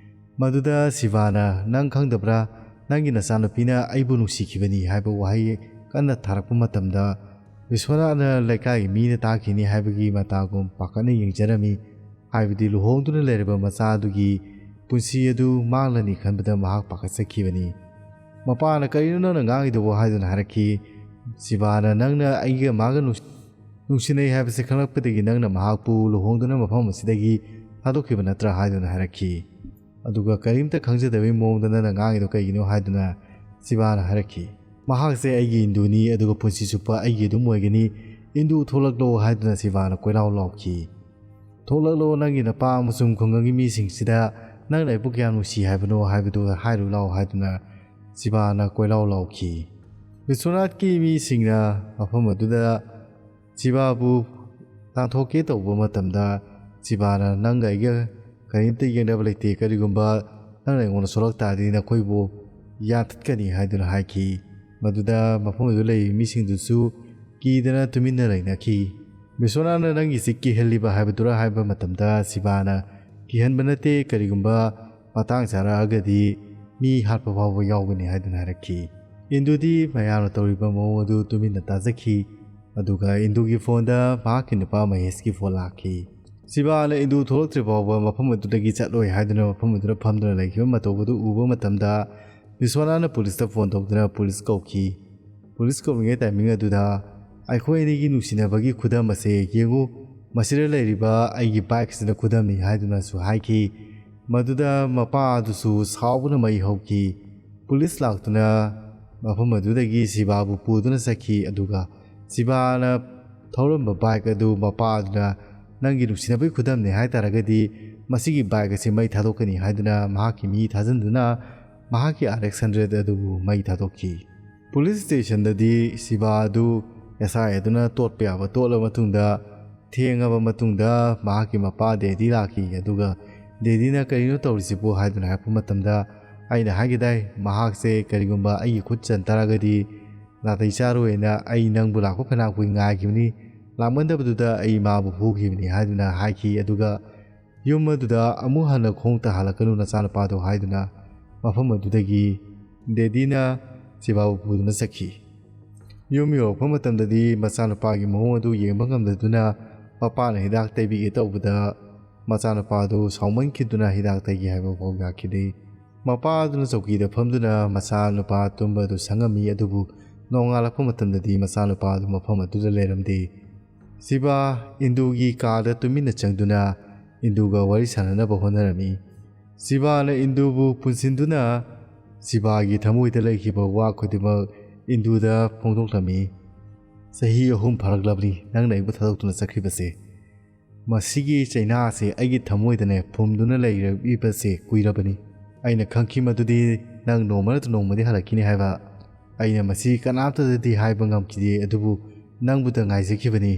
ꯃꯗꯨꯗ ꯁꯤꯕꯥꯅ, "ꯅꯪ ꯈꯪꯗꯕ꯭ꯔꯥ? ꯅꯪꯒꯤ ꯅꯆꯥꯅꯨꯄꯤꯅ ꯑꯩꯕꯨ ꯅꯨꯡꯁꯤꯈꯤꯕꯅꯤ" ꯍꯥꯏꯕ ꯋꯥꯍꯩ ꯀꯟꯅ ꯊꯥꯔꯛꯄ ꯃꯇꯝꯗ, ꯕꯤꯁ꯭ꯋꯥꯅꯥꯊꯅ ꯂꯩꯀꯥꯏꯒꯤ ꯃꯤꯅ ꯇꯥꯈꯤꯅꯤ ꯍꯥꯏꯕꯒꯤ ꯃꯇꯥꯒꯨꯝ ꯄꯥꯈꯠꯅ ꯌꯦꯡꯖꯔꯝꯃꯤ꯫ ꯍꯥꯏꯕꯗꯤ ꯂꯨꯍꯣꯡꯗꯨꯅ ꯂꯩꯔꯕ ꯃꯆꯥ ꯑꯗꯨꯒꯤ ꯄꯨꯟꯁꯤ ꯑꯗꯨ ꯃꯥꯡꯂꯅꯤ ꯈꯟꯕꯗ ꯃꯍꯥꯛ ꯄꯥꯈꯠꯆꯈꯤꯕꯅꯤ꯫ ꯃꯄꯥꯅ, "ꯀꯔꯤꯅꯣ ꯅꯪꯅ ꯉꯥꯡꯉꯤꯗꯨꯕꯨ?" ꯍꯥꯏꯗꯨꯅ ꯍꯥꯏꯔꯛꯈꯤ꯫ ꯁꯤꯕꯥꯅ, "ꯅꯪꯅ ꯑꯩꯒ ꯃꯥꯒ ꯅꯨꯡꯁꯤ-, ꯅꯨꯡꯁꯤꯅꯩ ꯍꯥꯏꯕꯁꯤ ꯈꯪꯂꯛꯄꯗꯒꯤ ꯅꯪꯅ ꯃꯍꯥꯛꯄꯨ ꯂꯨꯍꯣꯡꯗꯨꯅ ꯃꯐꯝ ꯑꯁꯤꯗꯒꯤ ꯊꯥꯗꯣꯛꯈꯤꯕ ꯅꯠꯇ꯭ꯔꯥ?" ꯍꯥꯏꯗꯨꯅ ꯍꯥꯏꯔꯛꯈꯤ꯫ ꯑꯗꯨꯒ ꯀꯔꯤꯝꯇ ꯈꯪꯖꯗꯕꯒꯤ ꯃꯑꯣꯡꯗ ꯅꯪꯅ ꯉꯥꯡꯉꯤꯗꯣ ꯀꯩꯒꯤꯅꯣ ꯍꯥꯏꯗꯨꯅ ꯁꯤꯕꯥꯅ ꯍꯥꯏꯔꯛꯈꯤ꯫ "ꯃꯍꯥꯛꯁꯦ ꯑꯩꯒꯤ ꯏꯟꯗꯨꯅꯤ, ꯑꯗꯨꯒ ꯄꯨꯟꯁꯤ ꯆꯨꯞꯄ ꯑꯩꯒꯤ ꯑꯗꯨꯝ ꯑꯣꯏꯒꯅꯤ꯫ ꯏꯟꯗꯨ, ꯊꯣꯛꯂꯛꯂꯣ" ꯍꯥꯏꯗꯨꯅ ꯁꯤꯕꯥꯅ ꯀꯣꯏꯂꯥꯎ ꯂꯥꯎꯈꯤ꯫ "ꯊꯣꯛꯂꯛꯂꯣ, ꯅꯪꯒꯤ ꯅꯄꯥ ꯑꯃꯁꯨꯡ ꯈꯨꯡꯒꯪꯒꯤ ꯃꯤꯁꯤꯡꯁꯤꯗ ꯅꯪꯅ ꯑꯩꯕꯨ ꯀꯌꯥꯝ ꯅꯨꯡꯁꯤ ꯍꯥꯏꯕꯅꯣ ꯍꯥꯏꯕꯗꯨ ꯍꯥꯏꯔꯨ ꯂꯥꯎ" ꯍꯥꯏꯗꯨꯅ ꯁꯤꯕꯥꯅ ꯀꯣꯏꯂꯥꯎ ꯂꯥꯎꯈꯤ꯫ ꯕꯤꯁ꯭ꯋꯥꯅꯥꯊꯀꯤ ꯃꯤꯁꯤꯡꯅ ꯃꯐꯝ ꯑꯗꯨꯗ ꯁꯤꯕꯥꯕꯨ ꯇꯥꯟꯊꯣꯛꯀꯦ ꯇꯧꯕ ꯃꯇꯝꯗ, ꯁꯤꯕꯥꯅ, "ꯅꯪꯒ ꯑꯩꯒ ꯀꯔꯤꯝꯇ ꯌꯦꯡꯅꯕ ꯂꯩꯇꯦ, ꯀꯔꯤꯒꯨꯝꯕ ꯅꯪꯅ ꯑꯩꯉꯣꯟꯗ ꯁꯣꯛꯂꯛ ꯇꯥꯔꯗꯤ ꯅꯈꯣꯏꯕꯨ ꯌꯥꯟꯊꯠꯀꯅꯤ" ꯍꯥꯏꯗꯨꯅ ꯍꯥꯏꯈꯤ꯫ ꯃꯗꯨꯗ ꯃꯐꯝ ꯑꯗꯨꯗ ꯂꯩꯔꯤꯕ ꯃꯤꯁꯤꯡꯗꯨꯁꯨ ꯀꯤꯗꯅ ꯇꯨꯃꯤꯟꯅ ꯂꯩꯅꯈꯤ꯫ ꯕꯤꯁ꯭ꯋꯥꯅꯥꯊꯅ, "ꯅꯪꯒꯤꯁꯤ ꯀꯤꯍꯜꯂꯤꯕ ꯍꯥꯏꯕꯗꯨꯔꯥ?" ꯍꯥꯏꯕ ꯃꯇꯝꯗ ꯁꯤꯕꯥꯅ, "ꯀꯤꯍꯟꯕ ꯅꯠꯇꯦ, ꯀꯔꯤꯒꯨꯝꯕ ꯃꯇꯥꯡ ꯆꯥꯔꯛꯑꯒꯗꯤ ꯃꯤ ꯍꯥꯠꯄ ꯐꯥꯎꯕ ꯌꯥꯎꯒꯅꯤ" ꯍꯥꯏꯗꯨꯅ ꯍꯥꯏꯔꯛꯈꯤ꯫ ꯏꯟꯗꯨꯗꯤ ꯃꯌꯥꯝꯅ ꯇꯧꯔꯤꯕ ꯃꯑꯣꯡ ꯑꯗꯨ ꯇꯨꯃꯤꯟꯅ ꯇꯥꯖꯈꯤ꯫ ꯑꯗꯨꯒ ꯏꯟꯗꯨꯒꯤ ꯐꯣꯟꯗ ꯃꯍꯥꯛꯀꯤ ꯅꯨꯄꯥ ꯃꯍꯦꯁꯀꯤ ꯐꯣꯟ ꯂꯥꯛꯈꯤ꯫ ꯁꯤꯕꯥꯅ ꯏꯟꯗꯨ ꯊꯣꯛꯂꯛꯇ꯭ꯔꯤ ꯐꯥꯎꯕ ꯃꯐꯝ ꯑꯗꯨꯗꯒꯤ ꯆꯠꯂꯣꯏ ꯍꯥꯏꯗꯨꯅ ꯃꯐꯝ ꯑꯗꯨꯗ ꯐꯝꯗꯨꯅ ꯂꯩꯈꯤꯕ ꯃꯇꯧ ꯑꯗꯨ ꯎꯕ ꯃꯇꯝꯗ, ꯕꯤꯁ꯭ꯋꯥꯅꯥꯊꯅ ꯄꯨꯂꯤꯁꯇ ꯐꯣꯟ ꯇꯧꯗꯨꯅ ꯄꯨꯂꯤꯁ ꯀꯧꯈꯤ꯫ ꯄꯨꯂꯤꯁ ꯀꯧꯔꯤꯉꯩ ꯇꯥꯏꯃꯤꯡ ꯑꯗꯨꯗ, "ꯑꯩꯈꯣꯏ ꯑꯅꯤꯒꯤ ꯅꯨꯡꯁꯤꯅꯕꯒꯤ ꯈꯨꯗꯝ ꯑꯁꯦ ꯌꯦꯡꯉꯨ, ꯃꯁꯤꯗ ꯂꯩꯔꯤꯕ ꯑꯩꯒꯤ ꯕꯥꯏꯛ ꯑꯁꯤꯅ ꯈꯨꯗꯝꯅꯤ" ꯍꯥꯏꯗꯨꯅꯁꯨ ꯍꯥꯏꯈꯤ꯫ ꯃꯗꯨꯗ ꯃꯄꯥ ꯑꯗꯨꯁꯨ ꯁꯥꯎꯕꯅ ꯃꯩ ꯍꯧꯈꯤ꯫ ꯄꯨꯂꯤꯁ ꯂꯥꯛꯇꯨꯅ ꯃꯐꯝ ꯑꯗꯨꯗꯒꯤ ꯁꯤꯕꯥꯕꯨ ꯄꯨꯗꯨꯅ ꯆꯠꯈꯤ꯫ ꯑꯗꯨꯒ ꯁꯤꯕꯥꯅ ꯊꯧꯔꯝꯕ ꯕꯥꯏꯛ ꯑꯗꯨ ꯃꯄꯥ ꯑꯗꯨꯅ, "ꯅꯪꯒꯤ ꯅꯨꯡꯁꯤꯅꯕꯒꯤ ꯈꯨꯗꯝꯅꯤ ꯍꯥꯏ ꯇꯥꯔꯒꯗꯤ ꯃꯁꯤꯒꯤ ꯕꯥꯏꯛ ꯑꯁꯤ ꯃꯩ ꯊꯥꯗꯣꯛꯀꯅꯤ" ꯍꯥꯏꯗꯨꯅ ꯃꯍꯥꯛꯀꯤ ꯃꯤ ꯊꯥꯖꯤꯟꯗꯨꯅ ꯃꯍꯥꯛꯀꯤ ꯑꯥꯔ ꯑꯦꯛꯁ ꯍꯟꯗ꯭ꯔꯦꯠ ꯑꯗꯨꯕꯨ ꯃꯩ ꯊꯥꯗꯣꯛꯈꯤ꯫ ꯄꯨꯂꯤꯁ ꯁ꯭ꯇꯦꯁꯟꯗꯗꯤ ꯁꯤꯕꯥ ꯑꯗꯨ ꯑꯦꯁ ꯑꯥꯏ ꯑꯗꯨꯅ ꯇꯣꯠꯄ ꯌꯥꯕ ꯇꯣꯠꯂꯕ ꯃꯇꯨꯡꯗ, ꯊꯦꯡꯉꯕ ꯃꯇꯨꯡꯗ ꯃꯍꯥꯛꯀꯤ ꯃꯄꯥ ꯗꯦꯗꯤ ꯂꯥꯛꯈꯤ꯫ ꯑꯗꯨꯒ ꯗꯦꯗꯤꯅ, "ꯀꯔꯤꯅꯣ ꯇꯧꯔꯤꯁꯤꯕꯨ?" ꯍꯥꯏꯗꯨꯅ ꯍꯥꯏꯔꯛꯄ ꯃꯇꯝꯗ, "ꯑꯩꯅ ꯍꯥꯏꯈꯤꯗꯥꯏ, ꯃꯍꯥꯛꯁꯦ ꯀꯔꯤꯒꯨꯝꯕ ꯑꯩꯒꯤ ꯈꯨꯠ ꯆꯟ ꯇꯥꯔꯒꯗꯤ ꯅꯥꯇꯩ ꯆꯥꯔꯣꯏꯅ ꯑꯩ ꯅꯪꯕꯨ ꯂꯥꯛꯄ ꯐꯅꯥ ꯀꯨꯏ ꯉꯥꯏꯈꯤꯕꯅꯤ꯫ ꯂꯥꯛꯃꯟꯗꯕꯗꯨꯗ ꯑꯩ ꯏꯃꯥꯕꯨ ꯐꯨꯈꯤꯕꯅꯤ" ꯍꯥꯏꯗꯨꯅ ꯍꯥꯏꯈꯤ꯫ ꯑꯗꯨꯒ "ꯌꯨꯝ ꯑꯗꯨꯗ ꯑꯃꯨꯛ ꯍꯟꯅ ꯈꯣꯡ ꯇꯥꯍꯜꯂꯛꯀꯅꯨ ꯅꯆꯥꯅꯨꯄꯥꯗꯣ" ꯍꯥꯏꯗꯨꯅ ꯃꯐꯝ ꯑꯗꯨꯗꯒꯤ ꯗꯦꯗꯤꯅ ꯁꯤꯕꯥꯕꯨ ꯄꯨꯗꯨꯅ ꯆꯠꯈꯤ꯫ ꯌꯨꯝ ꯌꯧꯔꯛꯄ ꯃꯇꯝꯗꯗꯤ ꯃꯆꯥꯅꯨꯄꯥꯒꯤ ꯃꯑꯣꯡ ꯑꯗꯨ ꯌꯦꯡꯕ ꯉꯝꯗꯗꯨꯅ ꯃꯄꯥꯅ ꯍꯤꯗꯥꯛ ꯇꯩꯕꯤꯒꯦ ꯇꯧꯕꯗ ꯃꯆꯥꯅꯨꯄꯥꯗꯨ ꯁꯥꯎꯃꯟꯈꯤꯗꯨꯅ ꯍꯤꯗꯥꯛ ꯇꯩꯒꯦ ꯍꯥꯏꯕ ꯐꯥꯎ ꯌꯥꯈꯤꯗꯦ꯫ ꯃꯄꯥ ꯑꯗꯨꯅ ꯆꯧꯀꯤꯗ ꯐꯝꯗꯨꯅ ꯃꯆꯥꯅꯨꯄꯥ ꯇꯨꯝꯕ ꯑꯗꯨ ꯁꯪꯉꯝꯃꯤ꯫ ꯑꯗꯨꯕꯨ ꯅꯣꯡꯉꯥꯜꯂꯛꯄ ꯃꯇꯝꯗꯗꯤ ꯃꯆꯥꯅꯨꯄꯥ ꯑꯗꯨ ꯃꯐꯝ ꯑꯗꯨꯗ ꯂꯩꯔꯝꯗꯦ꯫ ꯁꯤꯕꯥ ꯏꯟꯗꯨꯒꯤ ꯀꯥꯗ ꯇꯨꯃꯤꯟꯅ ꯆꯪꯗꯨꯅ ꯏꯟꯗꯨꯒ ꯋꯥꯔꯤ ꯁꯥꯟꯅꯅꯕ ꯍꯣꯠꯅꯔꯝꯃꯤ꯫ ꯁꯤꯕꯥꯅ ꯏꯟꯗꯨꯕꯨ ꯄꯨꯟꯁꯤꯟꯗꯨꯅ ꯁꯤꯕꯥꯒꯤ ꯊꯃꯣꯏꯗ ꯂꯩꯈꯤꯕ ꯋꯥ ꯈꯨꯗꯤꯡꯃꯛ ꯏꯟꯗꯨꯗ ꯐꯣꯡꯗꯣꯛꯂꯝꯃꯤ꯫ "ꯆꯍꯤ ꯑꯍꯨꯝ ꯐꯥꯔꯛꯂꯕꯅꯤ ꯅꯪꯅ ꯑꯩꯕꯨ ꯊꯥꯗꯣꯛꯇꯨꯅ ꯆꯠꯈ꯭ꯔꯤꯕꯁꯦ꯫ ꯃꯁꯤꯒꯤ ꯆꯩꯅꯥ ꯑꯁꯤ ꯑꯩꯒꯤ ꯊꯃꯣꯏꯗꯅꯦ ꯐꯨꯝꯗꯨꯅ ꯂꯩꯔꯛꯂꯤꯕꯁꯦ ꯀꯨꯏꯔꯕꯅꯤ꯫ ꯑꯩꯅ ꯈꯪꯈꯤ ꯃꯗꯨꯗꯤ ꯅꯪ ꯅꯣꯡꯃ ꯅꯠꯇ꯭ꯔ ꯅꯣꯡꯃꯗꯤ ꯍꯜꯂꯛꯈꯤꯅꯤ ꯍꯥꯏꯕ꯫ ꯑꯩꯅ ꯃꯁꯤ ꯀꯅꯥꯝꯇꯗꯗꯤ ꯍꯥꯏꯕ ꯉꯝꯈꯤꯗꯦ, ꯑꯗꯨꯕꯨ ꯅꯪꯕꯨꯇ ꯉꯥꯏꯖꯈꯤꯕꯅꯤ꯫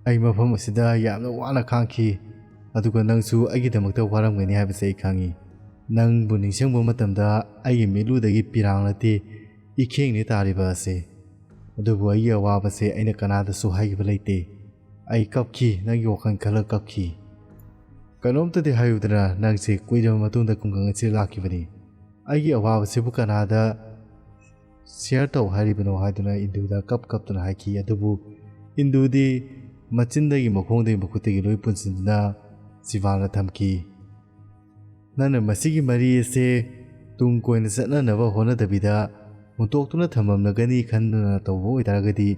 ꯑꯩ ꯃꯐꯝ ꯑꯁꯤꯗ ꯌꯥꯝꯅ ꯋꯥꯅ ꯈꯥꯡꯈꯤ, ꯑꯗꯨꯒ ꯅꯪꯁꯨ ꯑꯩꯒꯤꯗꯃꯛꯇ ꯋꯥꯔꯝꯒꯅꯤ ꯍꯥꯏꯕꯁꯦ ꯑꯩ ꯈꯪꯏ꯫ ꯅꯪꯕꯨ ꯅꯤꯡꯁꯤꯡꯕ ꯃꯇꯝꯗ ꯑꯩꯒꯤ ꯃꯤꯠꯂꯨꯗꯒꯤ ꯄꯤꯔꯥꯡ ꯅꯠꯇꯦ, ꯏꯈꯦꯡꯅꯤ ꯇꯥꯔꯤꯕ ꯑꯁꯦ꯫ ꯑꯗꯨꯕꯨ ꯑꯩꯒꯤ ꯑꯋꯥꯕꯁꯦ ꯑꯩꯅ ꯀꯅꯥꯗꯁꯨ ꯍꯥꯏꯈꯤꯕ ꯂꯩꯇꯦ꯫ ꯑꯩ ꯀꯞꯈꯤ, ꯅꯪꯒꯤ ꯋꯥꯈꯜ ꯈꯜꯂ ꯀꯞꯈꯤ꯫ ꯀꯩꯅꯣꯝꯇꯗꯤ ꯍꯥꯏꯌꯨꯗꯅ, ꯅꯪꯁꯦ ꯀꯨꯏꯔꯕ ꯃꯇꯨꯡꯗ ꯈꯨꯡꯒꯪ ꯑꯁꯤꯗ ꯂꯥꯛꯈꯤꯕꯅꯤ꯫ ꯑꯩꯒꯤ ꯑꯋꯥꯕꯁꯤꯕꯨ ꯀꯅꯥꯗ ꯁꯤꯌꯔ ꯇꯧ ꯍꯥꯏꯔꯤꯕꯅꯣ?" ꯍꯥꯏꯗꯨꯅ ꯏꯟꯗꯨꯗ ꯀꯞ ꯀꯞꯇꯨꯅ ꯍꯥꯏꯈꯤ꯫ ꯑꯗꯨꯕꯨ ꯏꯟꯗꯨꯗꯤ ꯃꯆꯤꯟꯗꯒꯤ, ꯃꯈꯣꯡꯗꯒꯤ, ꯃꯈꯨꯠꯇꯒꯤ ꯂꯣꯏ ꯄꯨꯟꯁꯤꯟꯗꯨꯅ ꯁꯤꯕꯥꯅ ꯊꯝꯈꯤ꯫ "ꯅꯪꯅ ꯃꯁꯤꯒꯤ ꯃꯔꯤ ꯑꯁꯦ ꯇꯨꯡ ꯀꯣꯏꯅ ꯆꯠꯅꯅꯕ ꯍꯣꯠꯅꯗꯕꯤꯗ ꯍꯨꯟꯇꯣꯛꯇꯨꯅ ꯊꯝꯂꯝꯂꯒꯅꯤ ꯈꯟꯗꯨꯅ ꯇꯧꯕ ꯑꯣꯏꯇꯥꯔꯒꯗꯤ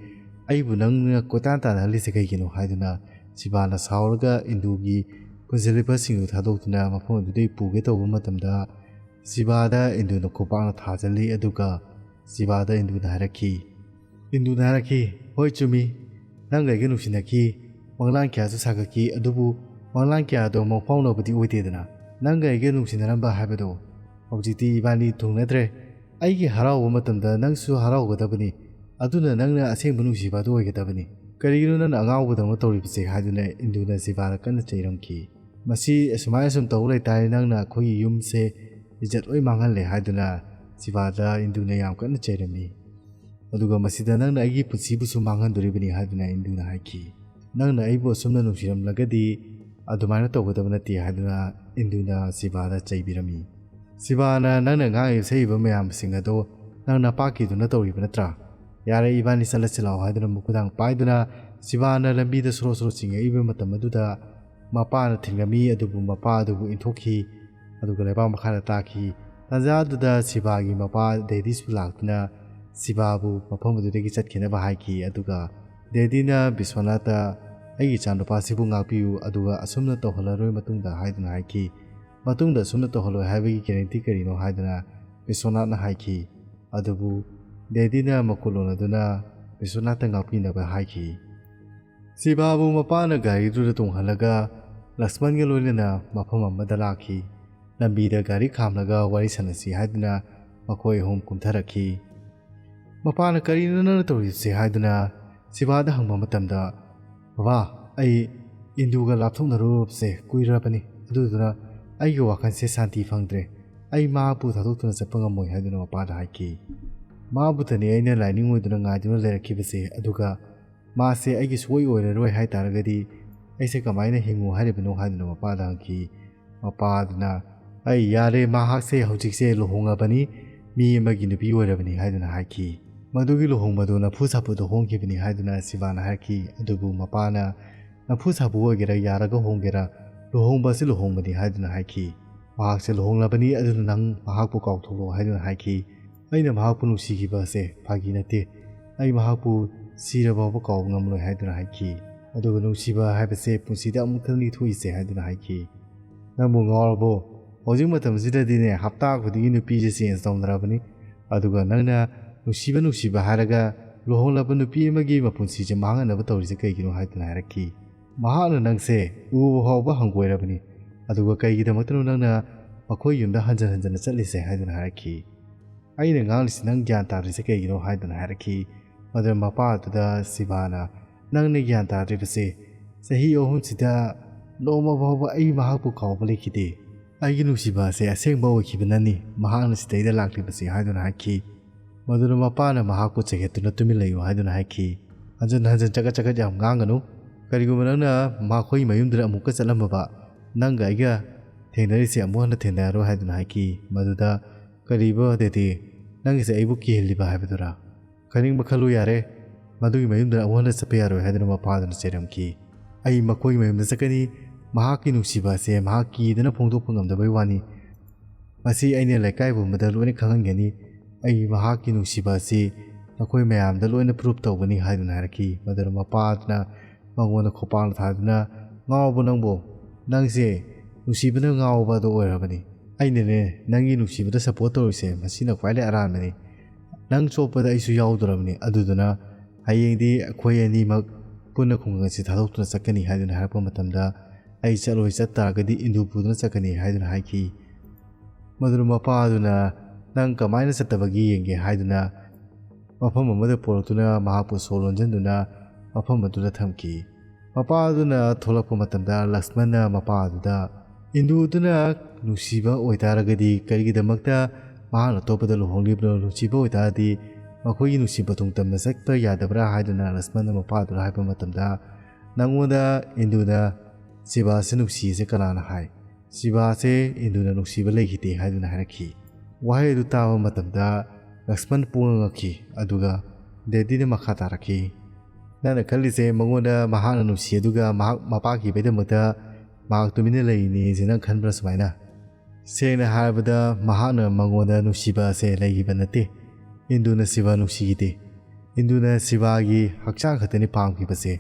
ꯑꯩꯕꯨ ꯅꯪꯅ ꯀꯣꯏꯇꯥꯟ ꯇꯥꯟꯅꯍꯜꯂꯤꯁꯦ ꯀꯩꯒꯤꯅꯣ?" ꯍꯥꯏꯗꯨꯅ ꯁꯤꯕꯥꯅ ꯁꯥꯎꯔꯒ ꯏꯟꯗꯨꯒꯤ ꯄꯨꯟꯁꯤꯜꯂꯤꯕꯁꯤꯡꯗꯨ ꯊꯥꯗꯣꯛꯇꯨꯅ ꯃꯐꯝ ꯑꯗꯨꯗꯒꯤ ꯄꯨꯒꯦ ꯇꯧꯕ ꯃꯇꯝꯗ ꯁꯤꯕꯥꯗ ꯏꯟꯗꯨꯅ ꯈꯨꯄꯥꯛꯅ ꯊꯥꯖꯤꯜꯂꯤ꯫ ꯑꯗꯨꯒ ꯁꯤꯕꯥꯗ ꯏꯟꯗꯨꯅ ꯍꯥꯏꯔꯛꯈꯤ, ꯏꯟꯗꯨꯅ ꯍꯥꯏꯔꯛꯈꯤ, "ꯍꯣꯏ, ꯆꯨꯝꯃꯤ, ꯅꯪꯒ ꯑꯩꯒ ꯅꯨꯡꯁꯤꯅꯈꯤ, ꯃꯪꯂꯥꯟ ꯀꯌꯥꯁꯨ ꯁꯥꯒꯠꯈꯤ, ꯑꯗꯨꯕꯨ ꯃꯪꯂꯥꯟ ꯀꯌꯥꯗꯣ ꯃꯪꯐꯥꯎꯅꯕꯗꯤ ꯑꯣꯏꯗꯦꯗꯅ꯫ ꯅꯪꯒ ꯑꯩꯒ ꯅꯨꯡꯁꯤꯅꯔꯝꯕ ꯍꯥꯏꯕꯗꯣ ꯍꯧꯖꯤꯛꯇꯤ ꯏꯕꯥꯅꯤ ꯊꯨꯡꯅꯗ꯭ꯔꯦ꯫ ꯑꯩꯒꯤ ꯍꯔꯥꯎꯕ ꯃꯇꯝꯗ ꯅꯪꯁꯨ ꯍꯔꯥꯎꯒꯗꯕꯅꯤ, ꯑꯗꯨꯅ ꯅꯪꯅ ꯑꯁꯦꯡꯕ ꯅꯨꯡꯁꯤꯕ ꯑꯗꯨ ꯑꯣꯏꯒꯗꯕꯅꯤ꯫ ꯀꯔꯤꯒꯤꯅꯣ ꯅꯪꯅ ꯑꯉꯥꯎꯕꯗꯧꯅ ꯇꯧꯔꯤꯕꯁꯦ?" ꯍꯥꯏꯗꯨꯅ ꯏꯟꯗꯨꯅ ꯁꯤꯕꯥꯗ ꯀꯟꯅ ꯆꯩꯔꯝꯈꯤ꯫ "ꯃꯁꯤ ꯑꯁꯨꯃꯥꯏꯅ ꯁꯨꯝ ꯇꯧ ꯂꯩꯇꯥꯔꯗꯤ ꯅꯪꯅ ꯑꯩꯈꯣꯏꯒꯤ ꯌꯨꯝꯁꯦ ꯏꯖꯠ ꯂꯣꯏ ꯃꯥꯡꯍꯜꯂꯦ" ꯍꯥꯏꯗꯨꯅ ꯁꯤꯕꯥꯗ ꯏꯟꯗꯨꯅ ꯌꯥꯝ ꯀꯟꯅ ꯆꯩꯔꯝꯃꯤ꯫ ꯑꯗꯨꯒ ꯃꯁꯤꯗ ꯅꯪꯅ ꯑꯩꯒꯤ ꯄꯨꯟꯁꯤꯕꯨꯁꯨ ꯃꯥꯡꯍꯟꯗꯣꯔꯤꯕꯅꯤ ꯍꯥꯏꯗꯨꯅ ꯏꯟꯗꯨꯅ ꯍꯥꯏꯈꯤ꯫ ꯅꯪꯅ ꯑꯩꯕꯨ ꯑꯁꯨꯝꯅ ꯅꯨꯡꯁꯤꯔꯝꯂꯒꯗꯤ ꯑꯗꯨꯃꯥꯏꯅ ꯇꯧꯒꯗꯕ ꯅꯠꯇꯦ ꯍꯥꯏꯗꯨꯅ ꯏꯟꯗꯨꯅ ꯁꯤꯕꯥꯗ ꯆꯩꯕꯤꯔꯝꯃꯤ꯫ ꯁꯤꯕꯥꯅ ꯅꯪꯅ ꯉꯥꯡꯉꯤꯕ ꯁꯛꯏꯕ ꯃꯌꯥꯝꯁꯤꯡ ꯑꯗꯣ ꯅꯪ ꯅꯄꯥꯛꯀꯤꯗꯨꯅ ꯇꯧꯔꯤꯕ ꯅꯠꯇ꯭ꯔꯥ? ꯌꯥꯔꯦ, ꯏꯕꯥꯅꯤ ꯆꯠꯂꯁꯤ ꯂꯥꯛꯑꯣ ꯍꯥꯏꯗꯨꯅ ꯃꯈꯨꯗꯥꯡ ꯄꯥꯏꯗꯨꯅ ꯁꯤꯕꯥꯅ ꯂꯝꯕꯤꯗ ꯁꯣꯔꯣ ꯁꯣꯔꯣ ꯆꯤꯡꯉꯛꯏꯕ ꯃꯇꯝ ꯑꯗꯨꯗ ꯃꯄꯥꯅ ꯊꯤꯡꯂꯝꯃꯤ, ꯑꯗꯨꯕꯨ ꯃꯄꯥ ꯑꯗꯨꯕꯨ ꯏꯟꯊꯣꯛꯈꯤ꯫ ꯑꯗꯨꯒ ꯂꯩꯕꯥꯛ ꯃꯈꯥꯗ ꯇꯥꯈꯤ꯫ ꯇꯥꯟꯖꯥ ꯑꯗꯨꯗ ꯁꯤꯕꯥꯒꯤ ꯃꯄꯥ ꯗꯦꯗꯤꯁꯨ ꯂꯥꯛꯇꯨꯅ ꯁꯤꯕꯥꯕꯨ ꯃꯐꯝ ꯑꯗꯨꯗꯒꯤ ꯆꯠꯈꯤꯅꯕ ꯍꯥꯏꯈꯤ꯫ ꯑꯗꯨꯒ ꯗꯦꯗꯤꯅ ꯕꯤꯁ꯭ꯋꯥꯅꯥꯊꯇ, "ꯑꯩꯒꯤ ꯏꯆꯥꯅꯨꯄꯥꯁꯤꯕꯨ ꯉꯥꯛꯄꯤꯌꯨ, ꯑꯗꯨꯒ ꯑꯁꯨꯝꯅ ꯇꯧꯍꯜꯂꯔꯣꯏ ꯃꯇꯨꯡꯗ" ꯍꯥꯏꯗꯨꯅ ꯍꯥꯏꯈꯤ꯫ ꯃꯇꯨꯡꯗ ꯑꯁꯨꯝꯅ ꯇꯧꯍꯜꯂꯣꯏ ꯍꯥꯏꯕꯒꯤ ꯒꯦꯔꯦꯟꯇꯤ ꯀꯔꯤꯅꯣ ꯍꯥꯏꯗꯨꯅ ꯕꯤꯁ꯭ꯋꯥꯅꯥꯊꯅ ꯍꯥꯏꯈꯤ꯫ ꯑꯗꯨꯕꯨ ꯗꯦꯗꯤꯅ ꯃꯈꯨꯠ ꯂꯣꯟꯅꯗꯨꯅ ꯕꯤꯁ꯭ꯋꯥꯅꯥꯊꯇ ꯉꯥꯛꯄꯤꯅꯕ ꯍꯥꯏꯈꯤ꯫ ꯁꯤꯕꯥꯕꯨ ꯃꯄꯥꯅ ꯒꯥꯔꯤꯗꯨꯗ ꯇꯣꯡꯍꯜꯂꯒ ꯂꯛꯁꯃꯟꯒ ꯂꯣꯏꯅꯅ ꯃꯐꯝ ꯑꯃꯗ ꯂꯥꯛꯈꯤ꯫ ꯂꯝꯕꯤꯗ ꯒꯥꯔꯤ ꯈꯥꯝꯂꯒ ꯋꯥꯔꯤ ꯁꯥꯟꯅꯁꯤ ꯍꯥꯏꯗꯨꯅ ꯃꯈꯣꯏ ꯑꯍꯨꯝ ꯀꯨꯝꯊꯔꯛꯈꯤ꯫ ꯃꯄꯥꯅ "ꯀꯔꯤꯅꯣ ꯅꯪꯅ ꯇꯧꯔꯤꯕꯁꯦ?" ꯍꯥꯏꯗꯨꯅ ꯁꯤꯕꯥꯗ ꯍꯪꯕ ꯃꯇꯝꯗ, "ꯕꯕꯥ, ꯑꯩ ꯏꯟꯗꯨꯒ ꯂꯥꯞꯊꯣꯛꯅꯔꯨꯔꯕꯁꯦ ꯀꯨꯏꯔꯕꯅꯤ, ꯑꯗꯨꯗꯨꯅ ꯑꯩꯒꯤ ꯋꯥꯈꯜꯁꯦ ꯁꯥꯟꯇꯤ ꯐꯪꯗ꯭ꯔꯦ꯫ ꯑꯩ ꯃꯍꯥꯛꯄꯨ ꯊꯥꯗꯣꯛꯇꯨꯅ ꯆꯠꯄ ꯉꯝꯃꯣꯏ" ꯍꯥꯏꯗꯨꯅ ꯃꯄꯥꯗ ꯍꯥꯏꯈꯤ꯫ "ꯃꯥꯕꯨꯇꯅꯤ ꯑꯩꯅ ꯂꯥꯏꯅꯤꯡ ꯑꯣꯏꯗꯨꯅ ꯉꯥꯏꯗꯨꯅ ꯂꯩꯔꯛꯈꯤꯕꯁꯦ, ꯑꯗꯨꯒ ꯃꯥꯁꯦ ꯑꯩꯒꯤ ꯁꯨꯡꯑꯣꯏ ꯑꯣꯏꯔꯔꯣꯏ ꯍꯥꯏ ꯇꯥꯔꯒꯗꯤ ꯑꯩꯁꯦ ꯀꯃꯥꯏꯅ ꯍꯤꯡꯉꯨ ꯍꯥꯏꯔꯤꯕꯅꯣ?" ꯍꯥꯏꯗꯨꯅ ꯃꯄꯥꯗ ꯍꯪꯈꯤ꯫ ꯃꯄꯥꯗꯨꯅ, "ꯑꯩ ꯌꯥꯔꯦ, ꯃꯍꯥꯛꯁꯦ ꯍꯧꯖꯤꯛꯁꯦ ꯂꯨꯍꯣꯡꯉꯕꯅꯤ, ꯃꯤ ꯑꯃꯒꯤ ꯅꯨꯄꯤ ꯑꯣꯏꯔꯕꯅꯤ" ꯍꯥꯏꯗꯨꯅ ꯍꯥꯏꯈꯤ꯫ "ꯃꯗꯨꯒꯤ ꯂꯨꯍꯣꯡꯕꯗꯨ ꯅꯝꯐꯨ ꯁꯥꯐꯨꯗ ꯍꯣꯡꯈꯤꯕꯅꯤ" ꯍꯥꯏꯗꯨꯅ ꯁꯤꯕꯥꯅ ꯍꯥꯏꯔꯛꯈꯤ꯫ ꯑꯗꯨꯕꯨ ꯃꯄꯥꯅ, "ꯅꯝꯐꯨ ꯁꯥꯐꯨ ꯑꯣꯏꯒꯦꯔꯥ, ꯌꯥꯔꯒ ꯍꯣꯡꯒꯦꯔꯥ, ꯂꯨꯍꯣꯡꯕ ꯑꯁꯤ ꯂꯨꯍꯣꯡꯕꯅꯤ" ꯍꯥꯏꯗꯨꯅ ꯍꯥꯏꯈꯤ꯫ "ꯃꯍꯥꯛꯁꯦ ꯂꯨꯍꯣꯡꯂꯕꯅꯤ, ꯑꯗꯨꯅ ꯅꯪ ꯃꯍꯥꯛꯄꯨ ꯀꯥꯎꯊꯣꯛꯂꯣ" ꯍꯥꯏꯗꯨꯅ ꯍꯥꯏꯈꯤ꯫ "ꯑꯩꯅ ꯃꯍꯥꯛꯄꯨ ꯅꯨꯡꯁꯤꯈꯤꯕ ꯑꯁꯦ ꯐꯥꯒꯤ ꯅꯠꯇꯦ꯫ ꯑꯩ ꯃꯍꯥꯛꯄꯨ ꯁꯤꯔꯕ ꯐꯥꯎꯕ ꯀꯥꯎꯕ ꯉꯝꯂꯣꯏ" ꯍꯥꯏꯗꯨꯅ ꯍꯥꯏꯈꯤ꯫ ꯑꯗꯨꯒ ꯅꯨꯡꯁꯤꯕ ꯍꯥꯏꯕꯁꯦ ꯄꯨꯟꯁꯤꯗ ꯑꯃꯨꯛꯇꯪꯅꯤ ꯊꯣꯛꯏꯁꯦ ꯍꯥꯏꯗꯨꯅ ꯍꯥꯏꯈꯤ꯫ "ꯅꯪꯕꯨ ꯉꯥꯎꯔꯕꯣ? ꯍꯧꯖꯤꯛ ꯃꯇꯝꯁꯤꯗꯗꯤꯅꯦ, ꯍꯞꯇꯥ ꯈꯨꯗꯤꯡꯒꯤ ꯅꯨꯄꯤꯁꯦ ꯆꯦꯟꯖ ꯇꯧꯅꯔꯕꯅꯤ꯫ ꯑꯗꯨꯒ ꯅꯪꯅ ꯅꯨꯡꯁꯤꯕ ꯅꯨꯡꯁꯤꯕ ꯍꯥꯏꯔꯒ ꯂꯨꯍꯣꯡꯂꯕ ꯅꯨꯄꯤ ꯑꯃꯒꯤ ꯃꯄꯨꯟꯁꯤꯁꯦ ꯃꯥꯡꯍꯟꯅꯕ ꯇꯧꯔꯤꯁꯦ ꯀꯩꯒꯤꯅꯣ?" ꯍꯥꯏꯗꯨꯅ ꯍꯥꯏꯔꯛꯈꯤ꯫ "ꯃꯍꯥꯛꯅ ꯅꯪꯁꯦ ꯎꯕ ꯐꯥꯎꯕ ꯍꯪꯒꯣꯏꯔꯕꯅꯤ꯫ ꯑꯗꯨꯒ ꯀꯩꯒꯤꯗꯃꯛꯇꯅꯣ ꯅꯪꯅ ꯃꯈꯣꯏ ꯌꯨꯝꯗ ꯍꯟꯖꯟ ꯍꯟꯖꯟꯅ ꯆꯠꯂꯤꯁꯦ?" ꯍꯥꯏꯗꯨꯅ ꯍꯥꯏꯔꯛꯈꯤ꯫ "ꯑꯩꯅ ꯉꯥꯡꯂꯤꯁꯤ ꯅꯪ ꯒ꯭ꯌꯥꯟ ꯇꯥꯗ꯭ꯔꯤꯁꯦ ꯀꯩꯒꯤꯅꯣ?" ꯍꯥꯏꯗꯨꯅ ꯍꯥꯏꯔꯛꯈꯤ꯫ ꯃꯗꯨꯗ ꯃꯄꯥ ꯑꯗꯨꯗ ꯁꯤꯕꯥꯅ, "ꯅꯪꯅ ꯒ꯭ꯌꯥꯟ ꯇꯥꯗ꯭ꯔꯤꯕꯁꯦ, ꯆꯍꯤ ꯑꯍꯨꯝꯁꯤꯗ ꯅꯣꯡꯃ ꯐꯥꯎꯕ ꯑꯩ ꯃꯍꯥꯛꯄꯨ ꯀꯥꯎꯕ ꯂꯩꯈꯤꯗꯦ꯫ ꯑꯩꯒꯤ ꯅꯨꯡꯁꯤꯕ ꯑꯁꯦ ꯑꯁꯦꯡꯕ ꯑꯣꯏꯈꯤꯕꯅꯅꯤ ꯃꯍꯥꯛꯅ ꯁꯤꯗꯩꯗ ꯂꯥꯛꯂꯤꯕꯁꯦ" ꯍꯥꯏꯗꯨꯅ ꯍꯥꯏꯈꯤ꯫ ꯃꯗꯨꯗ ꯃꯄꯥꯅ ꯃꯍꯥꯛꯄꯨ ꯆꯩꯈꯠꯇꯨꯅ ꯇꯨꯃꯤꯟ ꯂꯩꯌꯨ ꯍꯥꯏꯗꯨꯅ ꯍꯥꯏꯈꯤ꯫ "ꯍꯟꯖꯤꯟ ꯍꯟꯖꯤꯟ ꯆꯒꯠ ꯆꯒꯠ ꯌꯥꯝ ꯉꯥꯡꯒꯅꯨ꯫ ꯀꯔꯤꯒꯨꯝꯕ ꯅꯪꯅ ꯃꯈꯣꯏꯒꯤ ꯃꯌꯨꯝꯗꯨꯗ ꯑꯃꯨꯛꯀ ꯆꯠꯂꯝꯃꯕ, ꯅꯪꯒ ꯑꯩꯒ ꯊꯦꯡꯅꯔꯤꯁꯦ ꯑꯃꯨꯛ ꯍꯟꯅ ꯊꯦꯡꯅꯔꯔꯣꯏ" ꯍꯥꯏꯗꯨꯅ ꯍꯥꯏꯈꯤ꯫ ꯃꯗꯨꯗ, "ꯀꯔꯤꯕ ꯗꯦꯗꯤ, ꯅꯪꯒꯤꯁꯦ ꯑꯩꯕꯨ ꯀꯤꯍꯜꯂꯤꯕ ꯍꯥꯏꯕꯗꯨꯔꯥ? ꯈꯟꯅꯤꯡꯕ ꯈꯜꯂꯨ ꯌꯥꯔꯦ, ꯃꯗꯨꯒꯤ ꯃꯌꯨꯝꯗ ꯑꯃꯨꯛ ꯍꯟꯅ ꯆꯠꯄ ꯌꯥꯔꯣꯏ" ꯍꯥꯏꯗꯨꯅ ꯃꯄꯥꯗꯨꯅ ꯆꯩꯔꯝꯈꯤ꯫ "ꯑꯩ ꯃꯈꯣꯏꯒꯤ ꯃꯌꯨꯝꯗ ꯆꯠꯀꯅꯤ꯫ ꯃꯍꯥꯛꯀꯤ ꯅꯨꯡꯁꯤꯕ ꯑꯁꯦ ꯃꯍꯥꯛ ꯀꯤꯗꯅ ꯐꯣꯡꯗꯣꯛꯄ ꯉꯝꯗꯕꯩ ꯋꯥꯅꯤ꯫ ꯃꯁꯤ ꯑꯩꯅ ꯂꯩꯀꯥꯏ ꯄꯨꯝꯕꯗ ꯂꯣꯏꯅ ꯈꯪꯍꯟꯒꯅꯤ꯫ ꯑꯩ ꯃꯍꯥꯛꯀꯤ ꯅꯨꯡꯁꯤꯕ ꯑꯁꯤ ꯅꯈꯣꯏ ꯃꯌꯥꯝꯗ ꯂꯣꯏꯅ ꯄ꯭ꯔꯨꯞ ꯇꯧꯒꯅꯤ" ꯍꯥꯏꯗꯨꯅ ꯍꯥꯏꯔꯛꯈꯤ꯫ ꯃꯗꯨꯗ ꯃꯄꯥꯗꯨꯅ ꯃꯉꯣꯟꯗ ꯈꯣꯄꯥꯛꯅ ꯊꯥꯗꯨꯅ, "ꯉꯥꯎꯕ ꯅꯪꯕꯨ? ꯅꯪꯁꯦ ꯅꯨꯡꯁꯤꯕꯅ ꯉꯥꯎꯕ ꯑꯗꯨ ꯑꯣꯏꯔꯕꯅꯤ꯫ ꯑꯩꯅꯅꯦ ꯅꯪꯒꯤ ꯅꯨꯡꯁꯤꯕꯗ ꯁꯞꯄꯣꯔꯠ ꯇꯧꯔꯤꯁꯦ, ꯃꯁꯤꯅ ꯈ꯭ꯋꯥꯏꯗꯒꯤ ꯑꯔꯥꯟꯕꯅꯤ꯫ ꯅꯪ ꯆꯣꯞꯄꯗ ꯑꯩꯁꯨ ꯌꯥꯎꯗꯣꯔꯕꯅꯤ꯫ ꯑꯗꯨꯗꯨꯅ ꯍꯌꯦꯡꯗꯤ ꯑꯩꯈꯣꯏ ꯑꯅꯤꯃꯛ ꯄꯨꯟꯅ ꯈꯨꯡꯒꯪ ꯑꯁꯤ ꯊꯥꯗꯣꯛꯇꯨꯅ ꯆꯠꯀꯅꯤ" ꯍꯥꯏꯗꯨꯅ ꯍꯥꯏꯔꯛꯄ ꯃꯇꯝꯗ, "ꯑꯩ ꯆꯠꯂꯣꯏ, ꯆꯠꯇꯥꯔꯒꯗꯤ ꯏꯟꯗꯨ ꯄꯨꯗꯨꯅ ꯆꯠꯀꯅꯤ" ꯍꯥꯏꯗꯨꯅ ꯍꯥꯏꯈꯤ꯫ ꯃꯗꯨꯗ ꯃꯄꯥꯗꯨꯅ, "ꯅꯪ ꯀꯃꯥꯏꯅ ꯆꯠꯇꯕꯒꯤ ꯌꯦꯡꯒꯦ" ꯍꯥꯏꯗꯨꯅ ꯃꯐꯝ ꯑꯃꯗ ꯄꯣꯔꯛꯇꯨꯅ ꯃꯍꯥꯛꯄꯨ ꯁꯣ ꯂꯣꯟꯁꯤꯟꯗꯨꯅ ꯃꯐꯝ ꯑꯗꯨꯗ ꯊꯝꯈꯤ꯫ ꯃꯄꯥꯗꯨꯅ ꯊꯣꯛꯂꯛꯄ ꯃꯇꯝꯗ ꯂꯛꯁꯃꯟꯅ ꯃꯄꯥꯗꯨꯗ, "ꯏꯟꯗꯨꯗꯨꯅ ꯅꯨꯡꯁꯤꯕ ꯑꯣꯏꯇꯥꯔꯒꯗꯤ ꯀꯔꯤꯒꯤꯗꯃꯛꯇ ꯃꯍꯥꯛꯅ ꯑꯇꯣꯞꯄꯗ ꯂꯨꯍꯣꯡꯂꯤꯕꯅꯣ? ꯅꯨꯡꯁꯤꯕ ꯑꯣꯏꯇꯥꯔꯗꯤ ꯃꯈꯣꯏꯒꯤ ꯅꯨꯡꯁꯤꯕ ꯇꯨꯡ ꯇꯝꯅ ꯆꯠꯄ ꯌꯥꯗꯕ꯭ꯔꯥ?" ꯍꯥꯏꯗꯨꯅ ꯂꯛꯁꯃꯟꯅ ꯃꯄꯥꯗꯨꯗ ꯍꯥꯏꯕ ꯃꯇꯝꯗ, "ꯅꯪꯉꯣꯟꯗ ꯏꯟꯗꯨꯅ ꯁꯤꯕꯥꯁꯦ ꯅꯨꯡꯁꯤꯁꯦ ꯀꯅꯥꯅ ꯍꯥꯏ? ꯁꯤꯕꯥꯁꯦ ꯏꯟꯗꯨꯅ ꯅꯨꯡꯁꯤꯕ ꯂꯩꯈꯤꯗꯦ" ꯍꯥꯏꯗꯨꯅ ꯍꯥꯏꯔꯛꯈꯤ꯫ ꯋꯥꯍꯩ ꯑꯗꯨ ꯇꯥꯕ ꯃꯇꯝꯗ ꯂꯛꯁꯃꯟ ꯄꯨꯡꯉꯛ ꯉꯛꯈꯤ, ꯑꯗꯨꯒ ꯗꯦꯗꯤꯅ ꯃꯈꯥ ꯇꯥꯔꯛꯈꯤ, "ꯅꯪꯅ ꯈꯜꯂꯤꯁꯦ ꯃꯉꯣꯟꯗ ꯃꯍꯥꯛꯅ ꯅꯨꯡꯁꯤ, ꯑꯗꯨꯒ ꯃꯍꯥꯛ ꯃꯄꯥ ꯀꯤꯕꯩꯗꯃꯛꯇ ꯃꯍꯥꯛ ꯇꯨꯃꯤꯟꯅ ꯂꯩꯔꯤꯅꯦꯁꯦ ꯅꯪ ꯈꯟꯕ꯭ꯔꯥ ꯁꯨꯃꯥꯏꯅ? ꯁꯦꯡꯅ ꯍꯥꯏꯔꯕꯗ ꯃꯍꯥꯛꯅ ꯃꯉꯣꯟꯗ ꯅꯨꯡꯁꯤꯕ ꯑꯁꯦ ꯂꯩꯈꯤꯕ ꯅꯠꯇꯦ꯫ ꯏꯟꯗꯨꯅ ꯁꯤꯕꯥ ꯅꯨꯡꯁꯤꯈꯤꯗꯦ꯫ ꯏꯟꯗꯨꯅ ꯁꯤꯕꯥꯒꯤ ꯍꯛꯆꯥꯡ ꯈꯛꯇꯅꯤ ꯄꯥꯝꯈꯤꯕꯁꯦ꯫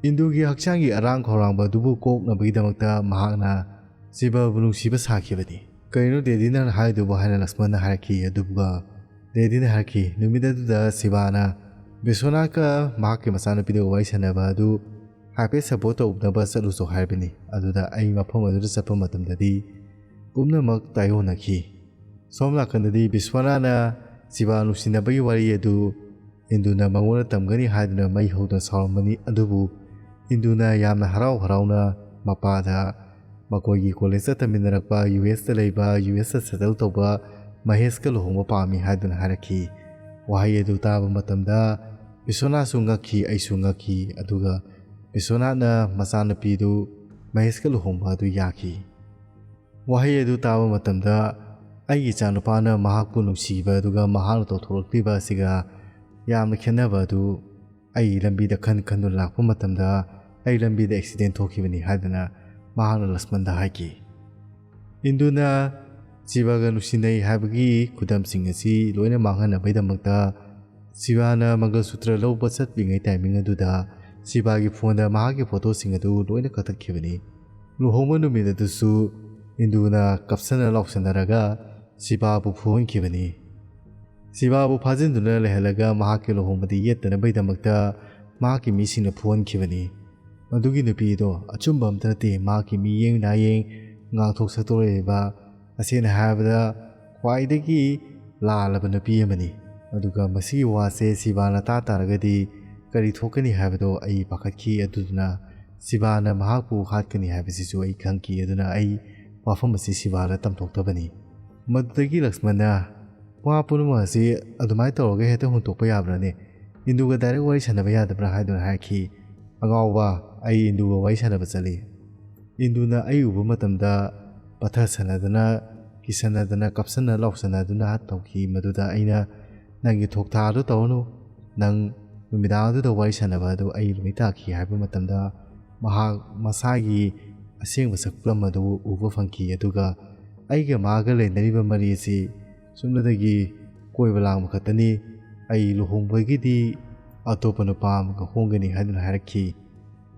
ꯏꯟꯗꯨꯒꯤ ꯍꯛꯆꯥꯡꯒꯤ ꯑꯔꯥꯡ ꯈꯧꯔꯥꯡꯕ ꯑꯗꯨꯕꯨ ꯀꯣꯛꯅꯕꯒꯤꯗꯃꯛꯇ ꯃꯍꯥꯛꯅ ꯁꯤꯕꯥꯕꯨ ꯅꯨꯡꯁꯤꯕ ꯁꯥꯈꯤꯕꯅꯤ꯫ ꯀꯔꯤꯅꯣ ꯗꯦꯗꯤ ꯅꯪꯅ ꯍꯥꯏꯗꯨꯕꯨ?" ꯍꯥꯏꯅ ꯂꯛꯁꯃꯟꯅ ꯍꯥꯏꯔꯛꯈꯤ꯫ ꯑꯗꯨꯒ ꯗꯦꯗꯤꯅ ꯍꯥꯏꯔꯛꯈꯤ, "ꯅꯨꯃꯤꯠ ꯑꯗꯨꯗ ꯁꯤꯕꯥꯅ ꯕꯤꯁ꯭ꯋꯅꯥꯊꯀ ꯃꯍꯥꯛꯀꯤ ꯃꯆꯥꯅꯨꯄꯤꯗꯨꯒ ꯋꯥꯔꯤ ꯁꯥꯟꯅꯕ ꯑꯗꯨ ꯍꯥꯏꯐꯦꯠ ꯁꯞꯄꯣꯔꯠ ꯇꯧꯅꯕ ꯆꯠꯂꯨꯆꯣ ꯍꯥꯏꯕꯅꯤ꯫ ꯑꯗꯨꯗ ꯑꯩ ꯃꯐꯝ ꯑꯗꯨꯗ ꯆꯠꯄ ꯃꯇꯝꯗꯗꯤ ꯄꯨꯝꯅꯃꯛ ꯇꯥꯏꯑꯣꯟꯅꯈꯤ꯫ ꯁꯣꯝ ꯅꯥꯀꯟꯗꯗꯤ ꯕꯤꯁ꯭ꯋꯅꯥꯊꯅ ꯁꯤꯕꯥ ꯅꯨꯡꯁꯤꯅꯕꯒꯤ ꯋꯥꯔꯤ ꯑꯗꯨ ꯏꯟꯗꯨꯅ ꯃꯉꯣꯟꯗ ꯇꯝꯒꯅꯤ ꯍꯥꯏꯗꯨꯅ ꯃꯩ ꯍꯧꯗꯨꯅ ꯁꯥꯎꯔꯝꯕꯅꯤ꯫ ꯑꯗꯨꯕꯨ ꯏꯟꯗꯨꯅ ꯌꯥꯝꯅ ꯍꯔꯥꯎ ꯍꯔꯥꯎꯅ ꯃꯄꯥꯗ ꯃꯈꯣꯏꯒꯤ ꯀꯣꯂꯦꯖꯇ ꯇꯝꯃꯤꯟꯅꯔꯛꯄ ꯌꯨ ꯑꯦꯁꯇ ꯂꯩꯕ, ꯌꯨ ꯑꯦꯁꯇ ꯁꯦꯇꯜ ꯇꯧꯕ ꯃꯍꯦꯁꯀ ꯂꯨꯍꯣꯡꯕ ꯄꯥꯝꯃꯤ ꯍꯥꯏꯗꯨꯅ ꯍꯥꯏꯔꯛꯈꯤ꯫ ꯋꯥꯍꯩ ꯑꯗꯨ ꯇꯥꯕ ꯃꯇꯝꯗ ꯕꯤꯁ꯭ꯋꯅꯥꯊꯁꯨ ꯉꯛꯈꯤ, ꯑꯩꯁꯨ ꯉꯛꯈꯤ꯫ ꯑꯗꯨꯒ ꯕꯤꯁ꯭ꯋꯅꯥꯊꯅ ꯃꯆꯥꯅꯨꯄꯤꯗꯨ ꯃꯍꯦꯁꯀ ꯂꯨꯍꯣꯡꯕ ꯑꯗꯨ ꯌꯥꯈꯤ꯫ ꯋꯥꯍꯩ ꯑꯗꯨ ꯇꯥꯕ ꯃꯇꯝꯗ ꯑꯩꯒꯤ ꯏꯆꯥꯅꯨꯄꯥꯅ ꯃꯍꯥꯛꯄꯨ ꯅꯨꯡꯁꯤꯕ ꯑꯗꯨꯒ ꯃꯍꯥꯛꯅ ꯇꯧꯊꯣꯔꯛꯂꯤꯕ ꯑꯁꯤꯒ ꯌꯥꯝꯅ ꯈꯦꯠꯅꯕ ꯑꯗꯨ ꯑꯩ ꯂꯝꯕꯤꯗ ꯈꯟ ꯈꯟꯗꯨꯅ ꯂꯥꯛꯄ ꯃꯇꯝꯗ ꯑꯩ ꯂꯝꯕꯤꯗ ꯑꯦꯛꯁꯤꯗꯦꯟ ꯊꯣꯛꯈꯤꯕꯅꯤ ꯍꯥꯏꯗꯨꯅ ꯃꯍꯥꯛꯅ ꯂꯛꯁꯃꯟꯗ ꯍꯥꯏꯈꯤ꯫ ꯏꯟꯗꯨꯅ ꯁꯤꯕꯥꯒ ꯅꯨꯡꯁꯤꯅꯩ ꯍꯥꯏꯕꯒꯤ ꯈꯨꯗꯝꯁꯤꯡ ꯑꯁꯤ ꯂꯣꯏꯅ ꯃꯥꯡꯍꯟꯅꯕꯒꯤꯗꯃꯛꯇ ꯁꯤꯕꯥꯅ ꯃꯪꯒꯜ ꯁꯨꯇ꯭ꯔ ꯂꯧꯕ ꯆꯠꯂꯤꯉꯩ ꯇꯥꯏꯃꯤꯡ ꯑꯗꯨꯗ ꯁꯤꯕꯥꯒꯤ ꯐꯣꯟꯗ ꯃꯍꯥꯛꯀꯤ ꯐꯣꯇꯣꯁꯤꯡ ꯑꯗꯨ ꯂꯣꯏꯅ ꯀꯛꯊꯠꯈꯤꯕꯅꯤ꯫ ꯂꯨꯍꯣꯡꯕ ꯅꯨꯃꯤꯠ ꯑꯗꯨꯁꯨ ꯏꯟꯗꯨꯅ ꯀꯞꯁꯟꯅ ꯂꯥꯎꯁꯟꯅꯔꯒ ꯁꯤꯕꯥꯕꯨ ꯐꯨꯍꯟꯈꯤꯕꯅꯤ꯫ ꯁꯤꯕꯥꯕꯨ ꯐꯥꯖꯤꯟꯗꯨꯅ ꯂꯩꯍꯜꯂꯒ ꯃꯍꯥꯛꯀꯤ ꯂꯨꯍꯣꯡꯕꯗ ꯌꯦꯠꯇꯅꯕꯒꯤꯗꯃꯛꯇ ꯃꯍꯥꯛꯀꯤ ꯃꯤꯁꯤꯡꯅ ꯐꯨꯍꯟꯈꯤꯕꯅꯤ꯫ ꯃꯗꯨꯒꯤ ꯅꯨꯄꯤꯗꯣ ꯑꯆꯨꯝꯕ ꯑꯝꯇ ꯅꯠꯇꯦ, ꯃꯍꯥꯛꯀꯤ ꯃꯤꯠꯌꯦꯡ ꯅꯥꯌꯦꯡ ꯉꯥꯡꯊꯣꯛ ꯁꯛꯇꯣꯛꯂꯛꯂꯤꯕ, ꯇꯁꯦꯡꯅ ꯍꯥꯏꯔꯕꯗ ꯈ꯭ꯋꯥꯏꯗꯒꯤ ꯂꯥꯜꯂꯕ ꯅꯨꯄꯤ ꯑꯃꯅꯤ꯫ ꯑꯗꯨꯒ ꯃꯁꯤꯒꯤ ꯋꯥꯁꯦ ꯁꯤꯕꯥꯅ ꯇꯥ ꯇꯥꯔꯒꯗꯤ ꯀꯔꯤ ꯊꯣꯛꯀꯅꯤ ꯍꯥꯏꯕꯗꯣ ꯑꯩ ꯄꯥꯈꯠꯈꯤ꯫ ꯑꯗꯨꯗꯨꯅ ꯁꯤꯕꯥꯅ ꯃꯍꯥꯛꯄꯨ ꯍꯥꯠꯀꯅꯤ ꯍꯥꯏꯕꯁꯤꯁꯨ ꯑꯩ ꯈꯪꯈꯤ꯫ ꯑꯗꯨꯅ ꯑꯩ ꯋꯥꯐꯝ ꯑꯁꯤ ꯁꯤꯕꯥꯗ ꯇꯝꯊꯣꯛꯇꯕꯅꯤ꯫ ꯃꯗꯨꯗꯒꯤ ꯂꯛꯁꯃꯟꯅ, "ꯋꯥ ꯄꯨꯝꯅꯃꯛ ꯑꯁꯤ ꯑꯗꯨꯃꯥꯏꯅ ꯇꯧꯔꯒ ꯍꯦꯛꯇ ꯍꯨꯟꯗꯣꯛꯄ ꯌꯥꯕ꯭ꯔꯥꯅꯦ? ꯏꯟꯗꯨꯒ ꯗꯥꯏꯔꯦꯛ ꯋꯥꯔꯤ ꯁꯥꯟꯅꯕ ꯌꯥꯗꯕ꯭ꯔꯥ?" ꯍꯥꯏꯗꯨꯅ ꯍꯥꯏꯔꯛꯈꯤ꯫ "ꯑꯉꯥꯎꯕ, ꯑꯩ ꯏꯟꯗꯨꯒ ꯋꯥꯔꯤ ꯁꯥꯟꯅꯕ ꯆꯠꯂꯤ꯫ ꯏꯟꯗꯨꯅ ꯑꯩ ꯎꯕ ꯃꯇꯝꯗ ꯄꯠꯊ ꯁꯥꯟꯅꯗꯅ, ꯀꯤꯁꯟꯅꯗꯅ, ꯀꯞꯁꯟꯅ ꯂꯥꯎꯁꯟꯅꯗꯨꯅ ꯇꯧꯈꯤ꯫ ꯃꯗꯨꯗ ꯑꯩꯅ ꯅꯪꯒꯤ ꯊꯣꯛ ꯊꯥꯛ ꯑꯗꯨ ꯇꯧꯔꯅꯨ, ꯅꯪ ꯅꯨꯃꯤꯗꯥꯡ ꯑꯗꯨꯗ ꯋꯥꯔꯤ ꯁꯥꯟꯅꯕ ꯑꯗꯨ ꯑꯩ ꯂꯣꯏ ꯇꯥꯈꯤ" ꯍꯥꯏꯕ ꯃꯇꯝꯗ ꯃꯍꯥꯛ ꯃꯁꯥꯒꯤ ꯑꯁꯦꯡꯕ ꯁꯛꯐꯝ ꯑꯗꯨ ꯎꯕ ꯐꯪꯈꯤ꯫ ꯑꯗꯨꯒ ꯑꯩꯒ ꯃꯥꯒ ꯂꯩꯅꯔꯤꯕ ꯃꯔꯤ ꯑꯁꯤ ꯁꯨꯞꯅꯗꯒꯤ ꯀꯣꯏꯕ ꯂꯥꯡꯕ ꯈꯛꯇꯅꯤ꯫ ꯑꯩ ꯂꯨꯍꯣꯡꯕꯒꯤꯗꯤ ꯑꯇꯣꯞꯄ ꯅꯨꯄꯥ ꯑꯃꯒ ꯍꯣꯡꯒꯅꯤ ꯍꯥꯏꯗꯨꯅ ꯍꯥꯏꯔꯛꯈꯤ꯫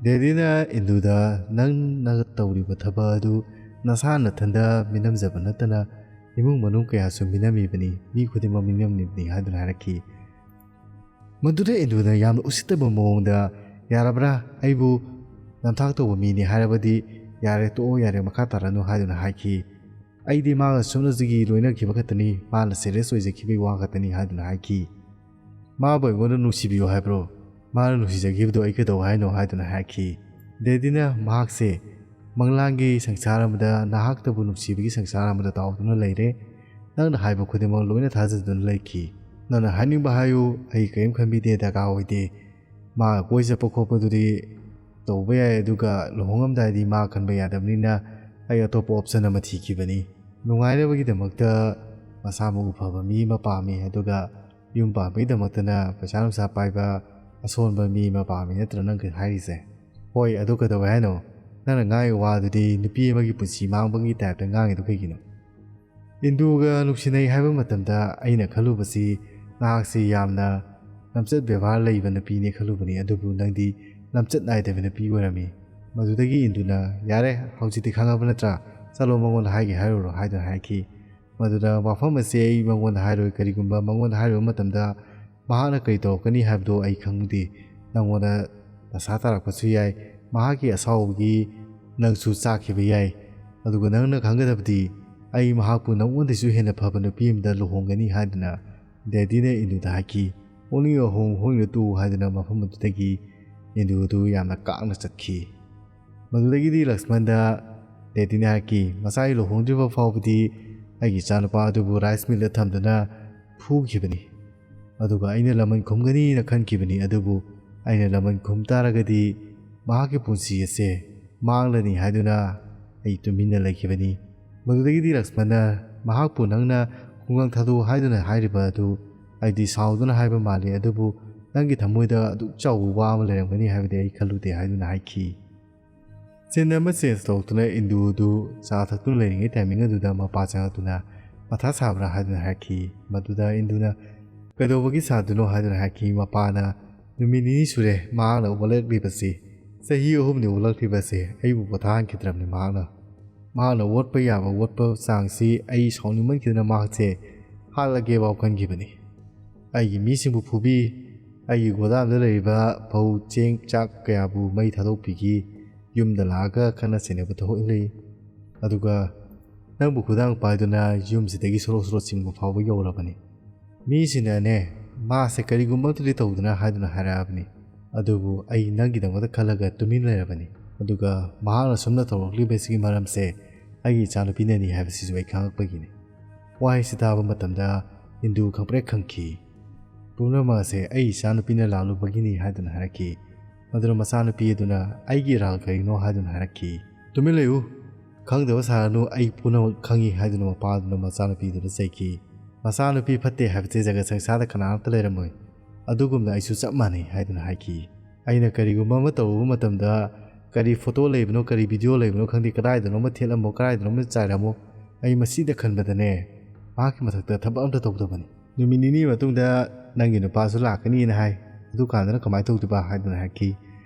ꯗꯦꯗꯤꯅ ꯏꯟꯗꯨꯗ, "ꯅꯪꯅ ꯇꯧꯔꯤꯕ ꯊꯕꯛ ꯑꯗꯨ ꯅꯁꯥ ꯅꯊꯟꯗ ꯃꯤꯅꯝꯖꯕ ꯅꯠꯇꯅ ꯏꯃꯨꯡ ꯃꯅꯨꯡ ꯀꯌꯥꯁꯨ ꯃꯤꯅꯝꯃꯤꯕꯅꯤ, ꯃꯤ ꯈꯨꯗꯤꯡꯃꯛ ꯃꯤꯅꯝꯃꯤꯕꯅꯤ" ꯍꯥꯏꯗꯨꯅ ꯍꯥꯏꯔꯛꯈꯤ꯫ ꯃꯗꯨꯗ ꯏꯟꯗꯨꯅ ꯌꯥꯝꯅ ꯎꯁꯤꯠꯇꯕ ꯃꯑꯣꯡꯗ, "ꯌꯥꯔꯕ꯭ꯔꯥ? ꯑꯩꯕꯨ ꯅꯝꯊꯥꯛ ꯇꯧꯕ ꯃꯤꯅꯤ ꯍꯥꯏꯔꯕꯗꯤ ꯌꯥꯔꯦ, ꯇꯣꯛꯑꯣ, ꯌꯥꯔꯦ, ꯃꯈꯥ ꯇꯥꯔꯅꯨ" ꯍꯥꯏꯗꯨꯅ ꯍꯥꯏꯈꯤ꯫ "ꯑꯩꯗꯤ ꯃꯥꯒ ꯁꯨꯞꯅꯇꯒꯤ ꯂꯣꯏꯅꯈꯤꯕ ꯈꯛꯇꯅꯤ, ꯃꯥꯅ ꯁꯦꯔꯤꯌꯁ ꯑꯣꯏꯖꯈꯤꯕꯒꯤ ꯋꯥ ꯈꯛꯇꯅꯤ" ꯍꯥꯏꯗꯨꯅ ꯍꯥꯏꯈꯤ꯫ "ꯃꯥꯕꯨ ꯑꯩꯉꯣꯟꯗ ꯅꯨꯡꯁꯤꯕꯤꯌꯨ ꯍꯥꯏꯕ꯭ꯔꯣ? ꯃꯥꯅ ꯅꯨꯡꯁꯤꯖꯈꯤꯕꯗꯣ ꯑꯩ ꯀꯩꯗꯧ ꯍꯥꯏꯅꯣ?" ꯍꯥꯏꯗꯨꯅ ꯍꯥꯏꯔꯛꯈꯤ꯫ ꯗꯦꯗꯤꯅ ꯃꯍꯥꯛꯁꯦ ꯃꯪꯂꯥꯟꯒꯤ ꯁꯪꯁꯥꯔ ꯑꯃꯗ ꯅꯍꯥꯛꯇꯕꯨ ꯅꯨꯡꯁꯤꯕꯒꯤ ꯁꯪꯁꯥꯔ ꯑꯃꯗ ꯇꯥꯎꯗꯨꯅ ꯂꯩꯔꯦ꯫ ꯅꯪꯅ ꯍꯥꯏꯕ ꯈꯨꯗꯤꯡꯃꯛ ꯂꯣꯏꯅ ꯊꯥꯖꯗꯨꯅ ꯂꯩꯈꯤ꯫ "ꯅꯪꯅ ꯍꯥꯏꯅꯤꯡꯕ ꯍꯥꯏꯌꯨ, ꯑꯩ ꯀꯔꯤꯝ ꯈꯟꯕꯤꯗꯦ, ꯗꯔꯀꯥꯔ ꯑꯣꯏꯗꯦ꯫ ꯃꯥꯒ ꯀꯣꯏ ꯆꯠꯄ ꯈꯣꯠꯄꯗꯨꯗꯤ ꯇꯧꯕ ꯌꯥꯏ, ꯑꯗꯨꯒ ꯂꯨꯍꯣꯡꯉꯝꯗꯥꯏꯗꯤ ꯃꯥ ꯈꯟꯕ ꯌꯥꯗꯕꯅꯤꯅ ꯑꯩ ꯑꯇꯣꯞꯄ ꯑꯣꯞꯁꯟ ꯑꯃ ꯊꯤꯈꯤꯕꯅꯤ꯫ ꯅꯨꯡꯉꯥꯏꯅꯕꯒꯤꯗꯃꯛꯇ ꯃꯁꯥ ꯃꯎ ꯐꯕ ꯃꯤ ꯑꯃ ꯄꯥꯝꯃꯤ, ꯑꯗꯨꯒ ꯌꯨꯝ ꯄꯥꯟꯕꯒꯤꯗꯃꯛꯇꯅ ꯄꯩꯁꯥ ꯅꯨꯡꯁꯥ ꯄꯥꯏꯕ ꯑꯁꯣꯟꯕ ꯃꯤ ꯑꯃ ꯄꯥꯝꯃꯤ, ꯅꯠꯇ꯭ꯔ ꯅꯪ ꯍꯥꯏꯔꯤꯁꯦ?" "ꯍꯣꯏ, ꯑꯗꯨ ꯀꯩꯗꯧꯋꯦ ꯍꯥꯏꯅꯣ? ꯅꯪꯅ ꯉꯥꯡꯉꯤꯕ ꯋꯥꯗꯨꯗꯤ ꯅꯨꯄꯤ ꯑꯃꯒꯤ ꯄꯨꯟꯁꯤ ꯃꯥꯡꯕꯒꯤ ꯇꯥꯏꯞꯇ ꯉꯥꯡꯉꯤꯗꯣ ꯀꯩꯒꯤꯅꯣ?" ꯏꯟꯗꯨꯒ ꯅꯨꯡꯁꯤꯅꯩ ꯍꯥꯏꯕ ꯃꯇꯝꯗ ꯑꯩꯅ ꯈꯜꯂꯨꯕꯁꯤ ꯅꯍꯥꯛꯁꯤ ꯌꯥꯝꯅ ꯂꯝꯆꯠ ꯕꯦꯕꯥꯔ ꯂꯩꯕ ꯅꯨꯄꯤꯅꯦ ꯈꯜꯂꯨꯕꯅꯤ, ꯑꯗꯨꯕꯨ ꯅꯪꯗꯤ ꯂꯝꯆꯠ ꯅꯥꯏꯗꯕ ꯅꯨꯄꯤ ꯑꯣꯏꯔꯝꯃꯤ꯫ ꯃꯗꯨꯗꯒꯤ ꯏꯟꯗꯨꯅ, "ꯌꯥꯔꯦ, ꯍꯧꯖꯤꯛꯇꯤ ꯈꯪꯉꯕ ꯅꯠꯇ꯭ꯔꯥ? ꯆꯠꯂꯣ, ꯃꯉꯣꯟꯗ ꯍꯥꯏꯒꯦ ꯍꯥꯏꯔꯨꯔꯣ" ꯍꯥꯏꯗꯨꯅ ꯍꯥꯏꯈꯤ꯫ ꯃꯗꯨꯗ ꯋꯥꯐꯝ ꯑꯁꯤ ꯑꯩ ꯃꯉꯣꯟꯗ ꯍꯥꯏꯔꯣꯏ, ꯀꯔꯤꯒꯨꯝꯕ ꯃꯉꯣꯟꯗ ꯍꯥꯏꯔꯨꯕ ꯃꯇꯝꯗ ꯃꯍꯥꯛꯅ ꯀꯔꯤ ꯇꯧꯔꯛꯀꯅꯤ ꯍꯥꯏꯕꯗꯨ ꯑꯩ ꯈꯪꯗꯦ꯫ ꯅꯪꯉꯣꯟꯗ ꯗꯁꯥ ꯇꯥꯔꯛꯄꯁꯨ ꯌꯥꯏ, ꯃꯍꯥꯛꯀꯤ ꯑꯁꯥꯎꯕꯒꯤ ꯅꯪꯁꯨ ꯆꯥꯛꯈꯤꯕ ꯌꯥꯏ꯫ ꯑꯗꯨꯒ ꯅꯪꯅ ꯈꯪꯒꯗꯕꯗꯤ, ꯑꯩ ꯃꯍꯥꯛꯄꯨ ꯅꯪꯉꯣꯟꯗꯁꯨ ꯍꯦꯟꯅ ꯐꯕ ꯅꯨꯄꯤ ꯑꯃꯗ ꯂꯨꯍꯣꯡꯒꯅꯤ ꯍꯥꯏꯗꯨꯅ ꯗꯦꯗꯤꯅ ꯏꯟꯗꯨꯗ ꯍꯥꯏꯈꯤ꯫ "ꯑꯣꯟꯂꯤ ꯑꯍꯣꯡ ꯍꯣꯡꯂꯤꯕ ꯇꯨ" ꯍꯥꯏꯗꯨꯅ ꯃꯐꯝ ꯑꯗꯨꯗꯒꯤ ꯏꯟꯗꯨ ꯑꯗꯨ ꯌꯥꯝꯅ ꯀꯥꯛꯅ ꯆꯠꯈꯤ꯫ ꯃꯗꯨꯗꯒꯤꯗꯤ ꯂꯛꯁꯃꯟꯗ ꯗꯦꯗꯤꯅ ꯍꯥꯏꯔꯛꯈꯤ, "ꯉꯁꯥꯏ ꯂꯨꯍꯣꯡꯗ꯭ꯔꯤꯕ ꯐꯥꯎꯕꯗꯤ ꯑꯩꯒꯤ ꯏꯆꯥꯅꯨꯄꯥ ꯑꯗꯨꯕꯨ ꯔꯥꯏꯁ ꯃꯤꯜꯗ ꯊꯝꯗꯨꯅ ꯐꯨꯈꯤꯕꯅꯤ꯫ ꯑꯗꯨꯒ ꯑꯩꯅ ꯂꯃꯟ ꯈꯨꯝꯒꯅꯤꯅ ꯈꯟꯈꯤꯕꯅꯤ, ꯑꯗꯨꯕꯨ ꯑꯩꯅ ꯂꯃꯟ ꯈꯨꯝ ꯇꯥꯔꯒꯗꯤ ꯃꯍꯥꯛꯀꯤ ꯄꯨꯟꯁꯤ ꯑꯁꯦ ꯃꯥꯡꯂꯅꯤ" ꯍꯥꯏꯗꯨꯅ ꯑꯩ ꯇꯨꯃꯤꯟꯅ ꯂꯩꯈꯤꯕꯅꯤ꯫ ꯃꯗꯨꯗꯒꯤꯗꯤ ꯂꯛꯁꯃꯟꯅ ꯃꯍꯥꯛꯄꯨ ꯅꯪꯅ ꯈꯨꯡꯒꯪ ꯊꯥꯗꯣꯛꯎ ꯍꯥꯏꯗꯨꯅ ꯍꯥꯏꯔꯤꯕ ꯑꯗꯨ ꯑꯩꯗꯤ ꯁꯥꯎꯗꯨꯅ ꯍꯥꯏꯕ ꯃꯥꯜꯂꯤ, ꯑꯗꯨꯕꯨ ꯅꯪꯒꯤ ꯊꯃꯣꯏꯗ ꯑꯗꯨꯛ ꯆꯥꯎꯕ ꯋꯥ ꯑꯃ ꯂꯩꯔꯝꯒꯅꯤ ꯍꯥꯏꯕꯗꯤ ꯑꯩ ꯈꯜꯂꯨꯗꯦ ꯍꯥꯏꯗꯨꯅ ꯍꯥꯏꯈꯤ꯫ ꯁꯤꯟ ꯑꯃ ꯆꯦꯟꯖ ꯇꯧꯗꯨꯅ ꯏꯟꯗꯨꯗꯨ ꯆꯥ ꯊꯛꯇꯨꯅ ꯂꯩꯔꯤꯉꯩ ꯇꯥꯏꯃꯤꯡ ꯑꯗꯨꯗ ꯃꯄꯥ ꯆꯪꯉꯛꯇꯨꯅ, "ꯃꯊꯥ ꯁꯥꯕ꯭ꯔꯥ?" ꯍꯥꯏꯗꯨꯅ ꯍꯥꯏꯔꯛꯈꯤ꯫ ꯃꯗꯨꯗ ꯏꯟꯗꯨꯅ, "ꯀꯩꯗꯧꯕꯒꯤ ꯁꯥꯗꯣꯏꯅꯣ?" ꯍꯥꯏꯗꯨꯅ ꯍꯥꯏꯔꯛꯈꯤ꯫ ꯃꯄꯥꯅ, "ꯅꯨꯃꯤꯠ ꯅꯤꯅꯤ ꯁꯨꯔꯦ ꯃꯍꯥꯛꯅ ꯑꯣꯠꯂꯛꯂꯤꯕꯁꯤ꯫ ꯆꯍꯤ ꯑꯍꯨꯝꯅꯤ ꯑꯣꯠꯂꯛꯂꯤꯕꯁꯦ, ꯑꯩꯕꯨ ꯄꯣꯊꯥꯍꯟꯈꯤꯗ꯭ꯔꯕꯅꯤ ꯃꯍꯥꯛꯅ꯫ ꯃꯍꯥꯛꯅ ꯑꯣꯠꯄ ꯌꯥꯕ ꯑꯣꯠꯄ ꯆꯥꯡꯁꯤ ꯑꯩ ꯁꯥꯎꯅꯤꯡꯃꯟꯈꯤꯗꯅ ꯃꯍꯥꯛꯁꯦ ꯍꯥꯠꯂꯒꯦ ꯐꯥꯎ ꯈꯟꯈꯤꯕꯅꯤ꯫ ꯑꯩꯒꯤ ꯃꯤꯁꯤꯡꯕꯨ ꯐꯨꯕꯤ, ꯑꯩꯒꯤ ꯒꯣꯗꯥꯝꯗ ꯂꯩꯔꯤꯕ ꯐꯧ, ꯆꯦꯡ, ꯆꯥꯛ ꯀꯌꯥꯕꯨ ꯃꯩ ꯊꯥꯗꯣꯛꯄꯤꯈꯤ, ꯌꯨꯝꯗ ꯂꯥꯛꯑꯒ ꯈꯠꯅ ꯆꯩꯅꯕ ꯊꯣꯛꯍꯜꯂꯤ꯫ ꯑꯗꯨꯒ ꯅꯪꯕꯨ ꯈꯨꯗꯥꯡ ꯄꯥꯏꯗꯨꯅ ꯌꯨꯝꯁꯤꯗꯒꯤ ꯁꯣꯔꯣꯛ ꯁꯣꯔꯣꯛ ꯆꯤꯡꯕ ꯐꯥꯎꯕ ꯌꯧꯔꯕꯅꯤ꯫ ꯃꯤꯁꯤꯡꯅꯅꯦ, ꯃꯥꯁꯦ ꯀꯔꯤꯒꯨꯝꯕ ꯑꯃꯗꯤ ꯇꯧꯗꯅ ꯍꯥꯏꯗꯨꯅ ꯍꯥꯏꯔꯛꯑꯕꯅꯤ꯫ ꯑꯗꯨꯕꯨ ꯑꯩ ꯅꯪꯒꯤꯗꯃꯛꯇ ꯈꯜꯂꯒ ꯇꯨꯃꯤꯟ ꯂꯩꯔꯕꯅꯤ꯫ ꯑꯗꯨꯒ ꯃꯍꯥꯛꯅ ꯁꯨꯝꯅ ꯇꯧꯔꯛꯂꯤꯕꯁꯤꯒꯤ ꯃꯔꯝꯁꯦ ꯑꯩꯒꯤ ꯏꯆꯥꯅꯨꯄꯤꯅꯅꯤ ꯍꯥꯏꯕꯁꯤꯁꯨ ꯑꯩ ꯈꯪꯉꯛꯄꯒꯤꯅꯤ꯫" ꯋꯥꯍꯩꯁꯤ ꯇꯥꯕ ꯃꯇꯝꯗ ꯏꯟꯗꯨ ꯈꯪꯄ꯭ꯔꯦꯛ ꯈꯪꯈꯤ꯫ "ꯄꯨꯝꯅꯃꯛ ꯑꯁꯦ ꯑꯩ ꯏꯆꯥꯅꯨꯄꯤꯅ ꯂꯥꯜꯂꯨꯕꯒꯤꯅꯤ" ꯍꯥꯏꯗꯨꯅ ꯍꯥꯏꯔꯛꯈꯤ꯫ ꯃꯗꯨꯅ ꯃꯆꯥꯅꯨꯄꯤ ꯑꯗꯨꯅ "ꯑꯩꯒꯤ ꯏꯔꯥꯜ ꯀꯔꯤꯅꯣ?" ꯍꯥꯏꯗꯨꯅ ꯍꯥꯏꯔꯛꯈꯤ꯫ "ꯇꯨꯃꯤꯟ ꯂꯩꯌꯨ, ꯈꯪꯗꯕ ꯁꯥꯔꯅꯨ, ꯑꯩ ꯄꯨꯝꯅꯃꯛ ꯈꯪꯉꯤ" ꯍꯥꯏꯗꯨꯅ ꯃꯄꯥꯗꯨꯅ ꯃꯆꯥꯅꯨꯄꯤꯗꯨꯗ ꯆꯩꯈꯤ꯫ "ꯃꯆꯥꯅꯨꯄꯤ ꯐꯠꯇꯦ ꯍꯥꯏꯕꯁꯦ ꯖꯒꯠ ꯁꯪꯁꯥꯔꯗ ꯀꯅꯥꯃꯠꯇ ꯂꯩꯔꯝꯃꯣꯏ, ꯑꯗꯨꯒꯨꯝꯅ ꯑꯩꯁꯨ ꯆꯞ ꯃꯥꯟꯅꯩ" ꯍꯥꯏꯗꯨꯅ ꯍꯥꯏꯈꯤ꯫ "ꯑꯩꯅ ꯀꯔꯤꯒꯨꯝꯕ ꯑꯃ ꯇꯧꯔꯨꯕ ꯃꯇꯝꯗ ꯀꯔꯤ ꯐꯣꯇꯣ ꯂꯩꯕꯅꯣ, ꯀꯔꯤ ꯚꯤꯗꯤꯑꯣ ꯂꯩꯕꯅꯣ ꯈꯪꯗꯦ, ꯀꯗꯥꯏꯗꯅꯣ ꯑꯃ ꯊꯦꯠꯂꯝꯃꯣ, ꯀꯗꯥꯏꯗꯅꯣ ꯑꯃ ꯆꯥꯏꯔꯝꯃꯣ, ꯑꯩ ꯃꯁꯤꯗ ꯈꯟꯕꯗꯅꯦ ꯃꯍꯥꯛꯀꯤ ꯃꯊꯛꯇ ꯊꯕꯛ ꯑꯝꯇ ꯇꯧꯗꯕꯅꯤ꯫ ꯅꯨꯃꯤꯠ ꯅꯤꯅꯤ ꯃꯇꯨꯡꯗ ꯅꯪꯒꯤ ꯅꯨꯄꯥꯁꯨ ꯂꯥꯛꯀꯅꯤꯅ ꯍꯥꯏ, ꯑꯗꯨꯀꯥꯟꯗꯅ ꯀꯃꯥꯏꯅ ꯇꯧꯗꯣꯏꯕ?" ꯍꯥꯏꯗꯨꯅ ꯍꯥꯏꯈꯤ꯫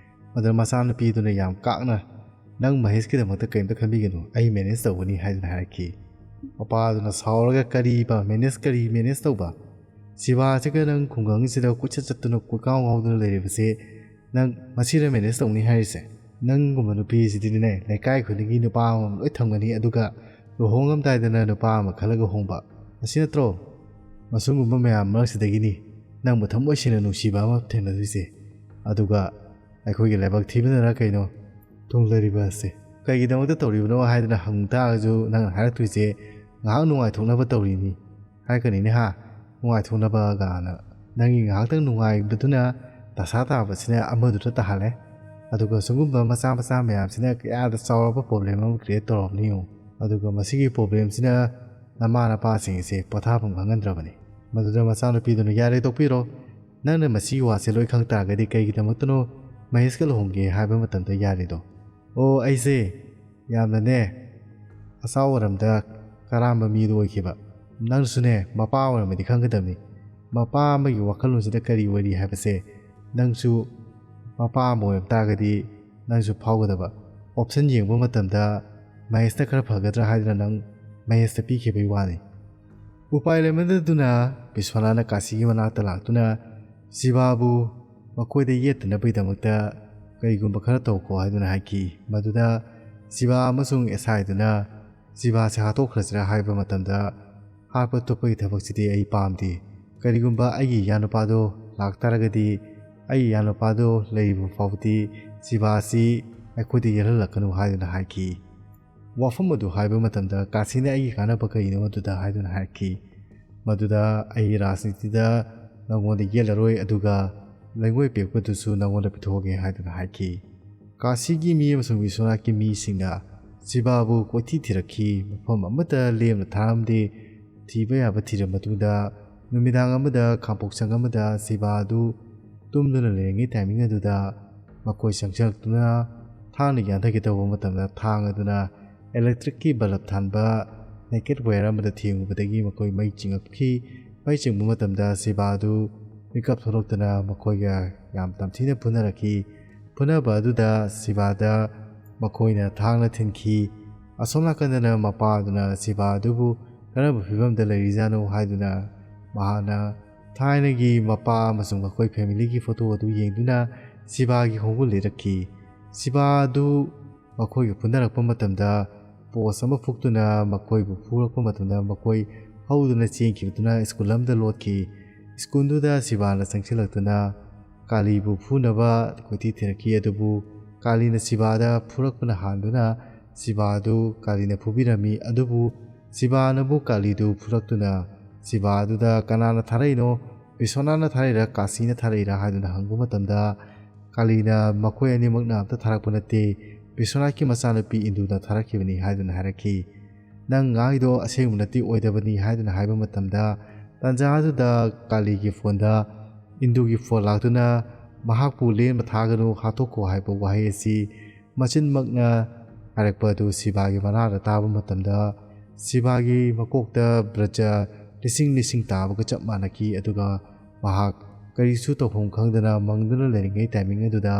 ꯑꯗꯨꯗ ꯃꯆꯥꯅꯨꯄꯤꯗꯨꯅ ꯌꯥꯝ ꯀꯥꯛꯅ, "ꯅꯪ ꯃꯍꯦꯁꯀꯤꯗꯃꯛꯇ ꯀꯔꯤꯝꯇ ꯈꯟꯕꯤꯒꯅꯨ, ꯑꯩ ꯃꯦꯅꯦꯖ ꯇꯧꯒꯅꯤ" ꯍꯥꯏꯗꯨꯅ ꯍꯥꯏꯔꯛꯈꯤ꯫ ꯃꯄꯥꯗꯨꯅ ꯁꯥꯎꯔꯒ, "ꯀꯔꯤꯕ ꯃꯦꯅꯦꯖ, ꯀꯔꯤ ꯃꯦꯅꯦꯖ ꯇꯧꯕ? ꯁꯤꯕꯥꯁꯤꯒ ꯅꯪ ꯈꯨꯡꯒꯪꯁꯤꯗ ꯀꯣꯏꯆꯠ ꯆꯠꯇꯨꯅ ꯀꯣꯏꯀꯥꯎ ꯉꯥꯎꯗꯨꯅ ꯂꯩꯔꯤꯕꯁꯦ ꯅꯪ ꯃꯁꯤꯔ ꯃꯦꯅꯦꯖ ꯇꯧꯅꯤ ꯍꯥꯏꯔꯤꯁꯦ? ꯅꯪꯒꯨꯝꯕ ꯅꯨꯄꯤꯁꯤꯗꯤꯅꯦ ꯂꯩꯀꯥꯏ ꯈꯨꯗꯤꯡꯒꯤ ꯅꯨꯄꯥ ꯑꯃꯃꯝ ꯂꯣꯏ ꯊꯝꯒꯅꯤ, ꯑꯗꯨꯒ ꯂꯨꯍꯣꯡꯉꯝꯗꯥꯏꯗꯅ ꯅꯨꯄꯥ ꯑꯃ ꯈꯜꯂꯒ ꯍꯣꯡꯕ꯫ ꯑꯁꯤ ꯅꯠꯇ꯭ꯔꯣ ꯃꯁꯨꯝꯒꯨꯝꯕ ꯃꯌꯥꯝ ꯃꯔꯛꯁꯤꯗꯒꯤꯅꯤ ꯅꯪꯕꯨ ꯊꯃꯣꯏ ꯁꯦꯡꯅ ꯅꯨꯡꯁꯤꯕ ꯑꯃ ꯊꯦꯡꯅꯗꯣꯏꯁꯦ? ꯑꯗꯨꯒ ꯑꯩꯈꯣꯏꯒꯤ ꯂꯥꯏꯕꯛ ꯊꯤꯕꯅꯔ ꯀꯩꯅꯣ ꯊꯨꯡꯂꯔꯤꯕ ꯑꯁꯦ꯫ ꯀꯩꯒꯤꯗꯃꯛꯇ ꯇꯧꯔꯤꯕꯅꯣ ꯍꯥꯏꯗꯅ ꯍꯪ ꯇꯥꯔꯒꯁꯨ ꯅꯪꯅ ꯍꯥꯏꯔꯛꯇꯣꯏꯁꯦ ꯉꯥꯏꯍꯥꯛ ꯅꯨꯡꯉꯥꯏꯊꯣꯛꯅꯕ ꯇꯧꯔꯤꯅꯤ ꯍꯥꯏꯔꯛꯀꯅꯤꯅꯦ ꯍꯥ? ꯅꯨꯡꯉꯥꯏꯊꯣꯛꯅꯕ ꯒꯥꯅ꯫ ꯅꯪꯒꯤ ꯉꯥꯏꯍꯥꯛꯇꯪ ꯅꯨꯡꯉꯥꯏꯕꯗꯨꯅ ꯗꯁꯥ ꯇꯥꯕꯁꯤꯅ ꯑꯃꯗꯨꯗ ꯇꯥꯍꯜꯂꯦ꯫ ꯑꯗꯨꯒ ꯁꯤꯒꯨꯝꯕ ꯃꯆꯥ ꯃꯆꯥ ꯃꯌꯥꯝꯁꯤꯅ ꯀꯌꯥꯗ ꯆꯥꯎꯔꯕ ꯄ꯭ꯔꯣꯕ꯭ꯂꯦꯝ ꯑꯃ ꯀ꯭ꯔꯤꯌꯦꯠ ꯇꯧꯔꯕꯅꯤ ꯌꯦꯡꯉꯨ꯫ ꯑꯗꯨꯒ ꯃꯁꯤꯒꯤ ꯄ꯭ꯔꯣꯕ꯭ꯂꯦꯝꯁꯤꯅ ꯅꯃꯥ ꯅꯄꯥꯁꯤꯡ ꯑꯁꯦ ꯄꯣꯊꯥꯐꯝ ꯈꯪꯍꯟꯗ꯭ꯔꯕꯅꯤ꯫ ꯃꯗꯨꯗ ꯃꯆꯥꯅꯨꯄꯤꯗꯨꯅ, "ꯌꯥꯔꯦ, ꯇꯣꯛꯄꯤꯔꯣ꯫ ꯅꯪꯅ ꯃꯁꯤꯒꯤ ꯋꯥꯁꯦ ꯂꯣꯏ ꯈꯪ ꯇꯥꯔꯒꯗꯤ ꯀꯩꯒꯤꯗꯃꯛꯇꯅꯣ ꯃꯍꯦꯁꯀ ꯂꯨꯍꯣꯡꯒꯦ ꯍꯥꯏꯕ ꯃꯇꯝꯗ ꯌꯥꯔꯤꯗꯣ?" "ꯑꯣ, ꯑꯩꯁꯦ ꯌꯥꯝꯅꯅꯦ ꯑꯆꯥꯎ ꯑꯔꯝꯗ ꯀꯔꯥꯝꯕ ꯃꯤꯗꯣ ꯑꯣꯏꯈꯤꯕ꯫ ꯅꯪꯁꯨꯅꯦ ꯃꯄꯥ ꯑꯣꯏꯔꯝꯃꯗꯤ ꯈꯪꯒꯗꯕꯅꯤ꯫ ꯃꯄꯥ ꯑꯃꯒꯤ ꯋꯥꯈꯜꯂꯣꯟꯁꯤꯗ ꯀꯔꯤ ꯑꯣꯏꯔꯤ ꯍꯥꯏꯕꯁꯦ ꯅꯪꯁꯨ ꯃꯄꯥ ꯑꯃ ꯑꯣꯏꯔꯝ ꯇꯥꯔꯒꯗꯤ ꯅꯪꯁꯨ ꯐꯥꯎꯒꯗꯕ꯫ ꯑꯣꯞꯁꯟ ꯌꯦꯡꯕ ꯃꯇꯝꯗ ꯃꯍꯦꯁꯅ ꯈꯔ ꯐꯒꯗ꯭ꯔꯥ ꯍꯥꯏꯗꯨꯅ ꯅꯪ ꯃꯍꯦꯁꯇ ꯄꯤꯈꯤꯕꯒꯤ ꯋꯥꯅꯤ"꯫ ꯎꯄꯥꯏ ꯂꯩꯃꯟꯗꯗꯨꯅ ꯕꯤꯁ꯭ꯋꯥꯅꯥꯊꯅ ꯀꯥꯁꯤꯒꯤ ꯃꯅꯥꯛꯇ ꯂꯥꯛꯇꯨꯅ ꯁꯤꯕꯥꯕꯨ ꯃꯈꯣꯏꯗ ꯌꯦꯠꯇꯅꯕꯒꯤꯗꯃꯛꯇ ꯀꯔꯤꯒꯨꯝꯕ ꯈꯔ ꯇꯧꯈꯣ ꯍꯥꯏꯗꯨꯅ ꯍꯥꯏꯈꯤ꯫ ꯃꯗꯨꯗ ꯁꯤꯕꯥ ꯑꯃꯁꯨꯡ ꯑꯦꯁꯥꯏꯗꯨꯅ ꯁꯤꯕꯥꯁꯦ ꯍꯥꯠꯇꯣꯛꯈ꯭ꯔꯁꯤꯔꯥ ꯍꯥꯏꯕ ꯃꯇꯝꯗ, "ꯍꯥꯠꯄ ꯇꯨꯞꯄꯒꯤ ꯊꯕꯛꯁꯤꯗꯤ ꯑꯩ ꯄꯥꯝꯗꯦ꯫ ꯀꯔꯤꯒꯨꯝꯕ ꯑꯩꯒꯤ ꯏꯌꯥꯅꯨꯄꯥꯗꯣ ꯂꯥꯛꯇꯥꯔꯒꯗꯤ ꯑꯩꯒꯤ ꯏꯌꯥꯅꯨꯄꯥꯗꯣ ꯂꯩꯔꯤꯕ ꯐꯥꯎꯕꯗꯤ ꯁꯤꯕꯥꯁꯤ ꯑꯩꯈꯣꯏꯗ ꯌꯦꯜꯍꯜꯂꯛꯀꯅꯨ" ꯍꯥꯏꯗꯨꯅ ꯍꯥꯏꯈꯤ꯫ ꯋꯥꯐꯝ ꯑꯗꯨ ꯍꯥꯏꯕ ꯃꯇꯝꯗ ꯀꯥꯁꯤꯅ "ꯑꯩꯒꯤ ꯀꯥꯟꯅꯕ ꯀꯔꯤꯅꯣ ꯑꯗꯨꯗ?" ꯍꯥꯏꯗꯨꯅ ꯍꯥꯏꯔꯛꯈꯤ꯫ ꯃꯗꯨꯗ ꯑꯩ ꯔꯥꯖꯅꯤꯇꯤꯗ ꯅꯉꯣꯟꯗ ꯌꯦꯠꯂꯔꯣꯏ, ꯑꯗꯨꯒ ꯂꯩꯉꯣꯏ ꯄꯦꯛꯄꯗꯨꯁꯨ ꯅꯉꯣꯟꯗ ꯄꯤꯊꯣꯛꯑꯒꯦ ꯍꯥꯏꯗꯨꯅ ꯍꯥꯏꯈꯤ꯫ ꯀꯥꯁꯤꯒꯤ ꯃꯤ ꯑꯃꯁꯨꯡ ꯕꯤꯁ꯭ꯋꯅꯥꯊꯀꯤ ꯃꯤꯁꯤꯡꯅ ꯁꯤꯕꯥꯕꯨ ꯀꯣꯏꯊꯤ ꯊꯤꯔꯛꯈꯤ꯫ ꯃꯐꯝ ꯑꯃꯠꯇ ꯂꯦꯝꯅ ꯊꯥꯔꯝꯗꯦ꯫ ꯊꯤꯕ ꯌꯥꯕ ꯊꯤꯔꯕ ꯃꯇꯨꯡꯗ ꯅꯨꯃꯤꯗꯥꯡ ꯑꯃꯗ ꯈꯥꯡꯄꯣꯛꯁꯪ ꯑꯃꯗ ꯁꯤꯕꯥ ꯑꯗꯨ ꯇꯨꯝꯗꯨꯅ ꯂꯩꯔꯤꯉꯩ ꯇꯥꯏꯃꯤꯡ ꯑꯗꯨꯗ ꯃꯈꯣꯏ ꯆꯪꯁꯤꯜꯂꯛꯇꯨꯅ ꯊꯥꯡꯅ ꯌꯥꯟꯊꯒꯦ ꯇꯧꯕ ꯃꯇꯝꯗ ꯊꯥꯡ ꯑꯗꯨꯅ ꯏꯂꯦꯛꯇ꯭ꯔꯤꯛꯀꯤ ꯕꯂꯕ ꯊꯥꯟꯕ ꯅꯦꯀꯦꯠ ꯋꯥꯌꯔ ꯑꯃꯗ ꯊꯦꯡꯉꯨꯕꯗꯒꯤ ꯃꯈꯣꯏ ꯃꯩ ꯆꯤꯡꯉꯛꯈꯤ꯫ ꯃꯩ ꯆꯤꯡꯕ ꯃꯇꯝꯗ ꯁꯤꯕꯥ ꯑꯗꯨ ꯃꯤꯀꯞ ꯊꯣꯛꯂꯛꯇꯨꯅ ꯃꯈꯣꯏꯒ ꯌꯥꯝ ꯇꯝꯊꯤꯅ ꯐꯨꯅꯔꯛꯈꯤ꯫ ꯐꯨꯅꯕ ꯑꯗꯨꯗ ꯁꯤꯕꯥꯗ ꯃꯈꯣꯏꯅ ꯊꯥꯡꯅ ꯊꯤꯟꯈꯤ꯫ ꯑꯁꯣꯝ ꯅꯥꯀꯟꯗꯅ ꯃꯄꯥꯗꯨꯅ ꯁꯤꯕꯥ ꯑꯗꯨꯕꯨ ꯀꯔꯝꯕ ꯐꯤꯕꯝꯗ ꯂꯩꯔꯤꯖꯥꯠꯅꯣ ꯍꯥꯏꯗꯨꯅ ꯃꯍꯥꯛꯅ ꯊꯥꯏꯅꯒꯤ ꯃꯄꯥ ꯑꯃꯁꯨꯡ ꯃꯈꯣꯏ ꯐꯦꯃꯤꯂꯤꯒꯤ ꯐꯣꯇꯣ ꯑꯗꯨ ꯌꯦꯡꯗꯨꯅ ꯁꯤꯕꯥꯒꯤ ꯈꯣꯡꯒꯨꯜ ꯂꯤꯔꯛꯈꯤ꯫ ꯁꯤꯕꯥ ꯑꯗꯨ ꯃꯈꯣꯏꯒ ꯐꯨꯅꯔꯛꯄ ꯃꯇꯝꯗ ꯄꯣꯁ ꯑꯃ ꯐꯨꯛꯇꯨꯅ ꯃꯈꯣꯏꯕꯨ ꯐꯨꯔꯛꯄ ꯃꯇꯝꯗ ꯃꯈꯣꯏ ꯍꯧꯗꯨꯅ ꯆꯦꯟꯈꯤꯕꯗꯨꯅ ꯁ꯭ꯀꯨꯜ ꯑꯃꯗ ꯂꯣꯠꯈꯤ꯫ ꯁ꯭ꯀꯨꯜꯗꯨꯗ ꯁꯤꯕꯥꯅ ꯆꯪꯁꯤꯜꯂꯛꯇꯨꯅ ꯀꯥꯂꯤꯕꯨ ꯐꯨꯅꯕ ꯀꯣꯏꯊꯤ ꯊꯤꯔꯛꯈꯤ꯫ ꯑꯗꯨꯕꯨ ꯀꯥꯂꯤꯅ ꯁꯤꯕꯥꯗ ꯐꯨꯔꯛꯄꯅ ꯍꯥꯟꯗꯨꯅ ꯁꯤꯕꯥꯗꯨ ꯀꯥꯂꯤꯅ ꯐꯨꯕꯤꯔꯝꯃꯤ꯫ ꯑꯗꯨꯕꯨ ꯁꯤꯕꯥꯅꯕꯨ ꯀꯥꯂꯤꯗꯨ ꯐꯨꯔꯛꯇꯨꯅ ꯁꯤꯕꯥꯗꯨꯗ "ꯀꯅꯥꯅ ꯊꯥꯔꯛꯏꯅꯣ? ꯕꯤꯁ꯭ꯋꯅꯥꯊꯅ ꯊꯥꯔꯛꯏꯔꯥ, ꯀꯥꯁꯤꯅ ꯊꯥꯔꯛꯏꯔꯥ?" ꯍꯥꯏꯗꯨꯅ ꯍꯪꯕ ꯃꯇꯝꯗ ꯀꯥꯂꯤꯅ "ꯃꯈꯣꯏ ꯑꯅꯤꯃꯛꯅ ꯑꯝꯇ ꯊꯥꯔꯛꯄ ꯅꯠꯇꯦ, ꯕꯤꯁ꯭ꯋꯅꯥꯊꯀꯤ ꯃꯆꯥꯅꯨꯄꯤ ꯏꯟꯗꯨꯅ ꯊꯥꯔꯛꯈꯤꯕꯅꯤ" ꯍꯥꯏꯗꯨꯅ ꯍꯥꯏꯔꯛꯈꯤ꯫ "ꯅꯪ ꯉꯥꯡꯉꯤꯗꯣ ꯑꯁꯦꯡꯕ ꯅꯠꯇꯦ, ꯑꯣꯏꯗꯕꯅꯤ" ꯍꯥꯏꯗꯨꯅ ꯍꯥꯏꯕ ꯃꯇꯝꯗ, ꯇꯥꯟꯖꯥ ꯑꯗꯨꯗ ꯀꯥꯂꯤꯒꯤ ꯐꯣꯟꯗ ꯏꯟꯗꯨꯒꯤ ꯐꯣꯟ ꯂꯥꯛꯇꯨꯅ ꯃꯍꯥꯛꯄꯨ ꯂꯦꯟꯕ ꯊꯥꯒꯅꯨ, ꯍꯥꯠꯇꯣꯛꯈꯣ ꯍꯥꯏꯕ ꯋꯥꯍꯩ ꯑꯁꯤ ꯃꯆꯤꯟꯃꯛꯅ ꯍꯥꯏꯔꯛꯄ ꯑꯗꯨ ꯁꯤꯕꯥꯒꯤ ꯃꯅꯥꯗ ꯇꯥꯕ ꯃꯇꯝꯗ, ꯁꯤꯕꯥꯒꯤ ꯃꯀꯣꯛꯇ ꯕ꯭ꯔꯖ ꯂꯤꯁꯤꯡ ꯂꯤꯁꯤꯡ ꯇꯥꯕꯒ ꯆꯞ ꯃꯥꯟꯅꯈꯤ꯫ ꯑꯗꯨꯒ ꯃꯍꯥꯛ ꯀꯔꯤꯁꯨ ꯇꯧꯐꯝ ꯈꯪꯗꯅ ꯃꯪꯗꯨꯅ ꯂꯩꯔꯤꯉꯩ ꯇꯥꯏꯃꯤꯡ ꯑꯗꯨꯗ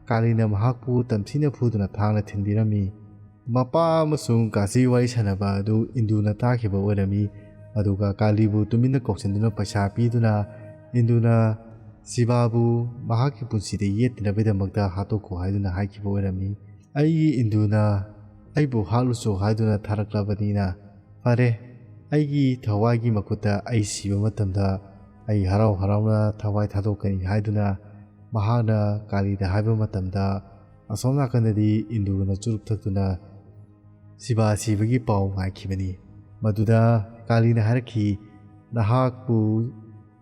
ꯀꯥꯂꯤꯅ ꯃꯍꯥꯛꯄꯨ ꯇꯝꯊꯤꯅ ꯐꯨꯗꯨꯅ ꯊꯥꯡꯅ ꯊꯤꯟꯕꯤꯔꯝꯃꯤ꯫ ꯃꯄꯥ ꯑꯃꯁꯨꯡ ꯀꯥꯁꯤ ꯋꯥꯔꯤ ꯁꯥꯟꯅꯕ ꯑꯗꯨ ꯏꯟꯗꯨꯅ ꯇꯥꯈꯤꯕ ꯑꯣꯏꯔꯝꯃꯤ꯫ ꯑꯗꯨꯒ ꯀꯥꯂꯤꯕꯨ ꯇꯨꯃꯤꯟꯅ ꯀꯧꯁꯤꯟꯗꯨꯅ ꯄꯩꯁꯥ ꯄꯤꯗꯨꯅ ꯏꯟꯗꯨꯅ ꯁꯤꯕꯥꯕꯨ ꯃꯍꯥꯛꯀꯤ ꯄꯨꯟꯁꯤꯗ ꯌꯦꯠꯇꯅꯕꯒꯤꯗꯃꯛꯇ ꯍꯥꯠꯇꯣꯛꯈꯣ ꯍꯥꯏꯗꯨꯅ ꯍꯥꯏꯈꯤꯕ ꯑꯣꯏꯔꯝꯃꯤ꯫ "ꯑꯩꯒꯤ ꯏꯟꯗꯨꯅ ꯑꯩꯕꯨ ꯍꯥꯠꯂꯨꯆꯣ ꯍꯥꯏꯗꯨꯅ ꯊꯥꯔꯛꯂꯕꯅꯤꯅ, ꯐꯔꯦ, ꯑꯩꯒꯤ ꯊꯋꯥꯏꯒꯤ ꯃꯈꯨꯠꯇ ꯑꯩ ꯁꯤꯕ ꯃꯇꯝꯗ ꯑꯩ ꯍꯔꯥꯎ ꯍꯔꯥꯎꯅ ꯊꯋꯥꯏ ꯊꯥꯗꯣꯛꯀꯅꯤ" ꯍꯥꯏꯗꯨꯅ ꯃꯍꯥꯛꯅ ꯀꯥꯂꯤꯗ ꯍꯥꯏꯕ ꯃꯇꯝꯗ, ꯑꯁꯣꯝ ꯅꯥꯀꯟꯗꯗꯤ ꯏꯟꯗꯨꯅ ꯆꯨꯔꯨꯞ ꯊꯛꯇꯨꯅ ꯁꯤꯕꯥ ꯁꯤꯕꯒꯤ ꯄꯥꯎ ꯉꯥꯏꯈꯤꯕꯅꯤ꯫ ꯃꯗꯨꯗ ꯀꯥꯂꯤꯅ ꯍꯥꯏꯔꯛꯈꯤ, ꯅꯍꯥꯛꯄꯨ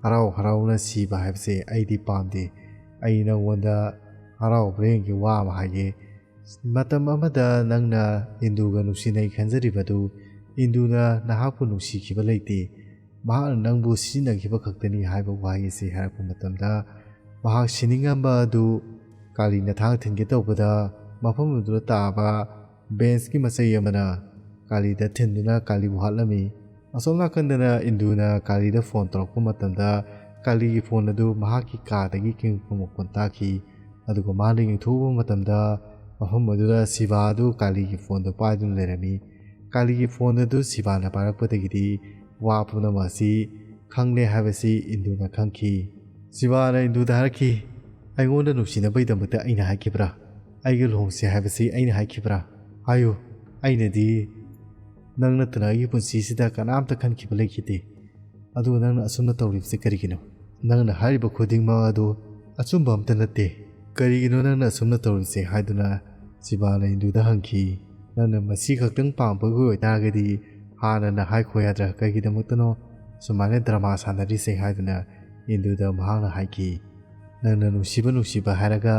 ꯍꯔꯥꯎ ꯍꯔꯥꯎꯅ ꯁꯤꯕ ꯍꯥꯏꯕꯁꯦ ꯑꯩꯗꯤ ꯄꯥꯝꯗꯦ꯫ ꯑꯩ ꯅꯪꯉꯣꯟꯗ ꯍꯔꯥꯎ ꯍꯣꯔꯦꯟꯒꯤ ꯋꯥ ꯑꯃ ꯍꯥꯏꯒꯦ꯫ ꯃꯇꯝ ꯑꯃꯗ ꯅꯪꯅ ꯏꯟꯗꯨꯒ ꯅꯨꯡꯁꯤꯅꯩ ꯈꯟꯖꯔꯤꯕꯗꯨ, ꯏꯟꯗꯨꯅ ꯅꯍꯥꯛꯄꯨ ꯅꯨꯡꯁꯤꯈꯤꯕ ꯂꯩꯇꯦ, ꯃꯍꯥꯛꯅ ꯅꯪꯕꯨ ꯁꯤꯖꯤꯟꯅꯈꯤꯕ ꯈꯛꯇꯅꯤ ꯍꯥꯏꯕ ꯋꯥꯍꯩ ꯑꯁꯤ ꯍꯥꯏꯔꯛꯄ ꯃꯇꯝꯗ, ꯃꯍꯥꯛ ꯁꯤꯅꯤꯡꯉꯝꯕ ꯑꯗꯨ ꯀꯥꯂꯤꯅ ꯊꯥꯡ ꯊꯤꯟꯒꯦ ꯇꯧꯕꯗ, ꯃꯐꯝ ꯑꯗꯨꯗ ꯇꯥꯕ ꯕꯦꯟꯁꯀꯤ ꯃꯆꯩ ꯑꯃꯅ ꯀꯥꯂꯤꯗ ꯊꯤꯟꯗꯨꯅ ꯀꯥꯂꯤꯕꯨ ꯍꯥꯠꯂꯝꯃꯤ꯫ ꯑꯁꯣꯝ ꯅꯥꯀꯟꯗꯅ ꯏꯟꯗꯨꯅ ꯀꯥꯂꯤꯗ ꯐꯣꯟ ꯇꯧꯔꯛꯄ ꯃꯇꯝꯗ, ꯀꯥꯂꯤꯒꯤ ꯐꯣꯟ ꯑꯗꯨ ꯃꯍꯥꯛꯀꯤ ꯀꯥꯗꯒꯤ ꯈꯤꯡꯉꯛꯄ ꯃꯈꯣꯟ ꯇꯥꯈꯤ꯫ ꯑꯗꯨꯒ ꯃꯥꯅ ꯌꯦꯡꯊꯣꯛꯎꯕ ꯃꯇꯝꯗ, ꯃꯐꯝ ꯑꯗꯨꯗ ꯁꯤꯕꯥ ꯑꯗꯨ ꯀꯥꯂꯤꯒꯤ ꯐꯣꯟꯗꯨ ꯄꯥꯏꯗꯨꯅ ꯂꯩꯔꯝꯃꯤ꯫ ꯀꯥꯂꯤꯒꯤ ꯐꯣꯟ ꯑꯗꯨ ꯁꯤꯕꯥꯅ ꯄꯥꯏꯔꯛꯄꯗꯒꯤꯗꯤ ꯋꯥ ꯄꯨꯝꯅꯃꯛ ꯑꯁꯤ ꯈꯪꯂꯦ ꯍꯥꯏꯕꯁꯤ ꯏꯟꯗꯨꯅ ꯈꯪꯈꯤ꯫ ꯁꯤꯕꯥꯅ ꯏꯟꯗꯨꯗ ꯍꯥꯏꯔꯛꯈꯤ, "ꯑꯩꯉꯣꯟꯗ ꯅꯨꯡꯁꯤꯅꯕꯒꯤꯗꯃꯛꯇ ꯑꯩꯅ ꯍꯥꯏꯈꯤꯕ꯭ꯔꯥ? ꯑꯩꯒ ꯂꯨꯍꯣꯡꯁꯦ ꯍꯥꯏꯕꯁꯤ ꯑꯩꯅ ꯍꯥꯏꯈꯤꯕ꯭ꯔꯥ? ꯍꯥꯏꯌꯨ, ꯑꯩꯅꯗꯤ ꯅꯪ ꯅꯠꯇꯅ ꯑꯩꯒꯤ ꯄꯨꯟꯁꯤꯁꯤꯗ ꯀꯅꯥꯝꯇ ꯈꯟꯈꯤꯕ ꯂꯩꯈꯤꯗꯦ꯫ ꯑꯗꯨꯒ ꯅꯪꯅ ꯑꯁꯨꯝꯅ ꯇꯧꯔꯤꯕꯁꯤ ꯀꯔꯤꯒꯤꯅꯣ? ꯅꯪꯅ ꯍꯥꯏꯔꯤꯕ ꯈꯨꯗꯤꯡꯃꯛ ꯑꯗꯨ ꯑꯆꯨꯝꯕ ꯑꯝꯇ ꯅꯠꯇꯦ꯫ ꯀꯔꯤꯒꯤꯅꯣ ꯅꯪꯅ ꯑꯁꯨꯝꯅ ꯇꯧꯔꯤꯁꯦ?" ꯍꯥꯏꯗꯨꯅ ꯁꯤꯕꯥꯅ ꯏꯟꯗꯨꯗ ꯍꯪꯈꯤ꯫ "ꯅꯪꯅ ꯃꯁꯤ ꯈꯛꯇꯪ ꯄꯥꯝꯕꯒꯤ ꯑꯣꯏꯇꯥꯔꯒꯗꯤ ꯍꯥꯟꯅꯅ ꯍꯥꯏꯈꯣ ꯌꯥꯗ꯭ꯔꯥ? ꯀꯔꯤꯒꯤꯗꯃꯛꯇꯅꯣ ꯁꯨꯃꯥꯏꯅ ꯗ꯭ꯔꯃꯥ ꯁꯥꯟꯅꯔꯤꯁꯦ?" ꯍꯥꯏꯗꯨꯅ ꯏꯟꯗꯨꯗ ꯃꯍꯥꯛꯅ ꯍꯥꯏꯈꯤ꯫ "ꯅꯪꯅ ꯅꯨꯡꯁꯤꯕ ꯅꯨꯡꯁꯤꯕ ꯍꯥꯏꯔꯒ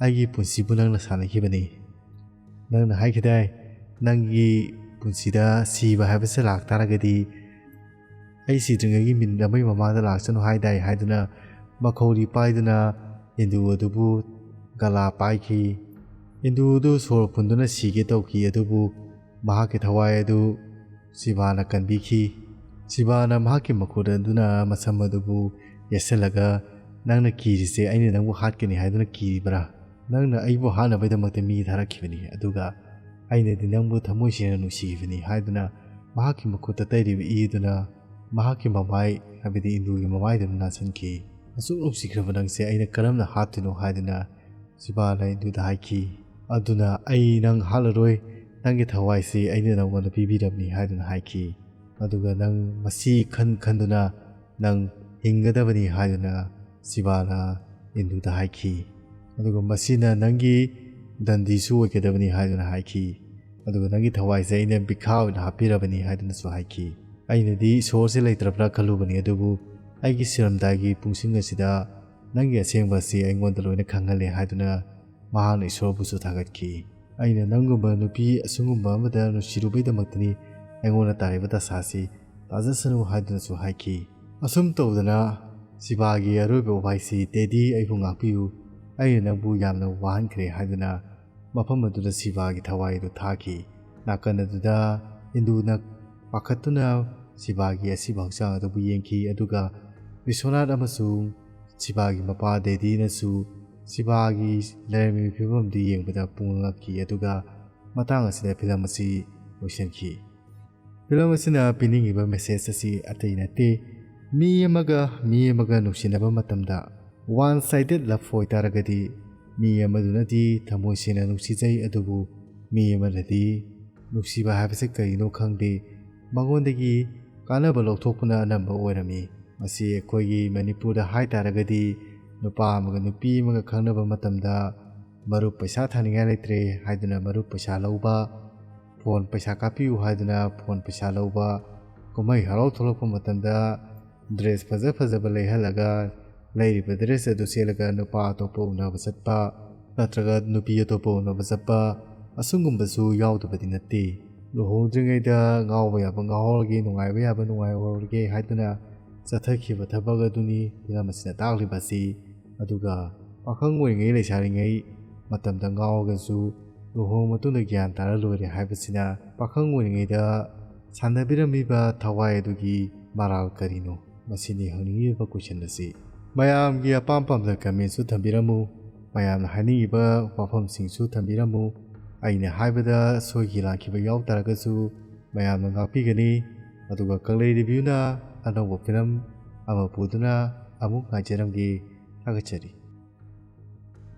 ꯑꯩꯒꯤ ꯄꯨꯟꯁꯤꯕꯨ ꯅꯪꯅ ꯁꯥꯟꯅꯈꯤꯕꯅꯤ꯫ ꯅꯪꯅ ꯍꯥꯏꯈꯤꯗꯥꯏ, ꯅꯪꯒꯤ ꯄꯨꯟꯁꯤꯗ ꯁꯤꯕ ꯍꯥꯏꯕꯁꯦ ꯂꯥꯛꯇꯥꯔꯒꯗꯤ ꯑꯩ ꯁꯤꯗ꯭ꯔꯤꯉꯩꯒꯤ ꯃꯤꯅꯤꯠ ꯑꯃꯒꯤ ꯃꯃꯥꯡꯗ ꯂꯥꯛꯁꯅꯨ ꯍꯥꯏꯗꯥꯏ?" ꯍꯥꯏꯗꯨꯅ ꯃꯈꯧꯔꯤ ꯄꯥꯏꯗꯨꯅ ꯏꯟꯗꯨ ꯑꯗꯨꯕꯨ ꯒꯂꯥ ꯄꯥꯏꯈꯤ꯫ ꯏꯟꯗꯨ ꯑꯗꯨ ꯁꯣꯔ ꯐꯨꯟꯗꯨꯅ ꯁꯤꯒꯦ ꯇꯧꯈꯤ, ꯑꯗꯨꯕꯨ ꯃꯍꯥꯛꯀꯤ ꯊꯋꯥꯏ ꯑꯗꯨ ꯁꯤꯕꯥꯅ ꯀꯟꯕꯤꯈꯤ꯫ ꯁꯤꯕꯥꯅ ꯃꯍꯥꯛꯀꯤ ꯃꯈꯨꯠ ꯑꯗꯨꯅ ꯃꯁꯝ ꯑꯗꯨꯕꯨ ꯌꯦꯠꯁꯤꯜꯂꯒ, "ꯅꯪꯅ ꯀꯤꯔꯤꯁꯦ ꯑꯩꯅ ꯅꯪꯕꯨ ꯍꯥꯠꯀꯅꯤ ꯍꯥꯏꯗꯨꯅ ꯀꯤꯔꯤꯕ꯭ꯔꯥ? ꯅꯪꯅ ꯑꯩꯕꯨ ꯍꯥꯠꯅꯕꯒꯤꯗꯃꯛꯇ ꯃꯤ ꯊꯥꯔꯛꯈꯤꯕꯅꯤ, ꯑꯗꯨꯒ ꯑꯩꯅꯗꯤ ꯅꯪꯕꯨ ꯊꯃꯣꯏ ꯁꯦꯡꯅ ꯅꯨꯡꯁꯤꯈꯤꯕꯅꯤ" ꯍꯥꯏꯗꯨꯅ ꯃꯍꯥꯛꯀꯤ ꯃꯈꯨꯠꯇ ꯇꯩꯔꯤꯕ ꯏ ꯑꯗꯨꯅ ꯃꯍꯥꯛꯀꯤ ꯃꯃꯥꯏ, ꯍꯥꯏꯕꯗꯤ ꯏꯟꯗꯨꯒꯤ ꯃꯃꯥꯏꯗꯨꯅ ꯅꯥꯟꯁꯤꯟꯈꯤ꯫ "ꯑꯁꯨꯛ ꯅꯨꯡꯁꯤꯈ꯭ꯔꯕ ꯅꯪꯁꯦ ꯑꯩꯅ ꯀꯔꯝꯅ ꯍꯥꯠꯇꯣꯏꯅꯣ?" ꯍꯥꯏꯗꯨꯅ ꯁꯤꯕꯥꯅ ꯏꯟꯗꯨꯗ ꯍꯥꯏꯈꯤ꯫ "ꯑꯗꯨꯅ ꯑꯩ ꯅꯪ ꯍꯥꯠꯂꯔꯣꯏ, ꯅꯪꯒꯤ ꯊꯋꯥꯏꯁꯤ ꯑꯩꯅ ꯅꯪꯉꯣꯟꯗ ꯄꯤꯕꯤꯔꯕꯅꯤ" ꯍꯥꯏꯗꯨꯅ ꯍꯥꯏꯈꯤ꯫ "ꯑꯗꯨꯒ ꯅꯪ ꯃꯁꯤ ꯈꯟ ꯈꯟꯗꯨꯅ ꯅꯪ ꯍꯤꯡꯒꯗꯕꯅꯤ" ꯍꯥꯏꯗꯨꯅ ꯁꯤꯕꯥꯅ ꯏꯟꯗꯨꯗ ꯍꯥꯏꯈꯤ꯫ "ꯑꯗꯨꯒ ꯃꯁꯤꯅ ꯅꯪꯒꯤ ꯗꯟꯗꯤꯁꯨ ꯑꯣꯏꯒꯗꯕꯅꯤ" ꯍꯥꯏꯗꯨꯅ ꯍꯥꯏꯈꯤ꯫ "ꯑꯗꯨꯒ ꯅꯪꯒꯤ ꯊꯋꯥꯏꯁꯦ ꯑꯩꯅ ꯚꯤꯈꯥ ꯑꯣꯏꯅ ꯍꯥꯞꯄꯤꯔꯕꯅꯤ" ꯍꯥꯏꯗꯨꯅꯁꯨ ꯍꯥꯏꯈꯤ꯫ ꯑꯩꯅꯗꯤ ꯏꯁꯣꯔꯁꯦ ꯂꯩꯇ꯭ꯔꯕ꯭ꯔꯥ ꯈꯜꯂꯨꯕꯅꯤ, ꯑꯗꯨꯕꯨ ꯑꯩꯒꯤ ꯁꯤꯔꯝꯗꯥꯏꯒꯤ ꯄꯨꯡꯁꯤꯡ ꯑꯁꯤꯗ ꯅꯪꯒꯤ ꯑꯁꯦꯡꯕ ꯑꯁꯤ ꯑꯩꯉꯣꯟꯗ ꯂꯣꯏꯅ ꯈꯪꯍꯜꯂꯦ ꯍꯥꯏꯗꯨꯅ ꯃꯍꯥꯛꯅ ꯏꯁꯣꯔꯕꯨꯁꯨ ꯊꯥꯒꯠꯈꯤ꯫ ꯑꯩꯅ ꯅꯪꯒꯨꯝꯕ ꯅꯨꯄꯤ ꯑꯁꯨꯝꯒꯨꯝꯕ ꯑꯃꯗ ꯅꯨꯡꯁꯤꯔꯨꯕꯩꯗꯃꯛꯇꯅꯤ ꯑꯩꯉꯣꯟꯗ ꯇꯥꯔꯤꯕ ꯗꯁꯥꯁꯤ ꯇꯥꯖꯁꯅꯨ ꯍꯥꯏꯗꯨꯅꯁꯨ ꯍꯥꯏꯈꯤ꯫ ꯑꯁꯨꯝ ꯇꯧꯗꯅ ꯁꯤꯕꯥꯒꯤ ꯑꯔꯣꯏꯕ ꯎꯄꯥꯏꯁꯤ "ꯗꯦꯗꯤ, ꯑꯩꯕꯨ ꯉꯥꯛꯄꯤꯌꯨ, ꯑꯩꯅ ꯅꯪꯕꯨ ꯌꯥꯝꯅ ꯋꯥꯍꯟꯈ꯭ꯔꯦ" ꯍꯥꯏꯗꯨꯅ ꯃꯐꯝ ꯑꯗꯨꯗ ꯁꯤꯕꯥꯒꯤ ꯊꯋꯥꯏ ꯑꯗꯨ ꯊꯥꯈꯤ꯫ ꯅꯥꯀꯟ ꯑꯗꯨꯗ ꯏꯟꯗꯨꯅ ꯄꯥꯈꯠꯇꯨꯅ ꯁꯤꯕꯥꯒꯤ ꯑꯁꯤꯕ ꯍꯛꯆꯥꯡ ꯑꯗꯨꯕꯨ ꯌꯦꯡꯈꯤ, ꯑꯗꯨꯒ ꯕꯤꯁ꯭ꯋꯥꯅꯥꯊ ꯑꯃꯁꯨꯡ ꯁꯤꯕꯥꯒꯤ ꯃꯄꯥ ꯗꯦꯗꯤꯅꯁꯨ ꯁꯤꯕꯥꯒꯤ ꯂꯩꯔꯝꯃꯤꯕ ꯐꯤꯕꯝ ꯑꯗꯨ ꯌꯦꯡꯕꯗ ꯄꯨꯡꯉꯛ ꯉꯛꯈꯤ, ꯑꯗꯨꯒ ꯃꯇꯥꯡ ꯑꯁꯤꯗ ꯐꯤꯂꯝ ꯑꯁꯤ ꯂꯣꯏꯁꯤꯟꯈꯤ꯫ ꯐꯤꯂꯝ ꯑꯁꯤꯅ ꯄꯤꯅꯤꯡꯉꯤꯕ ꯃꯦꯁꯦꯖ ꯑꯁꯤ ꯑꯇꯩ ꯅꯠꯇꯦ, ꯃꯤ ꯑꯃꯒ ꯃꯤ ꯑꯃꯒ ꯅꯨꯡꯁꯤꯅꯕ ꯃꯇꯝꯗ ꯋꯥꯟ ꯁꯥꯏꯗꯦꯠ ꯂꯞ ꯑꯣꯏꯇꯥꯔꯒꯗꯤ ꯃꯤ ꯑꯃꯗꯨꯅꯗꯤ ꯊꯃꯣꯏ ꯁꯦꯡꯅ ꯅꯨꯡꯁꯤꯖꯩ, ꯑꯗꯨꯕꯨ ꯃꯤ ꯑꯃꯅꯗꯤ ꯅꯨꯡꯁꯤꯕ ꯍꯥꯏꯕꯁꯤ ꯀꯔꯤꯅꯣ ꯈꯪꯗꯦ, ꯃꯉꯣꯟꯗꯒꯤ ꯀꯥꯟꯅꯕ ꯂꯧꯊꯣꯛꯄꯅ ꯑꯅꯝꯕ ꯑꯣꯏꯔꯝꯃꯤ꯫ ꯃꯁꯤ ꯑꯩꯈꯣꯏꯒꯤ ꯃꯅꯤꯄꯨꯔꯗ ꯍꯥꯏ ꯇꯥꯔꯒꯗꯤ ꯅꯨꯄꯥ ꯑꯃꯒ ꯅꯨꯄꯤ ꯑꯃꯒ ꯈꯪꯅꯕ ꯃꯇꯝꯗ ꯃꯔꯨꯞ ꯄꯩꯁꯥ ꯊꯥꯅꯤꯡꯉꯥꯏ ꯂꯩꯇ꯭ꯔꯦ ꯍꯥꯏꯗꯨꯅ ꯃꯔꯨꯞ ꯄꯩꯁꯥ ꯂꯧꯕ, ꯐꯣꯟ ꯄꯩꯁꯥ ꯀꯥꯞꯄꯤꯌꯨ ꯍꯥꯏꯗꯨꯅ ꯐꯣꯟ ꯄꯩꯁꯥ ꯂꯧꯕ, ꯀꯨꯝꯍꯩ ꯍꯔꯥꯎ ꯊꯣꯛꯂꯛꯄ ꯃꯇꯝꯗ ꯗ꯭ꯔꯦꯁ ꯐꯖ ꯐꯖꯕ ꯂꯩꯍꯜꯂꯒ ꯂꯩꯔꯤꯕ ꯗ꯭ꯔꯦꯁ ꯑꯗꯨ ꯁꯦꯠꯂꯒ ꯅꯨꯄꯥ ꯑꯇꯣꯞꯄ ꯎꯅꯕ ꯆꯠꯄ ꯅꯠꯇ꯭ꯔꯒ ꯅꯨꯄꯤ ꯑꯇꯣꯞꯄ ꯎꯅꯕ ꯆꯠꯄ, ꯑꯁꯨꯒꯨꯝꯕꯁꯨ ꯌꯥꯎꯗꯕꯗꯤ ꯅꯠꯇꯦ꯫ ꯂꯨꯍꯣꯡꯗ꯭ꯔꯤꯉꯩꯗ ꯉꯥꯎꯕ ꯌꯥꯕ ꯉꯥꯎꯍꯧꯔꯒꯦ, ꯅꯨꯡꯉꯥꯏꯕ ꯌꯥꯕ ꯅꯨꯡꯉꯥꯏꯍꯧꯔꯒꯦ ꯍꯥꯏꯗꯨꯅ ꯆꯠꯊꯈꯤꯕ ꯊꯕꯛ ꯑꯗꯨꯅꯤ ꯐꯤꯂꯝ ꯑꯁꯤꯅ ꯇꯥꯛꯂꯤꯕ ꯑꯁꯤ꯫ ꯑꯗꯨꯒ ꯄꯥꯈꯪ ꯑꯣꯏꯔꯤꯉꯩ, ꯂꯩꯁꯥꯔꯤꯉꯩ ꯃꯇꯝꯗ ꯉꯥꯎꯔꯒꯁꯨ ꯂꯨꯍꯣꯡ ꯃꯇꯨꯡꯗ ꯒ꯭ꯌꯥꯟ ꯇꯥꯔ ꯂꯣꯏꯔꯦ ꯍꯥꯏꯕꯁꯤꯅ ꯄꯥꯈꯪ ꯑꯣꯏꯔꯤꯉꯩꯗ ꯁꯥꯟꯅꯕꯤꯔꯝꯃꯤꯕ ꯊꯋꯥꯏ ꯑꯗꯨꯒꯤ ꯃꯔꯥꯜ ꯀꯔꯤꯅꯣ? ꯃꯁꯤꯅꯤ ꯍꯪꯅꯤꯡꯉꯤꯕ ꯀꯣꯏꯁꯟ ꯑꯁꯤ꯫ ꯃꯌꯥꯝꯒꯤ ꯑꯄꯥꯝ ꯄꯥꯝꯗ ꯀꯃꯦꯟꯁꯨ ꯊꯝꯕꯤꯔꯝꯃꯨ, ꯃꯌꯥꯝꯅ ꯍꯥꯏꯅꯤꯡꯉꯤꯕ ꯋꯥꯐꯝꯁꯤꯡꯁꯨ ꯊꯝꯕꯤꯔꯝꯃꯨ꯫ ꯑꯩꯅ ꯍꯥꯏꯕꯗ ꯁꯣꯏꯈꯤ ꯂꯥꯟꯈꯤꯕ ꯌꯥꯎ ꯇꯥꯔꯒꯁꯨ ꯃꯌꯥꯝꯅ ꯉꯥꯛꯄꯤꯒꯅꯤ꯫ ꯑꯗꯨꯒ ꯀꯪꯂꯩ ꯔꯤꯚ꯭ꯌꯨꯅ ꯑꯅꯧꯕ ꯐꯤꯂꯝ ꯑꯃ ꯄꯨꯗꯨꯅ ꯑꯃꯨꯛ ꯉꯥꯏꯖꯔꯝꯒꯦ꯫ ꯊꯥꯒꯠꯆꯔꯤ꯫